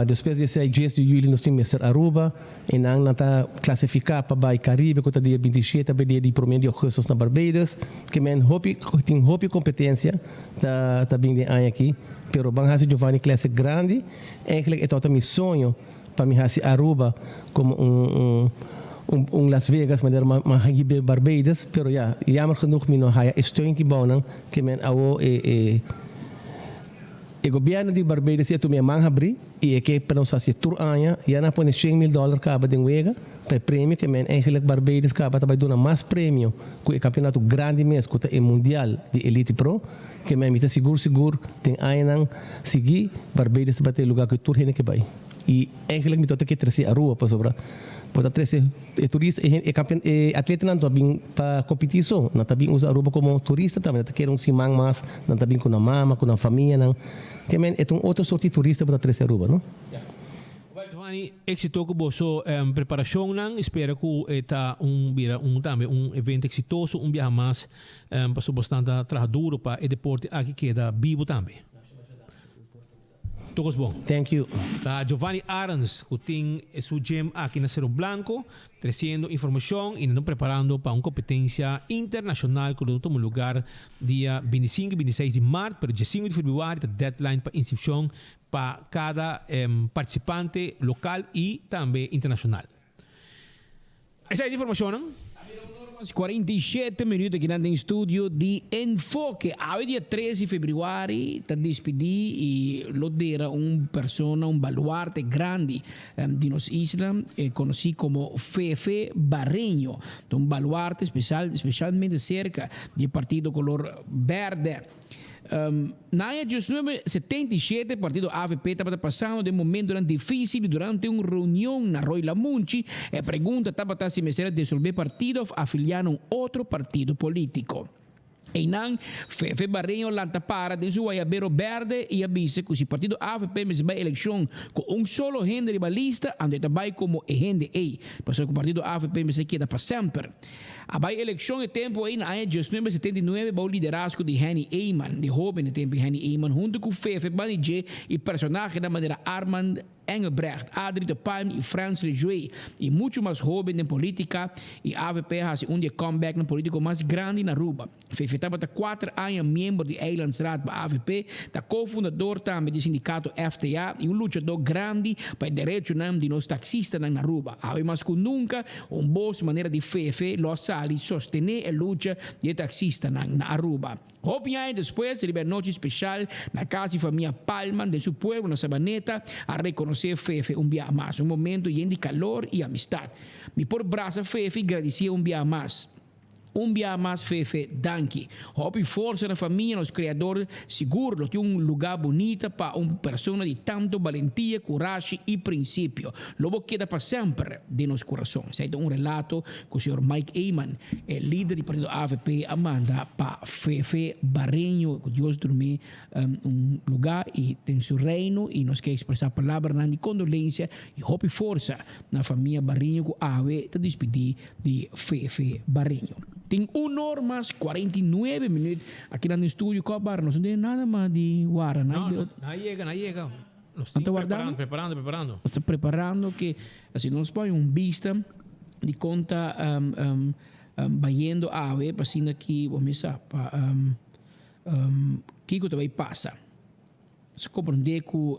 Despues di esei dies di yuli nos tin Mister Aruba. E nan nan ta klasifiká pa bai Karibe ku ta dia 27 pa dia di promé di ougùstùs na Barbados. Ke men hopi tin hopi kompetensia ta ta bin den aña aki. Pero ban hasi Giovanni Classic grandi. Eigenlijk e tabata mi soño pa mi hasi Aruba como un un un Las Vegas manera mi a hibe Barbados pero ya jammer genoeg mi no haya e steun ki bounan ke men awo e e e gobierno di Barbados si a tuma e man habri y e ke pa nos hasi tur aña ya nan a pone shen mil dollar kaba den wega pa e premio ke men eigenlijk Barbados kaba ta bai duna mas premio ku e campeonato grandi mes ku ta e mundial di Elite Pro. Ke men mi ta sigur sigur den añanan sigui Barbados ta bata e lugar ku tur hende ke bai. I eigenlijk mi tabata ke trese Aruba pasobra bo ta trese e turista e hende e kampeon e atletanan ta bin pa kompetí so nan ta bin usa Aruba komo turista tambe nan ta kere un siman mas nan ta bin ku nan mama ku nan famianan ke men e ta un otro sorti turista bo ta trese Aruba no. Well Giovanni, éxito ku boso preparashonnan, spera ku e ta un bira un tambe un evento eksitoso un biaha mas pasobra bosnan ta traha duro pa e deporte aki keda bibo tambe. Tur kos bon. Thank you. Ta Giovanni Arends ku tin su gym aki na Cerro Blanco tresiendo informashon i nan ta preparando pa un kompetensia internashonal ku lo tuma lugar dia 25 i 26 di mart pero 15 di februari ta deadline pa inskripshon pa kada partisipante lokal i tambe internashonal. Esei ta informashonnan. 47 minuut aki nan den studio di Enfoke. Awe dia 3 di februari ta despidi y lo dera un persona, un baluarte grandi di nos isla, conoci como Fefe Barreño. Ta un baluarte especial, especialmente cerca di e partido color berde. Na aña 1977 partido avp tabata pasando den momentonan dificil y durante un reunion na Roy Lamunchi e pregunta tabata si mester a disolve partido of afilia na un otro partido politico. Eynan Fefe Barreño lanta para den su wayabero berde y a bisa cu si partido avp mester bay eleccion cu un solo hende riba lista anto e ta bay como e hende ey pasobra cu partido avp mester keda pa semper. A bai elekshon e tempu ei na aña 1979 bou liderazgo di Henny Eman, di hoben e tempu Henny Eman huntu ku Fefe Banijé i personahenan manera Armand Engelbrecht, Adri de Palm i Frans Lejuey i muchu mas hoben den politika i avp a hasi un di e comebacknan politiko mas grandi na Aruba. Fefe tabata kuater aña miembro di Eilandsraad pa avp, ta kofundador tambe di sindikato FTA i un luchadó grandi pa e derechonan di nos taksistanan na Aruba. Awe mas ku nunka, un bos manera di Fefe lo a sali sostené e lucha di e taksistanan na Aruba. Hopi aña despues, riba e nochi speshal na kas di famia Palman den su pueblo na Sabaneta, a rekonosé Fefe un biaha mas. Un momento yen di kalor i amistat. Mi por brasa Fefe i gradisié un biaha mas. Un bia mas Fefe danki. Hopi forsa na famia nos creador sigur lo tin un luga bunita pa un persona di tanto balentia, curashi y principio. Lo bo keda pa semper den nos curason. Esai ta un relato cu señor Mike Eman, e lider di partido avp a manda pa Fefe Barreño. Cu Dios durmi un luga y den su reino y nos ke expresa palabranan di condolencia y hopi forsa na famia Barreño cu awe ta dispidi di Fefe Barreño. Tin un or mas 49 minuut aki nan den studio kop bar nos no tin nada mas di wara No, no, na yega, na yega. Nos tin preparando, preparando, preparando. Nos ta preparando ke asi nos pone un bista di kon ta bayendo awe pa asina ki bo mesa pa kiko ta bay pasa. Nos a comprende ku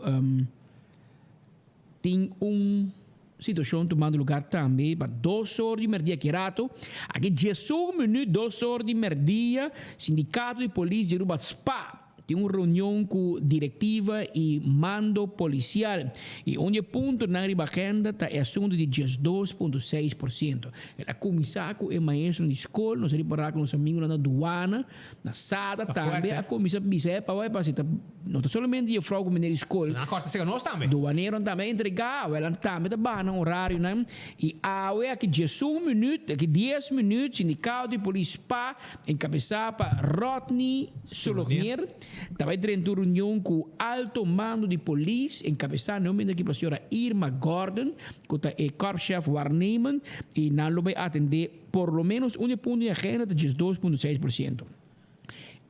Tin un situacion tumando lugar tambe pa dos or di merdia ki rato. Aki diesun minuut dos or di merdia sindicato di polis di Aruba spa tin un reunion cu directiva y mando policial y un di e puntonan riba agenda ta e asunto di 12.6%. El a cuminsa cu e maestronan di scol, nos a ripara cu nos amigonan na douane Na Sada tambe a cuminsa bisa e pa pa si ta no ta solamente juffrouw cu meneer di school. Nan a corta seca nos tambe. Duaneronan tambe a entrega, awe nan tambe ta baha nan horarionan y awe aki diesun minuut, aki dies minuut sindicato di polis spa encabeza pa Rodney Solognier ta bay drenta un reunion cu alto mando di polis encabeza no minder ki pa señora Irma Gordon cu ta e korpschef waarnemend y nan lo bay atende Por lo menos un e punto di agenda ta 12.6%.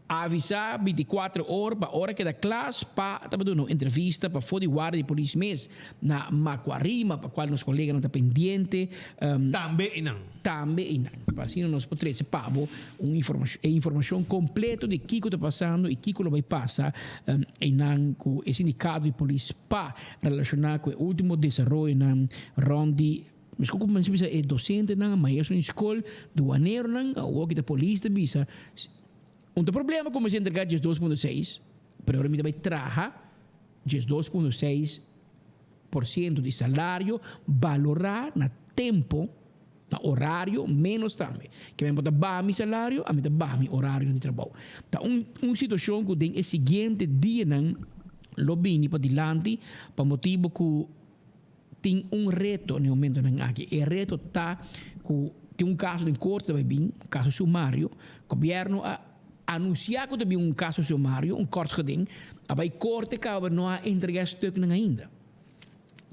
Avisa 24 or pa ora keda kla spa ta duna un entrevista pafó di warda di polis mes na Macuarima pa cual nos coleganan ta pendiente. Tambe einan. Tambe einan. Pa asina nos por trece pa bo un e informacion completo di kico ta pasando y kico lo bay pasa einan cu e sindicato di polis spa relaciona cu e ultimo desaroyonan rond di Mesco cu mester bisa e docentenan, maestronan di scol, duaneronan, awor ki ta polis ta bisa, un ta problema cu mester entrega 12.6, pero ora mi ta bay traha 12.6% di salario balora na tempo, na horario, menos tambe. Ke men por ta baha mi salario, ami ta baha mi horario di trabou. Ta un un situacion cu den e siguiente dianan lo bini padilanti pa motibo cu Tin un reto na e momentonan aki. E reto ta ku tin un kaso den korte ta bai bin, un kaso sumario. Gobièrnu a anunsiá ku ta bin un kaso sumario, un kort geding. A bai korte kaba no a entregá e stuknan ainda.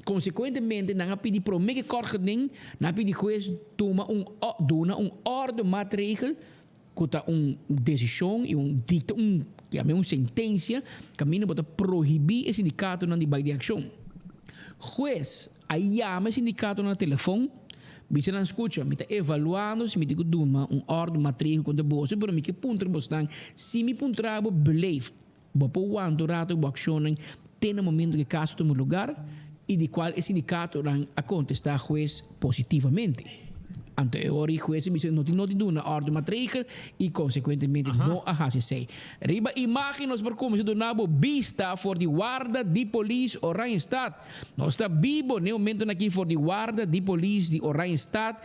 Konsekuentemente nan a pidi promé ku e kort geding, nan a pidi hues tuma un duna un òrdemaatregel ku ta un desishon i un dikta un yam'é un sentensia kaminda bo ta prohibí e sindikatonan di bai den akshon. Hues a yama e sindikatonan na telefon, bisa nan skucha mi ta evaluando si mi tin ku duna un òrdu matrigu kontra boso pero mi ke puntra bosnan si mi puntra bo beleefd bo por wanta un rato bo akshonnan te na momento ku e kaso tuma lugar i di kual e sindikatonan a kontestá hues positivamente. Anto e ora e hues a bisa no tin noti duna ordu matregel y consecuentemente no a haci esey. Riba imagen nos por cuminsa duna bo bista for di warda di polis Oranjestad. Nos ta bibo n'e momentonan aki for di warda di polis di Oranjestad,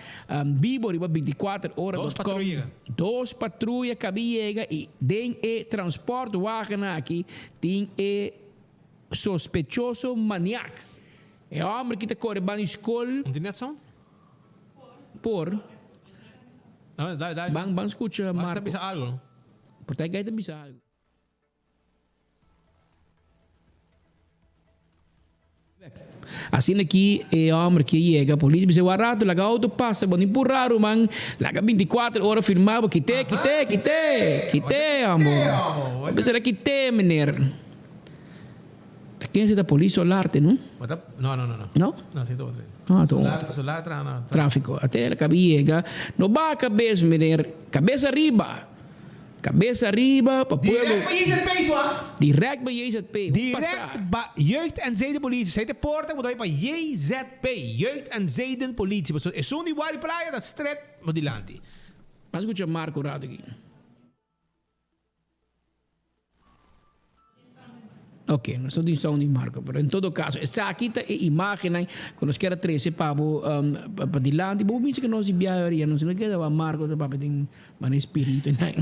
bibo riba 24 ora Dos dot com. patruya. Dos patruya cabi yega y den e transportwagennan aki tin e sospechoso maniak. E homber ki ta core ban di scol. No tin net sound? Por. No, dale, dale. Ban, ban scucha Marco. Marco. ta bisa algo, no? Por ta guy ta bisa algo. Asina ki e homber ki yega, polis bisa wak rato laga auto pasa, bo ni pura ruman, laga 24 ora firma bo, kite, kite, kite, kite homber. Bo bisa kite meneer. Ta ken si ta polis Solarte no? No, no, no. No? No, si ta otro. Ah, ta otro. Solar traha na Tráfico. Ate el kabi yega. No baha kabes meneer. Kabes ariba. Kabes ariba pa pueblo. Direct pa JZP swa. Direct pa JZP. Direct pa Jeugd en Zedenpolitie. Zij te porta moet pa JZP. Jeugd en Zedenpolitie. Pasobra esun di Wari Playa ta stret bo dilanti. Mas skucha Marco rato aki. Ok, nos no tin sound di Marco, pero en todo caso, esaki ta e imagennan ku nos kier a trese pa bo pa dilanti. Bo bisa ku nos di biaha oria, nos no keda wak Marco ta papia den manera spiritu nan.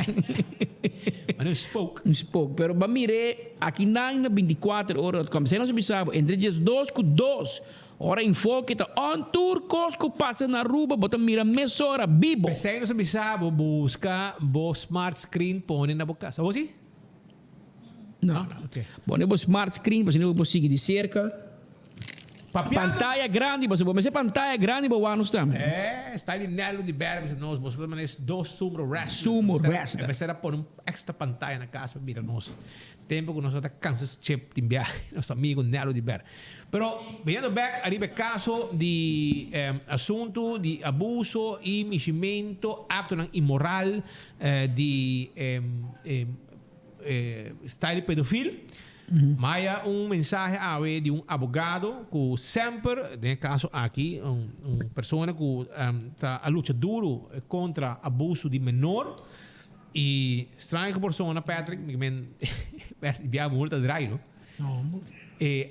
Manera un spook. Un spook, pero bo a mir'é akinan na 24 ora dot com. Esei nos a bisa bo, entre diesdos ku dos ora Enfoke ta on tur kos ku pasa na Aruba bo ta mira mesora bibo. P'esei nos a bisa bo buska bo smart screen pone na bo kas. Abo si? No. Pone bo smart screen pasobra bo por sigui di cerca. Pantaya grandi pasobra bo mester pantaya grandi pa wak nos tambe. Eh, sta di Nello di Berg bisa nos, boso ta manera dos sumo wrestler. Sumo wrestler. E mester a pone un extra pantaya na cas pa mira nos. Tempo cu nos ta cansa su chip tin biahe, nos amigo Nello di Berg. Pero, biniendo bek ariba e caso di asunto di abuso y mishimento, actonan inmoral di style pedofil. Maya un mensahe awe di un abogado ku semper, den e kaso aki, un persona ku ta a lucha duru kontra abuso di menor. I straño ku persona, Patrick, mi men, Patrick bia muhor ta draai, no?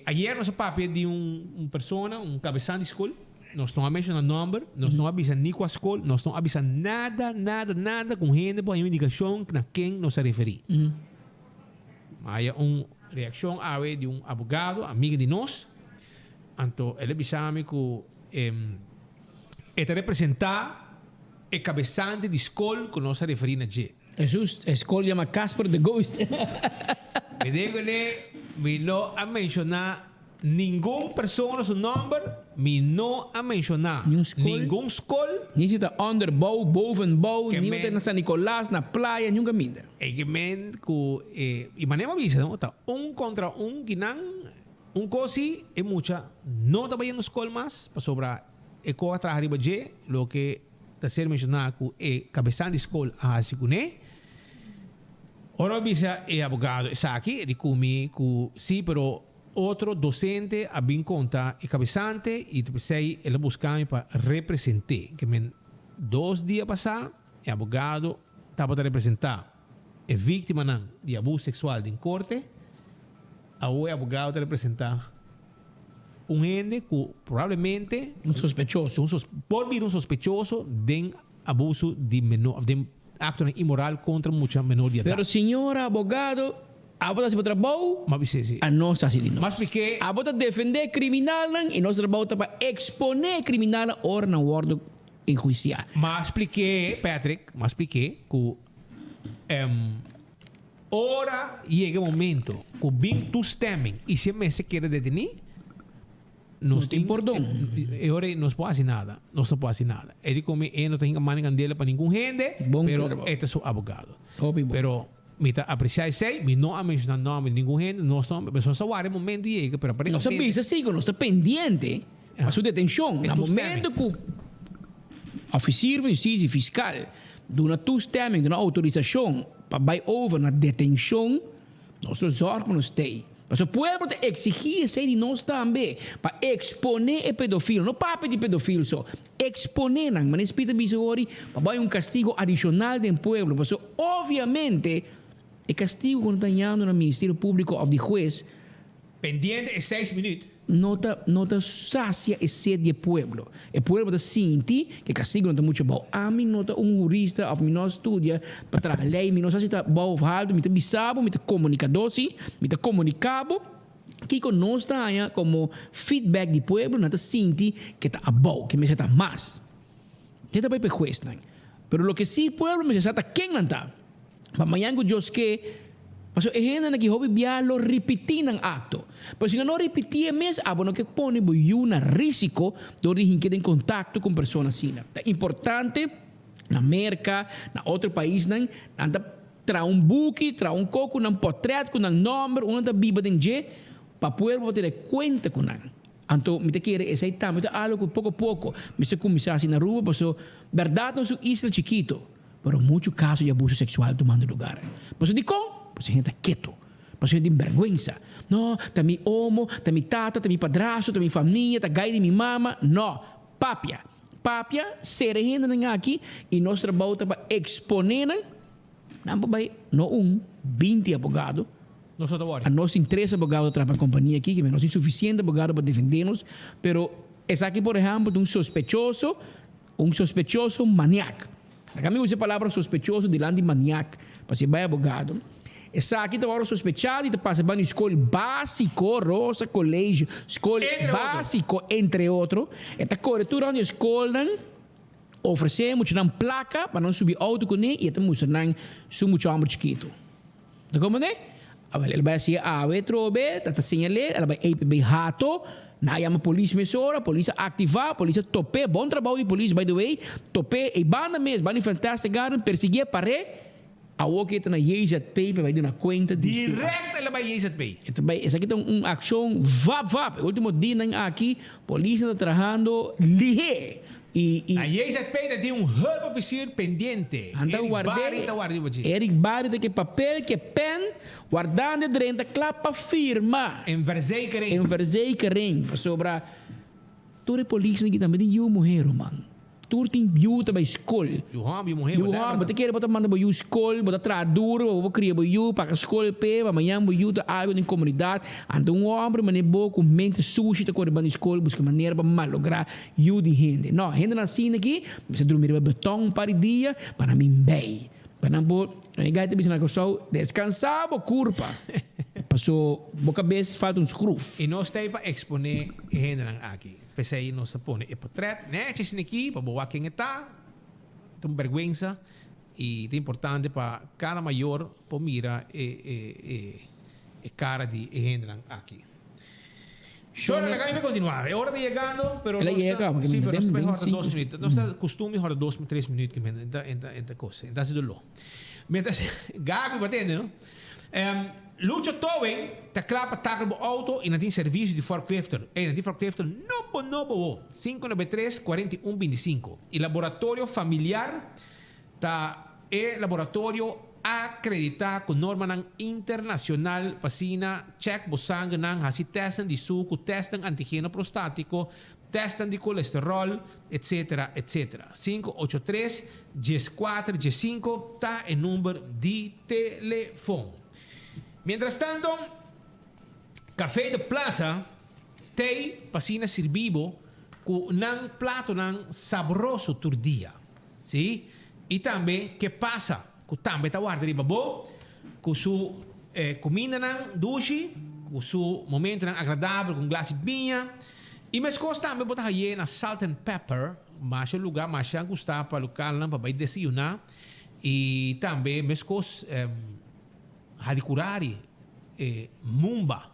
Ayer nos a papia di un persona, un kabesan di skol. Nos no a menciona nomber, nos no a bisa ni cua scol, nos no a bisa nada, nada, nada cu hende por haña un indicacion na ken nos a referi. Haya un reaccion awe di un abogado, amiga di nos, anto el a bisa mi cu e ta representa e cabesante di scol cu nos a referi na dje. Jesus, e scol yama Casper the Ghost. Mi dico ne, mi no a menciona Ningun persona su nomber mi no a menciona. Ningun scol. Ni si ta onderbouw, bovenbouw, ni ta na San Nicolas, na playa, niun caminda. E ke men ku e i manera bo a bisa no ta un kontra un kinan un kos si e mucha no ta bayendo skol mas pasobra e kos a traha riba dje loke ta ser menshona ku e kabesan di skol a hasi kuné. Ora bo a bisa e abogado esaki e di ku mi ku si pero Otro docente a bin conta e cabesante y ta pesey el a busca mi pa represente. Ke men dos dia pasa e abogado tabata representa e victimanan di abuso sexual den corte, awo e abogado ta representa un hende cu probablemente Un sospechoso. Un sos por bira un sospechoso den abuso di menor of den actonan inmoral contra mucha menor di edad. Pero señor abogado Abo ta hasi bo trabou, a nos ta hasi di nos. Abo ta defendé kriminalnan i nos trabou ta pa eksponé kriminalnan ora nan wòrdu enhuisiá. M'a splik'é, Patrick, m'a splik'é ku ora yega e momento ku bin toestemming i si e mester keda detení, nos tin pordon. E ora ei nos por hasi nada, nos no por hasi nada. E di komo e no ta hinka man den kandela pa ningun hende, pero e ta su abogado. Pero Mi ta apreciá esei, mi no a mencioná nomber di ningun hende, nos no, nos ta warda e momento yega, pero Nos a bisa si cu nos ta pendiente pa su detencion. Na momento cu oficier van justicia y fiscal duna toestemming, duna autorisacion pa bay over na detencion, nos lo zorg pa nos stay. Pasobra pueblo ta exigí esei di nos tambe, pa exponé e pedofilo, no papia di pedofil so, exponé nan, manera Speed a bisa hori, pa bai un castigo adicional den pueblo, pasobra obviamente e castigo cu nan ta hañando na Ministerio Publico of di hues, Pendiente e seis minuut. No ta no ta sacia e sed di e pueblo. E pueblo ta sinti cu e castigo no ta mucho bou. Ami no ta un hurista of mi no a studia pa traha ley, mi no sa si ta bou of halto, mi ta bisa bo, mi ta comunicador si, mi ta comunica bo kico nos ta haña como feedback di pueblo, nan ta sinti cu ta abou, cu mester ta mas. Te ta bay pa e huesnan. Pero loke si pueblo mester sa ta ken nan ta. Pa mañan ku Dios ke, pasobra e hendenan ki hopi bia lo ripití nan akto. Pero si nan no ripití e mes, abo no ke pone bo yu na rísiko dor di hink'é den kontakto ku un persona asina. Ta importante na Merka, na otro paisnan, nan ta traha un buki, traha un kos ku nan pòtrèt, ku nan nòmber, unda nan ta biba den dje, pa pueblo por tene kuenta ku nan. Anto mi ta kere esei tambe ta algo ku poko poko mester kuminsá hasi na Aruba, pasobra bèrdat nos un isla chikito. Pero muchu kaso di abuso seksual tumando lugar. Pasobra dikon? Pasobra hende ta ketu. Pasobra hende tin bèrgwensa. No, ta mi omo, ta mi tata, ta mi padrastro, ta mi famia, ta gai di mi mama. No, papia. Papia, sera e hendenan aki i nos trabou ta pa eksponé nan. Nan por bai no un, 20 abogado. Nos no ta wòri. A nos tin tres abogado ta traha pa e kompania aki, ke nos tin sufisiente abogado pa defendé nos. Pero esaki por ehèmpel ta un sospechoso. Un sospechoso maniak. Laga mi usa e palabra sospechoso dilanti maniak pa si bai abogado. Esaki ta wòrdu sospechá di ta pasa ban di skol básiko, Rosa College, skol básiko, entre otro. E ta kore tur rònt di e skolnan, ofresé muchanan plaka pa nan subi outo kuné i e ta mustra nan su mucha hòmber chikitu. Ta komprendé? Awel, el bai hasié awe trobe, ta ta señal'é, el a bai APB Hato, nan a yama polis mesora, polis a aktivá, polis a top'é, bon trabou di polis by the way, top'é ei banda mes, banda di Fantastic Garden, persiguié, par'é, awor ke e ta na JZP pa e bai duna kuenta di su. Direct el a bai JZP. E ta bai, esaki ta un akshon vap vap, e ultimo dianan aki polisnan ta trahando lihé. I, i. Na JZP ta tin un hulpofficier pendiente. Nan ta Eric ward'é. Barry ta warda riba dje. Eric Barry ta ke papel, ke pen, wardando e drenta kla pa firma. Een verzekering. Een verzekering. Pasobra tur e polisnan aki tambe tin yu muher, ruman. Tur tin yu ta bai skol. Yu hòmber, yu muher, Yu whatever. hòmber, bo ta kere bo ta manda bo yu skol, bo ta traha duro pa bo por kria bo yu, paga skol p'e, pa mañan bo yu ta algu den komunidat. Anto un hòmber manera bo ku mente sushi ta kore banda di skol buska manera pa malográ Yu di hende. No, hendenan asina aki mester drumi riba beton un par di dia pa nan bin bei. Pa nan por, e gai ta bisa na Kòrsou, deskansá bo kurpa, paso bo kabes falta un skruf. I nos ta ei pa eksponé e hendenan aki. P'esei nos ta pone e potrèt nèchi asina aki pa bo wak ken e ta. Ta un bèrgwensa i ta importante pa kada mayor por mira e e kara di e hendenan aki. Shona, laga mi continua. E ora ta yegando, pero El a nos yega ta, caba, sí, pero nos ta den horda dos cinco. minuut. Nos ta costumbre horda dos, tres minuut que men, enta, enta, enta cosa. Enta haci dolor. Mientras, Gaby bo atende, no? Em, Lucho Towing ta cla pa tackle bo auto y nan tin servicio di forklifter. Ey, nan tin forklifter nobo, nobo wo. 593 41 25. Y laboratorio familiar Ta e laboratorio akreditá ku normanan internashonal pa asina chèk bo sangernan, hasi tèstnan di suku, tèstnan antigeno prostátiko, tèstnan di kolesteròl, etsetera, etsetera. 583 14 15 ta e number di telefon. Mientrastanto, Café de Plaza t'ei pa asina sirbi bo ku nan platonan sabroso tur dia. Sí, i tambe ke pasa ku tambe ta warda riba bo ku su kumindanan dushi, ku su momentonan agradabel ku un glas di biña. I meskos tambe bo ta haye na Salt and Pepper, masha luga masha gusta pa lokalnan pa bai desayuná. I tambe meskos Hadicurari, Mumba.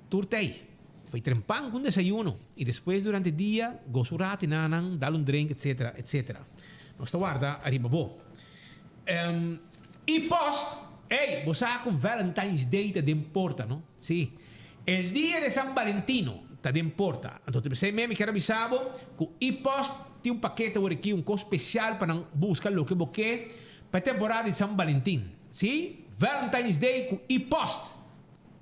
Tur tei. Foi trempan cu un desayuno y despues durante dia goza un rato y nanan dal un drink etc. Etc. Nos ta warda ariba bo. Y post! Ey, bo sa cu Valentine's Day ta den porta, no? Si. El dia de San Valentino ta den porta. Anto te pesey mi kier a bisa bo cu E-post tin un pakete awor aki, un cos special pa nan busca loke bo ke pa e temporada di San Valentin. Si, Valentine's Day cu E-post!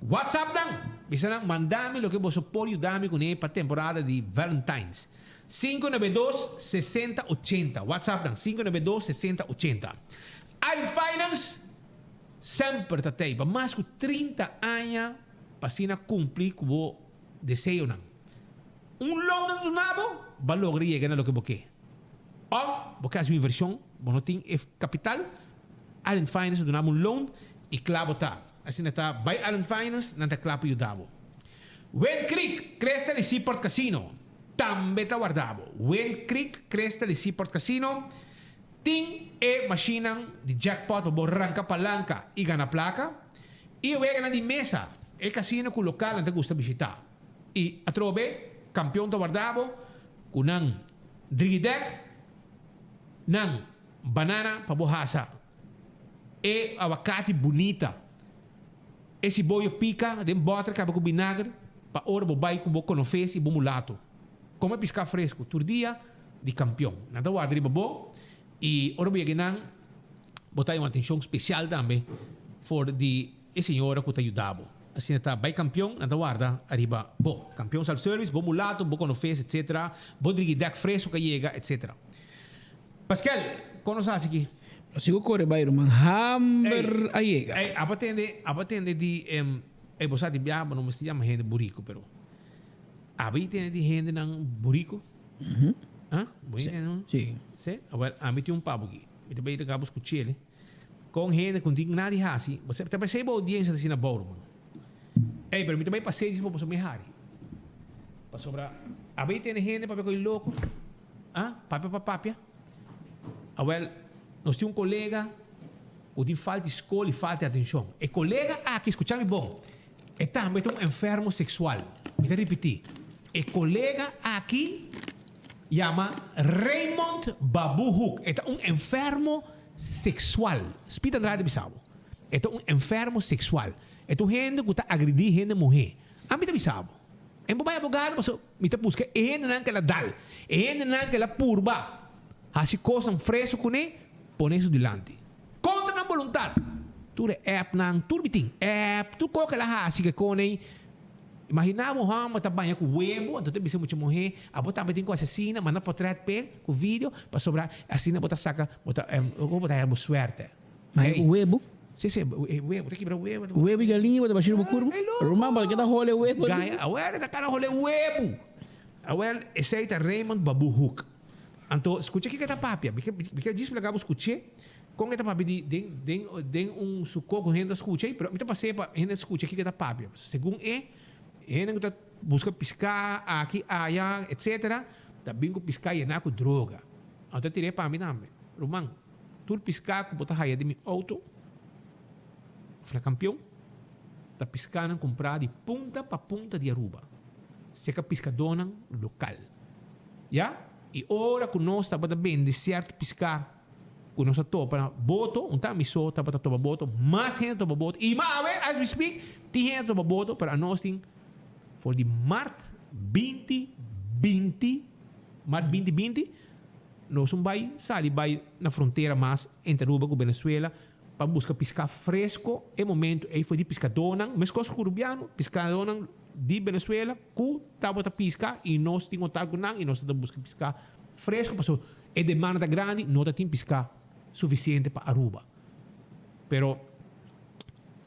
WhatsApp nan, bisa nan manda mi loke boso por yuda mi kuné pa temporada di Valentine's. 592 60 80 WhatsApp nan 592 60 80. Island Finance semper ta tei pa mas ku 30 aña pa asina kumpli ku bo deseonan. Un loan nan duna bo, bo a logra yega na loke bo ke. Òf bo ke hasi un invershon, bo no tin e kapital, Island Finance ta duna bo un loan i kla bo ta. Asina ta, bai Island Finance, nan ta kla pa yuda bo. Wind Creek, Crystal i Seaport Casino tambe ta warda bo. Wind Creek, Crystal i Seaport Casino tin e mashinnan di jackpot pa bo ranka palanka i gana plaka, i e weganan di mesa, e casino ku lokalnan ta gusta bishita. I atrobe, kampion ta warda bo ku nan drigidek, nan banana pa bo hasa e awakati bunita, e siboyo pika den bòter kaba ku binager pa ora bo bai ku bo konofes i bo mulato. Kome piská fresku tur dia di kampion. Nan ta warda riba bo i ora bo yega einan bo ta haña un atenshon spesial tambe for di e señora ku ta yuda bo. Asina ta bai kampion, nan ta warda ariba bo. Kampion self service, bo mulato, bo konofes etc. Bo drigidèk fresku ka yega etc. Paskel, kon nos hasi aki? Nos sigo kore bai ruman, hamber a yega. Ey, abo tende, abo tende di, ey bo sa di biaha bo no mester yama hende buriku, pero abo i tende di hendenan buriku? Ah, bo i tende no? Si. Si? Awel, ami tin un pabu aki, mi ta bai laga bo skuch'el. Kon hende ku no tin nada di hasi, bo sa, ta pesey bo audiensia ta asina abou ruman. Ey, pero mi ta bai pas'e djis pa boso mi hari. Pasobra abo i tende hende papia ku e loko. Ah, papia pa papia. Awel, nos tin un kolega ku tin falta di skol i falta di atenshon. E kolega aki, skucha mi bon, e tambe ta un enfermo seksual. Mi ta ripití, e kolega aki yama Raymond Babu Hoek. E ta un enfermo seksual. Speed Andrade bisa bo. E ta un enfermo seksual. E ta un hende ku ta agredí hende muhé. Ami ta bisa bo. En bo bai abogado pasobra mi ta buska e hendenan ke la dal, e hendenan ke la purba hasi kosnan freso kuné, pone su dilanti. Kontra nan boluntat. Tur e appnan, tur mi tin app, tur kos ke la hasi ke kone. Imagina bo un hòmber ta baña ku webo, anto ta bisa mucha muhé, abo tambe tin ku hasi asina, manda potrèt p'e ku video, pasobra asina bo ta saka, bo ta, bo ta haya bo suerte. Baña ku webo? Si, si, webo, ta kibra webo. Webo i galiña bo ta bashir bo kurpu? Ruman, bo ta keda hole webo. Gaña, awel e ta kana hole webo. Awel, esei ta Raymond Babu Hoek. Anto, skucha kiko e ta papia. Mi ke, mi ke djis laga bo skuch'é kon e ta papia di den, den, den un sukó ku hende ta skucha ei, pero mi ta pas'é pa hende skucha kiko e ta papia. Segun e, hende ku ta buska piská aki, aya, etsetera, ta bin ku piská yená ku droga. Anto e tir'é pa mi tambe. Ruman. Tur piská ku bo ta haya den mi outo òf na kampion ta piskanan kumprá di punta pa punta di Aruba, seka piskadónan lokal. Ya, i ora ku nos tabata bende sierto piská ku nos a topa na boto, un ta mi so tabata topa boto, mas hende topa boto, i awe as we speak tin hende topa boto, pero anos tin for di mart binti binti, mart binti binti, Nos un bai sali bai na frontera mas entre Aruba ku Venezuela pa buska piská fresko. E momento ei foi di piskadónan, meskos ku Rubiano, piskadónan di Venezuela ku tabata piska i nos tin kontak ku nan i nos ta buska piská fresko pasobra e demanda ta grandi, no ta tin piská sufisiente pa Aruba. Pero.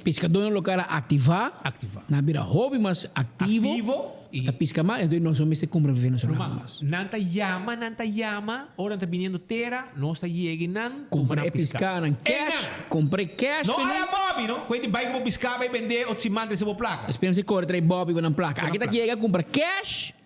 Piskadónan lokal a aktivá, Aktivá. nan a bira hopi mas aktivo, Aktivo i. ta piska mas, entonces nos no mester kumpra venezolano Ruman, mas. nan ta yama, nan ta yama, ora nan ta biniendo tera, nos ta yega i nan Kumpra kumpra e nan piska. piskanan Ei cash, nan! kumpra e cash No fi nan. ala Bobby, no? Ku hende bai ku bo piska bai bendé otro siman trese bo plaka. Espera si kore trae Bobby ku nan plaka. Ku nan Aki ta plaka. yega kumpra cash,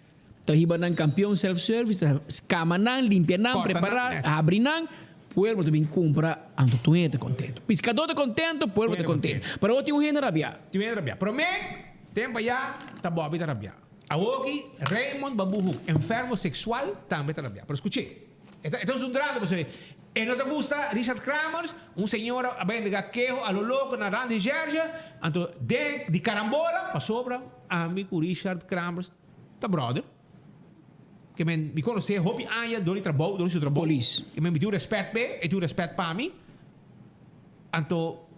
Ta hiba nan kampion self service, ta kama nan, limpia nan, Korta nan, prepara, net. habri nan, pueblo ta bin kumpra, anto tur hende ta kontento. Piskadó ta kontento, pueblo ta kontento. Pero awor tin un hende rabiá. Tin un hende rabiá. Promé tempu ayá ta Bobby ta rabiá. Awoki Raymond Babuhoek, enfermo seksual, tambe ta rabiá. Pero skuch'é. E ta e ta un zundrando pasobra e no ta gusta Richard Kramers, un señora a bai entregá keho a lo loko na Rand Recherche, anto den di karambola pasobra ami ku Richard Kramers Ta brother. Ke men mi konosé hopi aña dor di trabou, dor di su trabou. Polis. Ke men mi tin un rèspèt p'e, e tin un rèspèt pa mi. Anto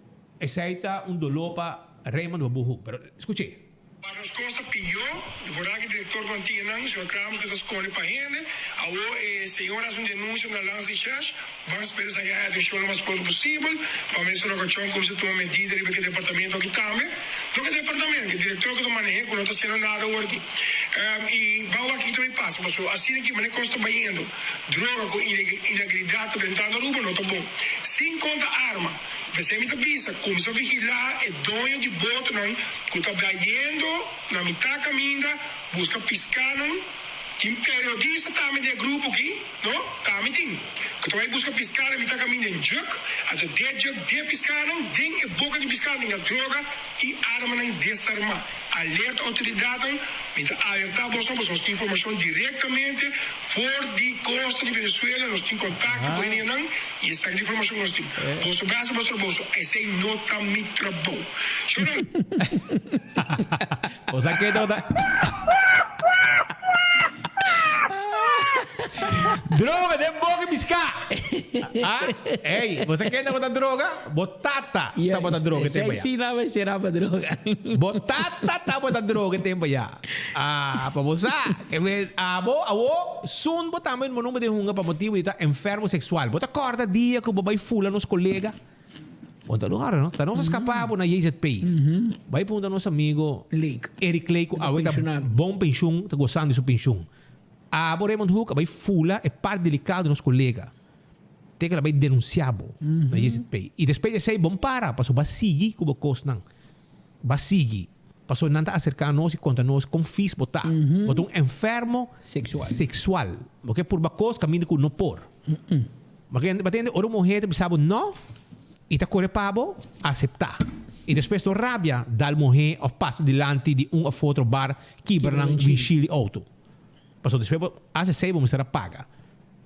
esei ta un doló pa. Raymond Babu Hoek. Pero skuch'é. Pa nos kos ta pió, di vooral ku direktor ku antianan, señor Krams ku ta skonde pa hende, awor e señor hasi un denunsia na Landsrecherche, ban spera esaki haya atenshon lo mas pronto posibel, pa minister Rokachon kumsa tuma medida riba ke departamento aki tambe, no ke departamento, ke direktor ku ta maneh'é ku no ta hasiendo nada awor aki. I ban wak kiko ta bai pasa, pasobra asina ki manera kos ta bayendo, droga ku ilegalidat ta drentando Aruba no ta bon. Sin konta arma. P'esei mi ta bisa, kumsa vigilá e doño di botonan ku ta bayendo na mitá kaminda buska piskánan. Tin periodista tambe den e grupo aki, no? Tambe tin. Ku ta bai buska piská na mitá kaminda en juk, anto de juk de piskánan, den e boka di piská tin droga i armanan desarmá. Alerta outoridatnan, mi ta alertá boso pasobra nos tin informashon direktamente for di kosta di Venezuela, nos tin kontakto ku hendenan i esaki ta informashon ku nos tin. Boso basa boso trabou, so esei no ta mi trabou. Shornan. Bo sa ke tabata. Droga den boka i piská. Ah, ey, bo sa ken tabata droga? Bo tata tabata droga e tempo ya. Esei sí nan mester pa droga. Bo tata tabata droga e tempo ya. Ah, pa bo sa. Ke men, abo, awo, sun bo tambe bo no den hunga pa motibu di ta enfermo seksual. Bo ta kòrda dia ku bo bai fula nos kolega? Bon ta ora no, ta nos a skapa bo na JZP. Bai punta nos amigo Eric Lake ku awe ta bon penshun, ta gosando di su penshun. Abo Raymond Hoek a bai fula e part delikado di nos kolega. Te ku el a bai denunsia bo na JZP. I despues di esei bon para pasobra bo a sigui ku bo kosnan. Bo a sigui pasobra nan ta aserka nos i konta nos kon fis bo ta. Bo ta un enfermo seksual. Bo ke purba kos kaminda ku no por. Bo tende ora un muher ta bisa bo no y ta core pa bo, acepta. Y despues no rabia dal muher of pasa dilanti di un of otro bar kibra nan windshield di auto. Pasobra despues bo haci esey bo mester a paga.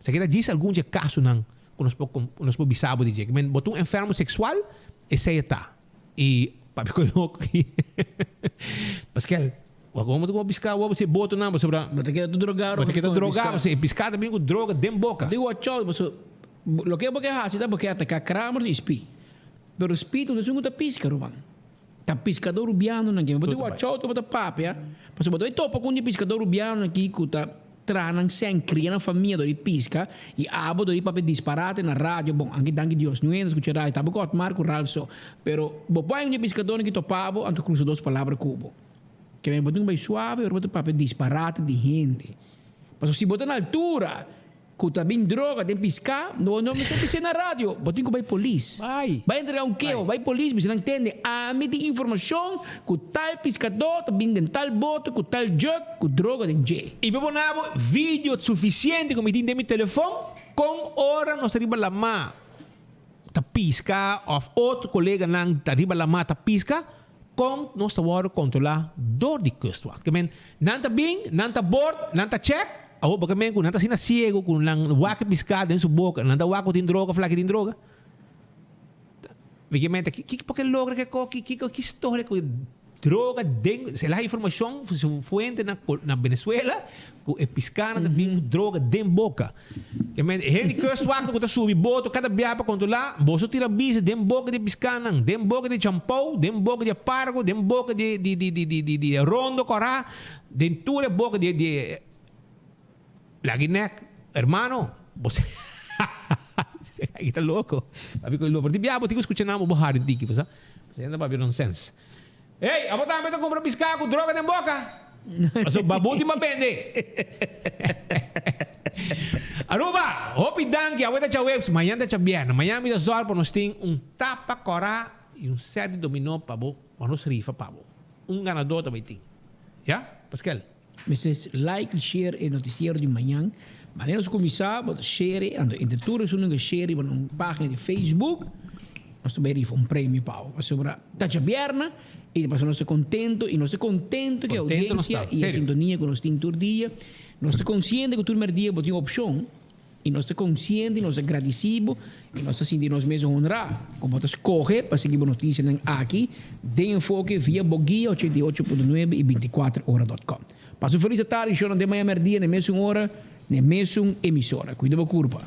Esaki ta djis algun dje casonan cu nos por cu nos por bisa bo di dje. Kimen bo ta un enfermo sexual, esey e ta. Y papia cu e loco Paskel, wak como bo ta pisca wou si e botonan pasobra. Bo ta keda tur drogado. Bo ta keda drogado pasobra e pisca ta bin cu droga den boca. Di watch out pasobra loke bo ke haci ta bo ke ataca Kramers y Spie. Pero Spie ta un esun cu ta pisca ruman. Ta piscador rubianonan ke. Bo tin watch out bo ta papia pasobra bo ta bay topa cu un di piscador rubianonan aki cu ta. Traha nan sèn, kria nan famia dor di piska i abo dor di papia disparate na radio. Bon, anke danki Dios, niun hende a skucha radio, tabaku Otmar ku Ralph so. Pero bo por haña un di e piskadónan ki topa bo, anto krusa dos palabra ku bo. Ke men bo tin ku bai suave ora bo ta papia disparate di hende. Pasobra si bo ta na altura ku ta bin droga den piská, bo no mester bis'é na radio, bo tin ku bai polis. Bai entrega un keho, bai polis bisa nan tende, ami tin informashon ku tal piskadó ta bin den tal boto ku tal jug ku droga den dje. I bo pone abo video sufisiente ku mi tin den mi telefon kon ora nos ta riba lamá ta piska òf otro koleganan ta riba lamá ta piska kon nos ta wòrdu kontrolá dor di kustwacht. Ke men nan ta bin, nan ta bord, nan ta chèk. Awor bo ke men ku nan ta asina siego ku nan wak e piská den su boka, nan ta wak ku tin droga of laki tin droga? Mi ke men ta kiko por ke logra ke ko ki kiko ki storia ku droga den se la informashon su fuente na na Venezuela ku e piskanan ta bin ku droga den boka. Ke men e hende kustwacht ku ta subi boto kada bia pa kontrolá boso tira bisa den boka di e piskanan, den boka di e champou, den boka di e pargo, den boka di di di di di di rondo kòrá. Den tur e boka di di Lagi nek, hermano, bo Aki ta loko. Papi ku lo por di bia bo tin ku skucha nan bo bo hari tiki bo sa. Bo ta papia nonsens. Ey, abo tambe ta kumpra piská ku droga den boka? Pasobra babu tin pa bende. Aruba, hopi danki. Awe ta djaweps, mañan ta djabièrnè. Mañan mi ta zòrg pa nos tin un tapa kòrá i un sèt di dominó pa bo, pa nos rifa pa bo. Un ganador ta bay tin. Ya, Paskel? Mester like y share e noticiero di mañan. Manera nos cuminsa, bo ta share, anto entre tur esun cu share riba nos pagina di Facebook, nos ta bay rifa un premio pa bo. Pasobra ta djabièrna y pasobra nos ta contento y nos ta contento cu e audiencia y e sintonia cu nos tin tur dia. Nos ta consciente cu tur merdia bo tin opcion. I nos ta konsiente i nos ta gradisí bo i nos ta sinti nos mes honrá ku bo ta skohe pa sigui bo notisianan aki den Enfoke via bo guia 88.9 i 24 ora dot com. Pasa un felis atardi, shownan den maña mèrdia na e mesun ora, na e mesun emisora. Kuida bo kurpa.